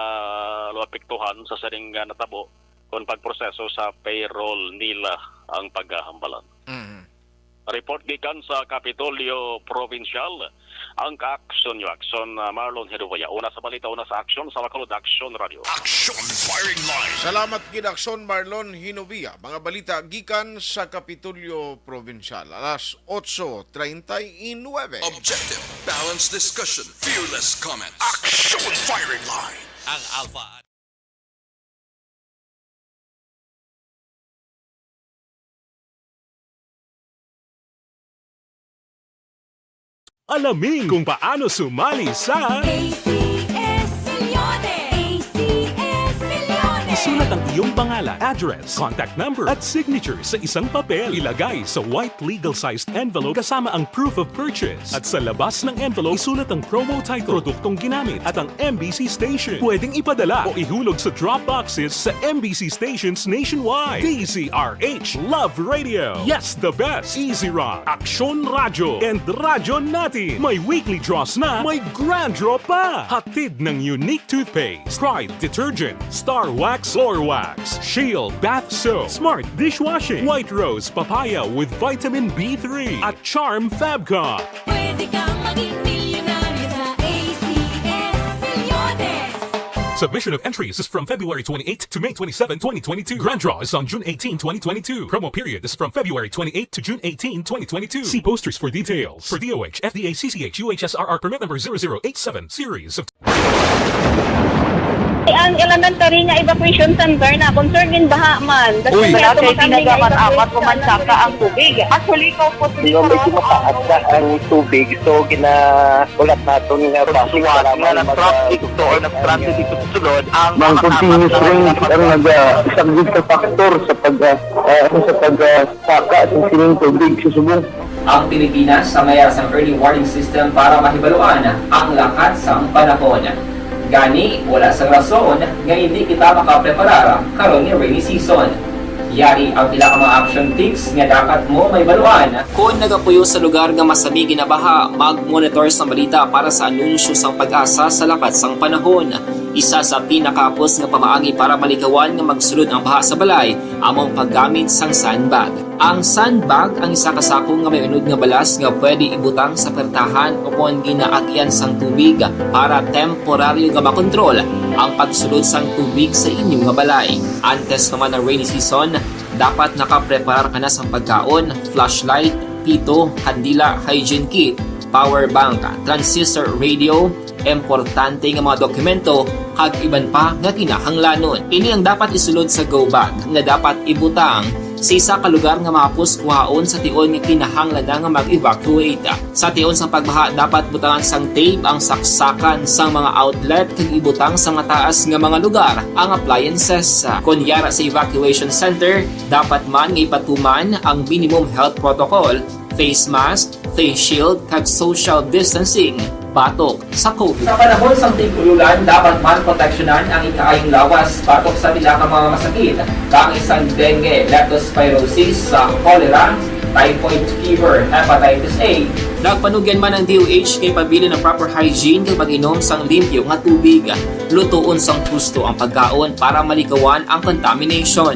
luapektuhan sa sining nga natabo kung pagproseso sa payroll nila ang paghahambalan. Mhm. Report gikan sa Kapitolyo Provincial, ang ka-action niyo, Action, ah, Marlon Hiruya. Una sa balita, una sa aksyon, sa Bacolod Action Radio. Action Firing Line. Salamat gid, Action Marlon Hinovia. Mga balita gikan sa Kapitolyo Provincial, alas otso treinta y nueve. Objective, balanced discussion, fearless comment. Action Firing Line. Ang Alpha. Alamin kung paano sumali sa A C S Milyones! A C S Milyones! Isulat ang iyong pangalan, address, contact number, at signature sa isang papel. Ilagay sa white legal-sized envelope kasama ang proof of purchase. At sa labas ng envelope, isulat ang promo title, produktong ginamit, at ang M B C station. Pwedeng ipadala o ihulog sa drop boxes sa M B C stations nationwide. D Z R H Love Radio. Yes, the best. Easy Rock, Aksyon Radyo, and Radyo Natin. May weekly draws na, may grand draw pa. Hatid ng Unique Toothpaste, Pride Detergent, Star Wax Floor Wax, Shield Bath Soap, Smart Dishwashing, White Rose Papaya with Vitamin B three, at Charm Fabcon. Pwede kang maging milyonaryo sa A C S Milyones. Submission of entries is from February twenty-eighth to May twenty-seven, twenty twenty-two. Grand draw is on June eighteen, twenty twenty-two. Promo period is from February twenty-eighth to June eighteen, twenty twenty-two. See posters for details. For D O H, F D A, C C H, U H S R R permit number zero zero eight seven, series of Ang elementary nga evacuation center na concern in baha man. Uy. Wala kay tinaga man amat ko man saka ang tubig. Actually, ikaw po, di ba, medyo mataas na ang tubig. So, ginahulat naton nga basi suwat para nga man nag-traffic mag-, to or nag-transit dito sa sulod, ang Mang continuous rain ang naga-, isa gid ka factor sa pag, ah, ah, sa pag, ah, saka sa sining tubig sa subong. Ang Pilipinas sa mayara sang early warning system para mahibaluan ang lakat sang panahon. Gani, wala sang rason nga hindi kita makapreparar karon nga rainy season. Yari ang pila ka mga action tips nga dapat mo mahibaluan. Kon nagapuyo sa lugar nga masami ginabaha, mag-monitor sang balita para sa anunsyo sang PAGASA sa lakat sang panahon. Isa sa pinakahapos nga pamaagi para malikawan nga magsulod ang baha sa balay amo ang paggamit sang sandbag. Ang sandbag ang isa ka sako nga may unod nga balas nga pwede ibutang sa pertahan o kon ginaagyan sang tubig para temporaryo nga makontrol ang pagsulod sang tubig sa inyo nga balay. Antes pa man ang rainy season, dapat nakapreparar ka na sang pagkaon, flashlight, pito, kandila, hygiene kit, power bank, transistor radio, importante nga mga dokumento, kag iban pa nga kinahanglanon. Ini ang dapat isulod sa go bag nga dapat ibutang sa isa ka lugar nga mahapos kuhaon sa tion nga kinahanglan na nga mag-evacuate. Sa tion sang pagbaha, dapat butangan sang tape ang saksakan sang mga outlet kag ibutang sa mataas nga mga lugar ang appliances. Kon yara sa evacuation center, dapat man nga ipatuman ang minimum health protocol, face mask, face shield, kag social distancing batok sa COVID. Sa panahon sang tig-ululan, dapat man proteksyonan ang ikaayong lawas batok sa pila ka mga masakit, kaangay sang dengue, leptospirosis, sa cholera, typhoid fever, hepatitis A. Nagpanugyan man ang D O H nga ipabilin ang proper hygiene kag mag-inom sang limpyo nga tubig. Lutoon sang husto ang pagkaon para malikawan ang contamination.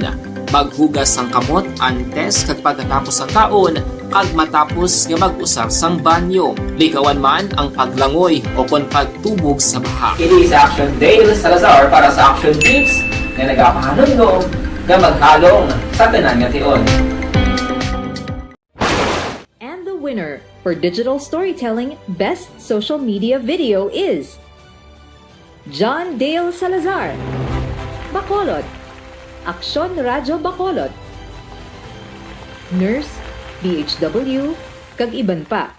Maghugas sang kamot antes kag pagkatapos sang kaon kag matapos nga mag-usar sang banyo. Likawan man ang paglangoy o kon pagtubog sa baha. Ini si Action Dale Salazar para sa Action Tips nga nagapahanumdom nga maghalong sa tanan nga tion. And the winner for digital storytelling best social media video is John Dale Salazar, Bacolod, Aksyon Radyo Bacolod, Nurse, D H W, kag iban pa.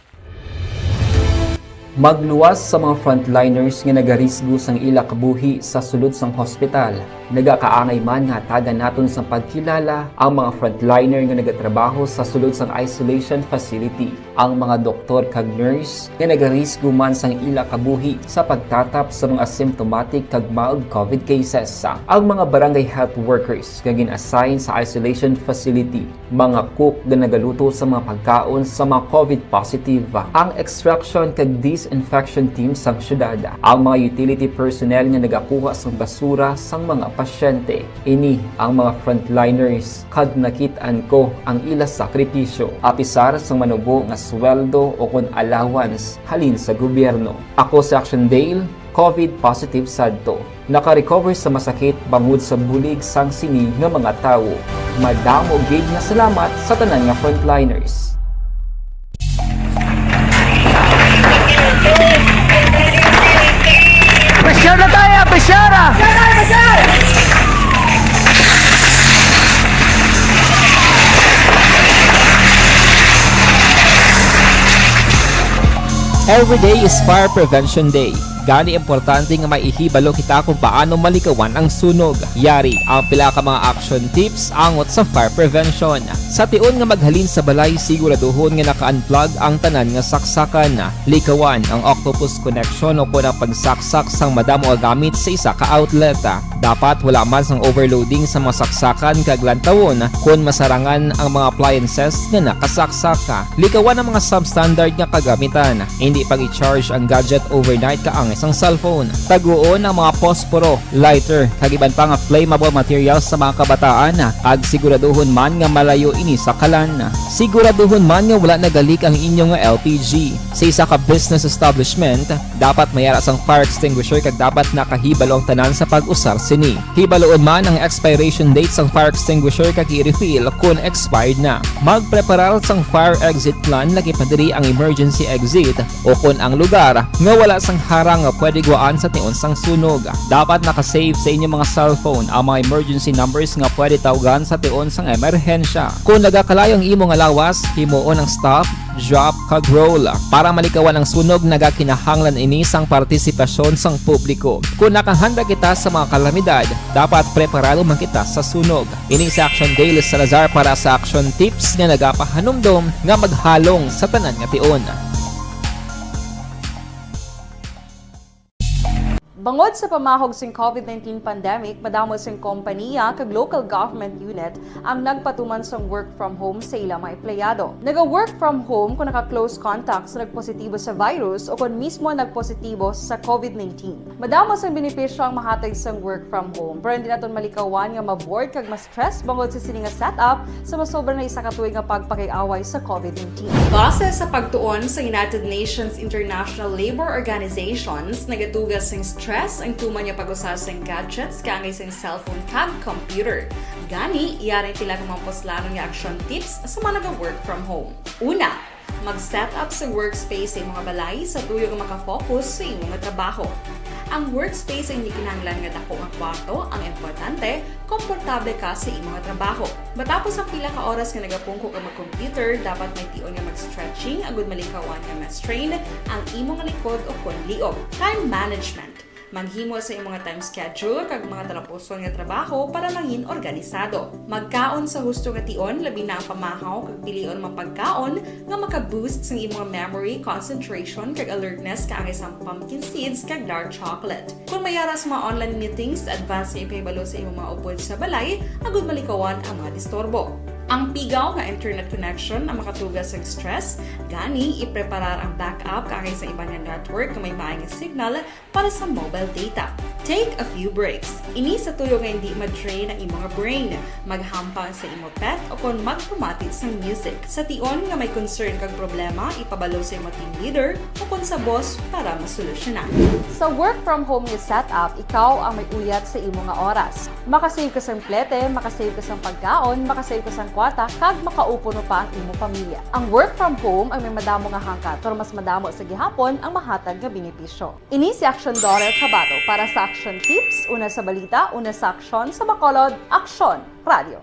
Magluwas sa mga frontliners nga nagarisgo sang ila kabuhi sa sulod sang hospital. Nagakaangay man nga hatagan naton sang pagkilala ang mga frontliner nga nagatrabaho sa sulod sang isolation facility, ang mga doktor kag nurse nga nagarisgo man sang ila kabuhi sa pagtatap sa mga asymptomatic kag mild COVID cases, ang mga barangay health workers nga gin-assign sa isolation facility, mga cook nga nagaluto sa mga pagkaon sa mga COVID positive, ang extraction kag disinfection team sang syudad, ang mga utility personnel nga nagakuha sang basura sang mga pasyente. Ini ang mga frontliners kag nakit-an ko ang ila sakripisyo, apisar sang manubo nga sweldo o kon allowance halin sa gobyerno. Ako si Action Dale, COVID positive sadto. Naka-recover sa masakit bangod sa bulig sang sini nga mga tawo. Madamo gid nga salamat sa tanan nga frontliners. Pressure na tayo! Pressure na! Every day is Fire Prevention Day. Gani, importante nga may ihibalo kita kung paano malikawan ang sunog. Yari ang pila ka mga action tips angot sa fire prevention. Sa tion nga maghalin sa balay, siguraduhon nga naka-unplug ang tanan nga saksakan. Likawan ang octopus connection o kon ang pagsaksak sang madamo nga gamit sa isa ka outlet. Dapat wala man sang overloading sa mga saksakan kag lantawon kon masarangan ang mga appliances nga nakasaksak. Likawan ang mga substandard nga kagamitan. Indi pag-i-charge ang gadget overnight kaangay sang cellphone. Taguon ang mga posporo, lighter, kag iban pa nga flammable materials sa mga kabataan, kag siguraduhon man nga malayo ini sa kalan. Siguraduhon man nga wala naga-leak ang inyo nga L P G. Sa isa ka business establishment, dapat may ara sang fire extinguisher kag dapat nakahibalo ang tanan sa pag-usar sini. Hibaluon man ang expiration date sang fire extinguisher kag i-refill kon expired na. Magpreparar sang fire exit plan, laki pa diri ang emergency exit o kon ang lugar nga wala sang harang nga pwede gwaan sa tion sang sunog. Dapat naka-save sa inyo mga cellphone ang mga emergency numbers nga pwede tawgan sa tion sang emerhensya. Kon nagakalayo ang imo nga lawas, himuon ang stop, drop, kag roll. Para malikawan ang sunog, nagakinahanglan ini sang partisipasyon sang publiko. Kon nakahanda kita sa mga kalamidad, dapat preparado man kita sa sunog. Ini si Action Dale Salazar para sa Action Tips nga nagapahanumdom nga maghalong sa tanan nga tion. Bangod sa pamahog sing COVID nineteen pandemic, madamo sing kompaniya kag local government unit ang nagpatuman sang work from home sa ila mga empleyado. Naga-work from home kung naka-close contact sa nagpositibo sa virus o kon mismo nagpositibo sa COVID nineteen. Madamo sang benepisyo ang mahatag sang work from home, pero hindi naton malikawan nga ma-bored kag ma-stress bangod sa sini nga setup sa masobra na isa ka tuig nga pagpakig-away sa COVID nineteen. Base sa pagtuon sa United Nations International Labour Organizations, nagatuga sing stress ang tuman nga pag-usa sing gadgets kaangay sing cellphone kag computer. Gani, yari ang pila ka mga puslanon nga action tips sa mga naga-work from home. Una, mag-set up sa workspace sa imong balay sa tuyo nga makafocus sa imong trabaho. Ang workspace ay hindi kinahanglan nga dako nga kwarto, ang importante, komportable ka sa imong trabaho. Matapos ang pila ka oras nga nagapungko ka mag-computer, dapat may tion nga mag-stretching agud malikawan nga ma-strain ang imong likod o kon liog. Time management. Maghimo sa imong time schedule kag mga talapuson nga trabaho para mangin organisado. Magkaon sa husto nga tion, labi na ang pamahaw kag pilion mga pagkaon nga maka-boost sang imong memory, concentration, kag alertness kaangay sang pumpkin seeds kag dark chocolate. Kon may ara sa mga online meetings, advance nga ipahibalo sa imong mga upod sa balay agud malikawan ang mga disturbo. Ang pigaw nga internet connection ang makatuga sa stress, gani ipreparar ang backup kaangay sa iban nga network nga may maay nga signal para sa mobile data. Take a few breaks. Ini sa tuyo nga hindi ma-drain ang imong brain. Maghampang sa imo pet o kon magpamati sang music. Sa tion nga may concern kag problema, ipabalo sa imo team leader o kon sa boss para masolusyonan. Sa work from home nga setup, ikaw ang may uyat sa imo nga oras. Makasave ka sang plete, makasave ka sang pagkaon, makasave ka sang kwarta, kag makaupuno pa ang imo pamilya. Ang work from home ang may madamo nga hangkat, pero mas madamo sa gihapon ang mahatag nga benepisyo. Ini si Action Daughter Kabato para sa Action Tips, una sa balita, una sa aksyon, sa Bacolod, Aksyon Radio.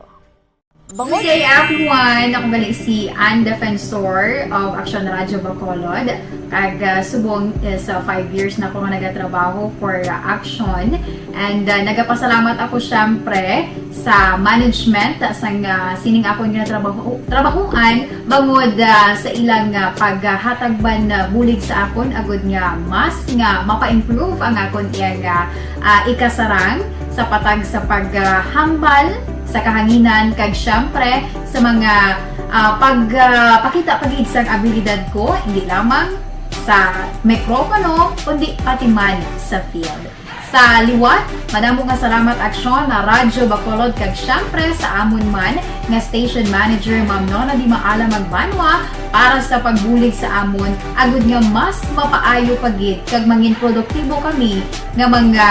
Good day, everyone! Ako gali si Ann Defensor of Action Radio Bacolod. Kag, ah, subong is, ah, five years na ako nga nagatrabaho for, ah, Action. And, ah, nagapasalamat ako, syempre, sa management, ah, sang, ah, sining akon nga trabaho, trabahuan, bangod, ah, sa ilang, ah, paghatag man, ah, bulig sa akon, agud nga mas nga mapa-improve ang akon iyang, ah, ah, ikasarang sa patag sa paghambal sa kahanginan, kag siyempre sa mga, ah, pag, ah, pakita pa gid sang abilidad ko, hindi lamang sa mikropono, kundi pati man sa field. Sa liwat, madamo nga salamat, Aksyon, na Radyo Bacolod, kag siyempre sa amon man nga station manager, Ma'am Nona Di Maala Magbanwa, para sa pagbulig sa amon, agud nga mas mapaayo pa gid kag mangin produktibo kami nga mga,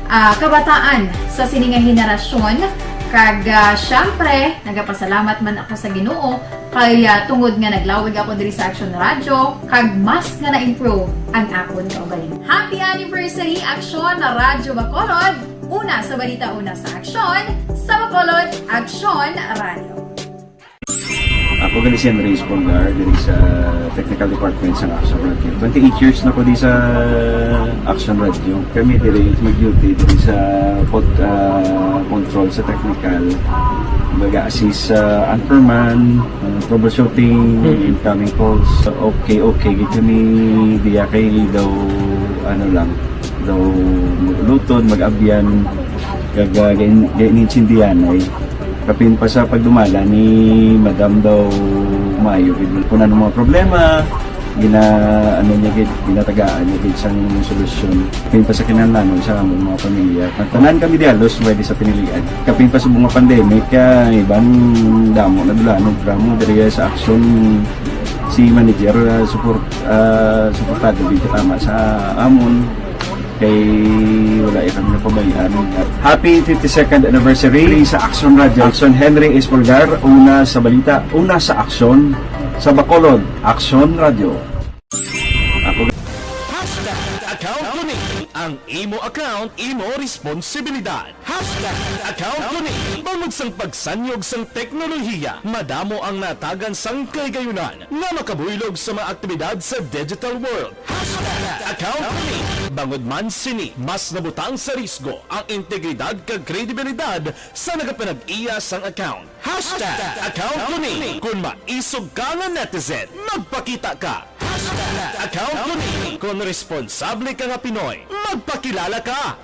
ah, kabataan sa sini nga henerasyon. Kag, ah, siyempre, nagapasalamat man ako sa Ginoo kay, ah, tungod nga naglawig ako diri sa Aksyon Radyo, kag mas nga na-improve ang akon kaugalingon. Happy anniversary, Aksyon na Radyo Bacolod! Una sa balita, una sa aksyon, sa Bacolod, Aksyon Radyo. Ako gali si Henry Espolgar, diri sa technical department sa Action Radio. Twenty-eight years na ko di sa Action Radio. Kami diri mag-duty diri sa pod-, ah, control sa technical. Mag-assist sa anchorman, ah, troubleshooting, Mm. incoming calls. Okay, okay, gid kami diya kay daw, ano lang, daw mag-ulutod, mag-abyan, kag, ah, gain-, gain-, gaintindihan ay. Kapin pa sa pagdumala ni Madam daw maayo gid. Kung ano mga problema, gina-, ano niya gid, ginatagaan niya gid sang solusyon. Kapin pa sa kinahanglanon sa among mga pamilya. Nagtanan kami di halos pwede sa pinilian. Kapin pa sa mga pandemic, kaya iban damo na dulanon, damo diri sa aksyon si manager, ah, support, ah, suportado gid tama sa amon. Kay wala ya kami napabayaan. Happy fifty-second anniversary sa Action Radio. Action Henry Espolgar, una sa balita, una sa aksyon, sa Bacolod, Action Radio. Ako Hashtag account ko ni. Ang imo account, imo responsibilidad. Hashtag account ko ni. Bangod sang pagsanyog sang teknolohiya, madamo ang natagan sang kahigayunan nga makabuylog sa mga aktibidad sa digital world. Hashtag account ko ni. Bangod man sini, mas nabutang sa risgo ang integridad kag kredibilidad sa nagapanag-iya sang account. Hashtag account ko ni. Kung maisog ka nga netizen, magpakita ka. Account ko ni. Kon responsable ka nga Pinoy, magpakilala ka.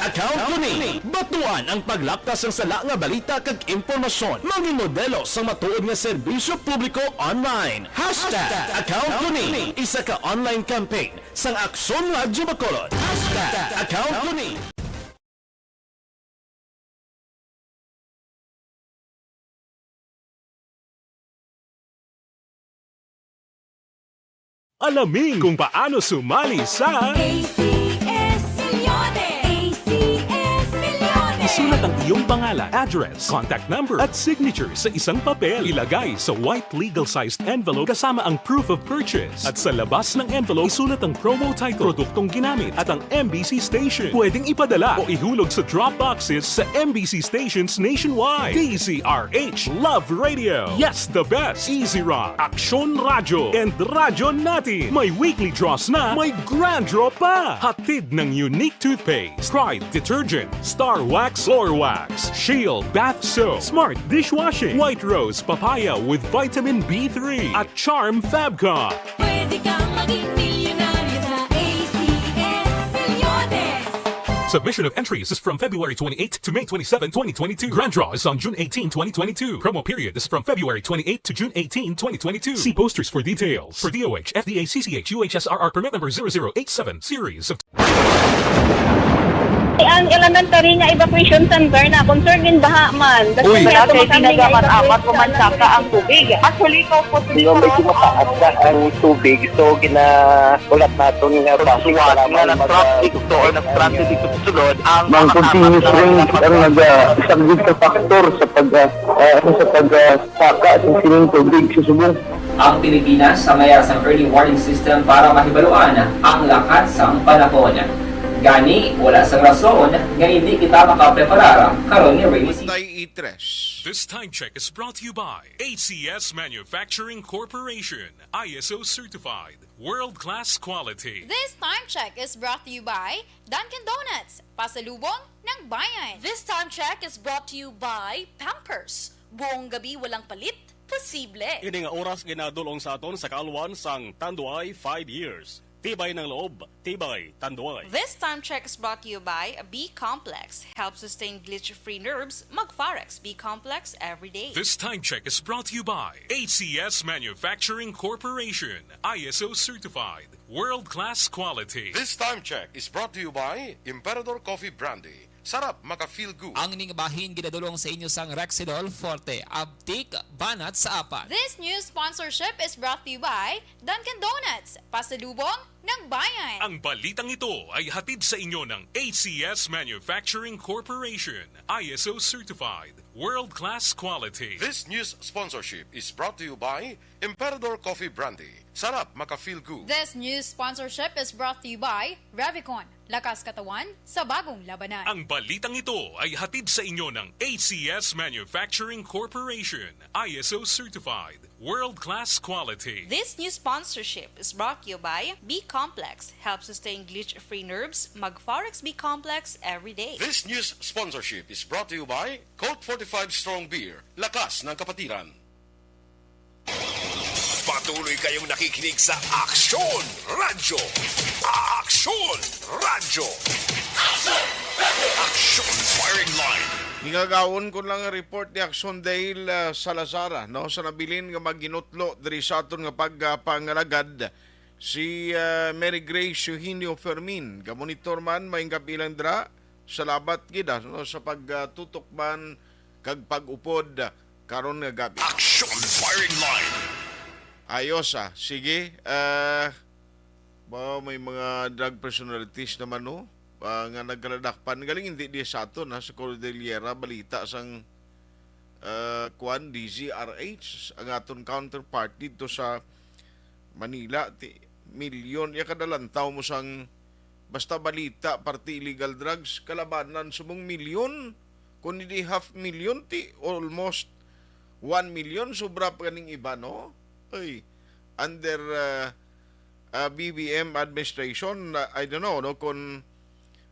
Account ko ni. Batuan ang paglaptas sang sala nga balita kag impormasyon. Mangin modelo sang matuod nga serbisyo publiko online. Hashtag Account ko ni. Isa ka online campaign sang Aksyon Radyo Bacolod. Hashtag Account ko ni. Alamin kung paano sumali sa A C S Milyones! A C S Milyones! Isulat ang iyong pangalan, address, contact number, at signature sa isang papel. Ilagay sa white legal-sized envelope kasama ang proof of purchase. At sa labas ng envelope, isulat ang promo title, produktong ginamit, at ang M B C station. Pwedeng ipadala o ihulog sa drop boxes sa M B C stations nationwide. D Z R H, Love Radio, Yes the Best, Easy Rock, Aksyon Radyo, and Radyo Natin. May weekly draws na, may grand draw pa. Hatid ng Unique Toothpaste, Pride Detergent, Star Wax Floor Wax, Shield Bath Soap, Smart Dishwashing, White Rose Papaya with Vitamin B three, at Charm Fabcon. Pwede kang maging milyonaryo sa A C S Milyones. Submission of entries is from February twenty-eighth to May twenty-seven, twenty twenty-two. Grand draw is on June eighteen, twenty twenty-two. Promo period is from February twenty-eighth to June eighteen, twenty twenty-two. See posters for details. For D O H, F D A, C C H, U H S R R permit number zero zero eight seven, series of Ang elementary nga evacuation center na concerned in baha man. Uy. Wala kay ginagaman amat, pumansaka ang tubig. Actually, ikaw po, Hindi, medyo mataas na ang tubig. So, ginahulat naton nga bus. Suwat nga nag-traffic to or nag-transit dito sa sulod ang Ang mga continuous apat na rain ang nag-, ah, isang big factor sa pag, ah, ah, ano, sa pag, ah, saka sa sining tubig sa subong. Ang Pilipinas sa mayara sang early warning system para mahibaluan ang lakat sang panahon. Gani, wala sang rason nga hindi kita makapreparar karon ni rainy season. Tay itres. This time check is brought to you by A C S Manufacturing Corporation, I S O certified, world-class quality. This time check is brought to you by Dunkin' Donuts, pasalubong ng bayan. This time check is brought to you by Pampers. Buong gabi walang palit, posible. Ini nga oras ginadul-ong sa aton sa kaalwan sang Tanduay five years. Tibay ng loob, tibay Tanduay. This time check is brought to you by B Complex. Help sustain glitch-free nerves, mag Farex B Complex every day. This time check is brought to you by A C S Manufacturing Corporation, I S O certified, world-class quality. This time check is brought to you by Emperador Coffee Brandy. Sarap maka-feel good. Ang ning bahin ginadul-ong sa inyo sang Rexidol Forte, Abtik, Banat sa Apat. This news sponsorship is brought to you by Dunkin' Donuts, pasalubong ng bayan. Ang balitang ito ay hatid sa inyo ng A C S Manufacturing Corporation, I S O certified, world-class quality. This news sponsorship is brought to you by Emperador Coffee Brandy. Sarap maka-feel good. This news sponsorship is brought to you by Revicon. Lakas katawan sa bagong labanan. Ang balitang ito ay hatid sa inyo ng A C S Manufacturing Corporation, I S O certified, world-class quality. This news sponsorship is brought to you by B Complex. Help sustain glitch-free nerves, mag Farex B Complex every day. This news sponsorship is brought to you by Colt forty-five Strong Beer. Lakas ng kapatiran. Patuloy kayong nakikinig sa Aksyon Radyo. Aksyon Radyo. Aksyon Firing Line. Hingagawon ko lang ang report ni Aksyon Dale, ah, Salazar, ah, no, sa nabilin nga maginutlo diri sa aton nga pagpangalagad si, ah, Mary Grace Eugenio Fermin. Gamonitor man, maayong gab-i lang dira. Salamat gid, ah, no, sa pagtutok man kag pag-upod karon nga gab-i. Action Firing Line. Ayos, ah. Sige, ah, ba, may mga drug personalities naman, no? Ah, nga nagkaladakpan. Galing hindi di sa aton, ha, sa Cordillera, balita sang, ah, kwan, D Z R H, ang aton counterpart dito sa Manila, ti, milyon, ya kada lantaw mo sang basta balita, parte illegal drugs, kalabanan sa mong milyon, kung hindi half million, ti, almost one million, sobra pa ganing iba, no? Ay, under, ah, ah, B B M administration, ah, I don't know, no, kung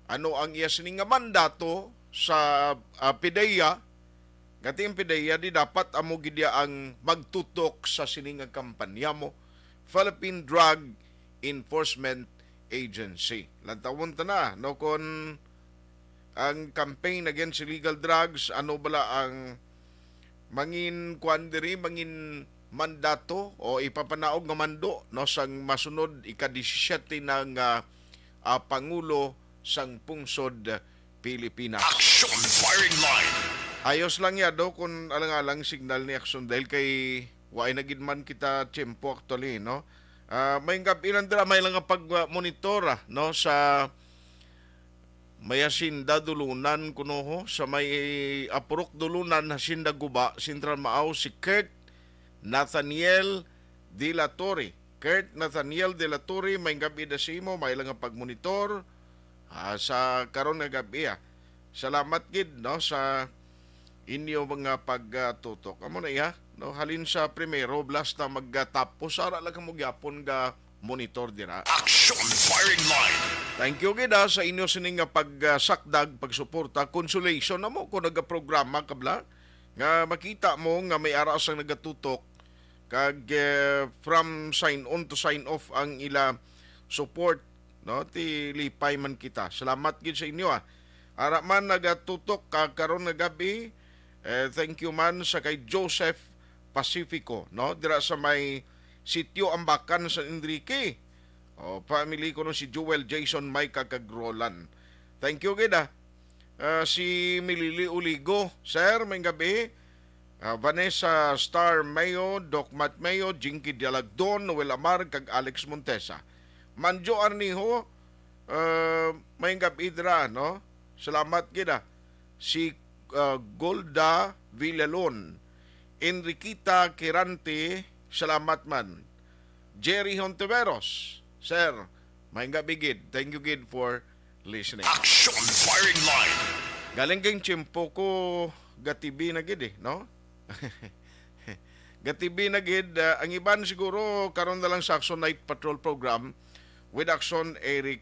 ano ang iya sini nga mandato sa, ah, PDEA, kati ang PDEA di dapat amo gid iya ang magtutok sa sini nga kampanya mo. Philippine Drug Enforcement Agency. Lantawon ta na, no, kung ang campaign against illegal drugs, ano bala ang mangin kuan diri, mangin mandato o ipapanaog nga mando, no, sang masunod ika-disisiete na nga, ah, pangulo sang pungsod Pilipinas. Action Firing Line. Ayos lang ya, do, kung alang-alang signal ni Action dahil kay waay na gid man kita tiyempo actually, no? Ah, may gab-i lang dira, may lang nga pag-monitor, ah, no, sa may Hacienda Dulunan kuno ho, sa may Apurok Dulunan, Hacienda Guba, Central Maaw, si Kurt Nathaniel de la Torre. Kurt Nathaniel de la Torre, may gab-i da sa imo, may lang nga pagmonitor, ah, sa karon nga gab-i, ah. Salamat gid, no, sa inyo mga pagtutok. Amo na iya, no, halin sa primero, basta magtapos, ara lang kamo gyapon ga monitor dira. Action Firing Line. Thank you gid, ah, sa inyo sining nga pagsakdag, pagsuporta, consolation namo kung nagaprograma ka bala nga makita mo nga may ara sang nagatutok kag, eh, from sign on to sign off ang ila support, no? Ti lipay man kita. Salamat gid sa inyo, ah. Ara man nagatutok ka karon nga gabi. Eh, thank you man sa kay Joseph Pacifico, no? Dira sa may Sitio Ambacan, San Enrique. O, family ko no si Joel, Jason, Micah, kag Roland. Thank you gid, ah. Ah, si Milili Uligo, sir, may gabi. Ah, Vanessa Star Mayo, Doc Matt Mayo, Jinky Dialagdon, Noel Amar, kag Alex Montesa. Manjo Arnijo, ah, may gabi dira, no? Salamat gid, ah. Si, ah, Golda Villalon, Enriqueta Quirante, salamat man. Jerry Hontiveros, sir, may gabi gid. Thank you gid for listening. Action Firing Line. Galing kay tiyempo ko, ga-T V na gid eh, no? Ga-T V na gid, ah, ang iban siguro karon na lang sa Action Night Patrol Program with Action Eric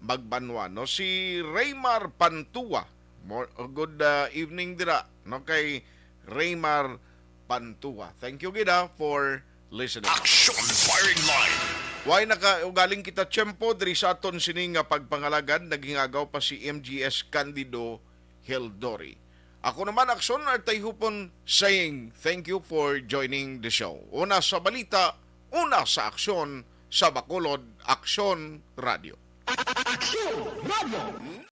Magbanwa, no? Si Raymar Pantua. More, good, ah, evening dira, no, kay Raymar Pantua. Thank you gid, ah, for listening. Action Firing Line. Way nakaugaling kita tiyempo diri sa aton sini nga pagpangalagad, nagingagaw pa si M G S Candido Hildori. Ako naman, Action Artay Hupon, saying thank you for joining the show. Una sa balita, una sa aksyon, sa Bacolod, Aksyon Radio. Aksyon Radio.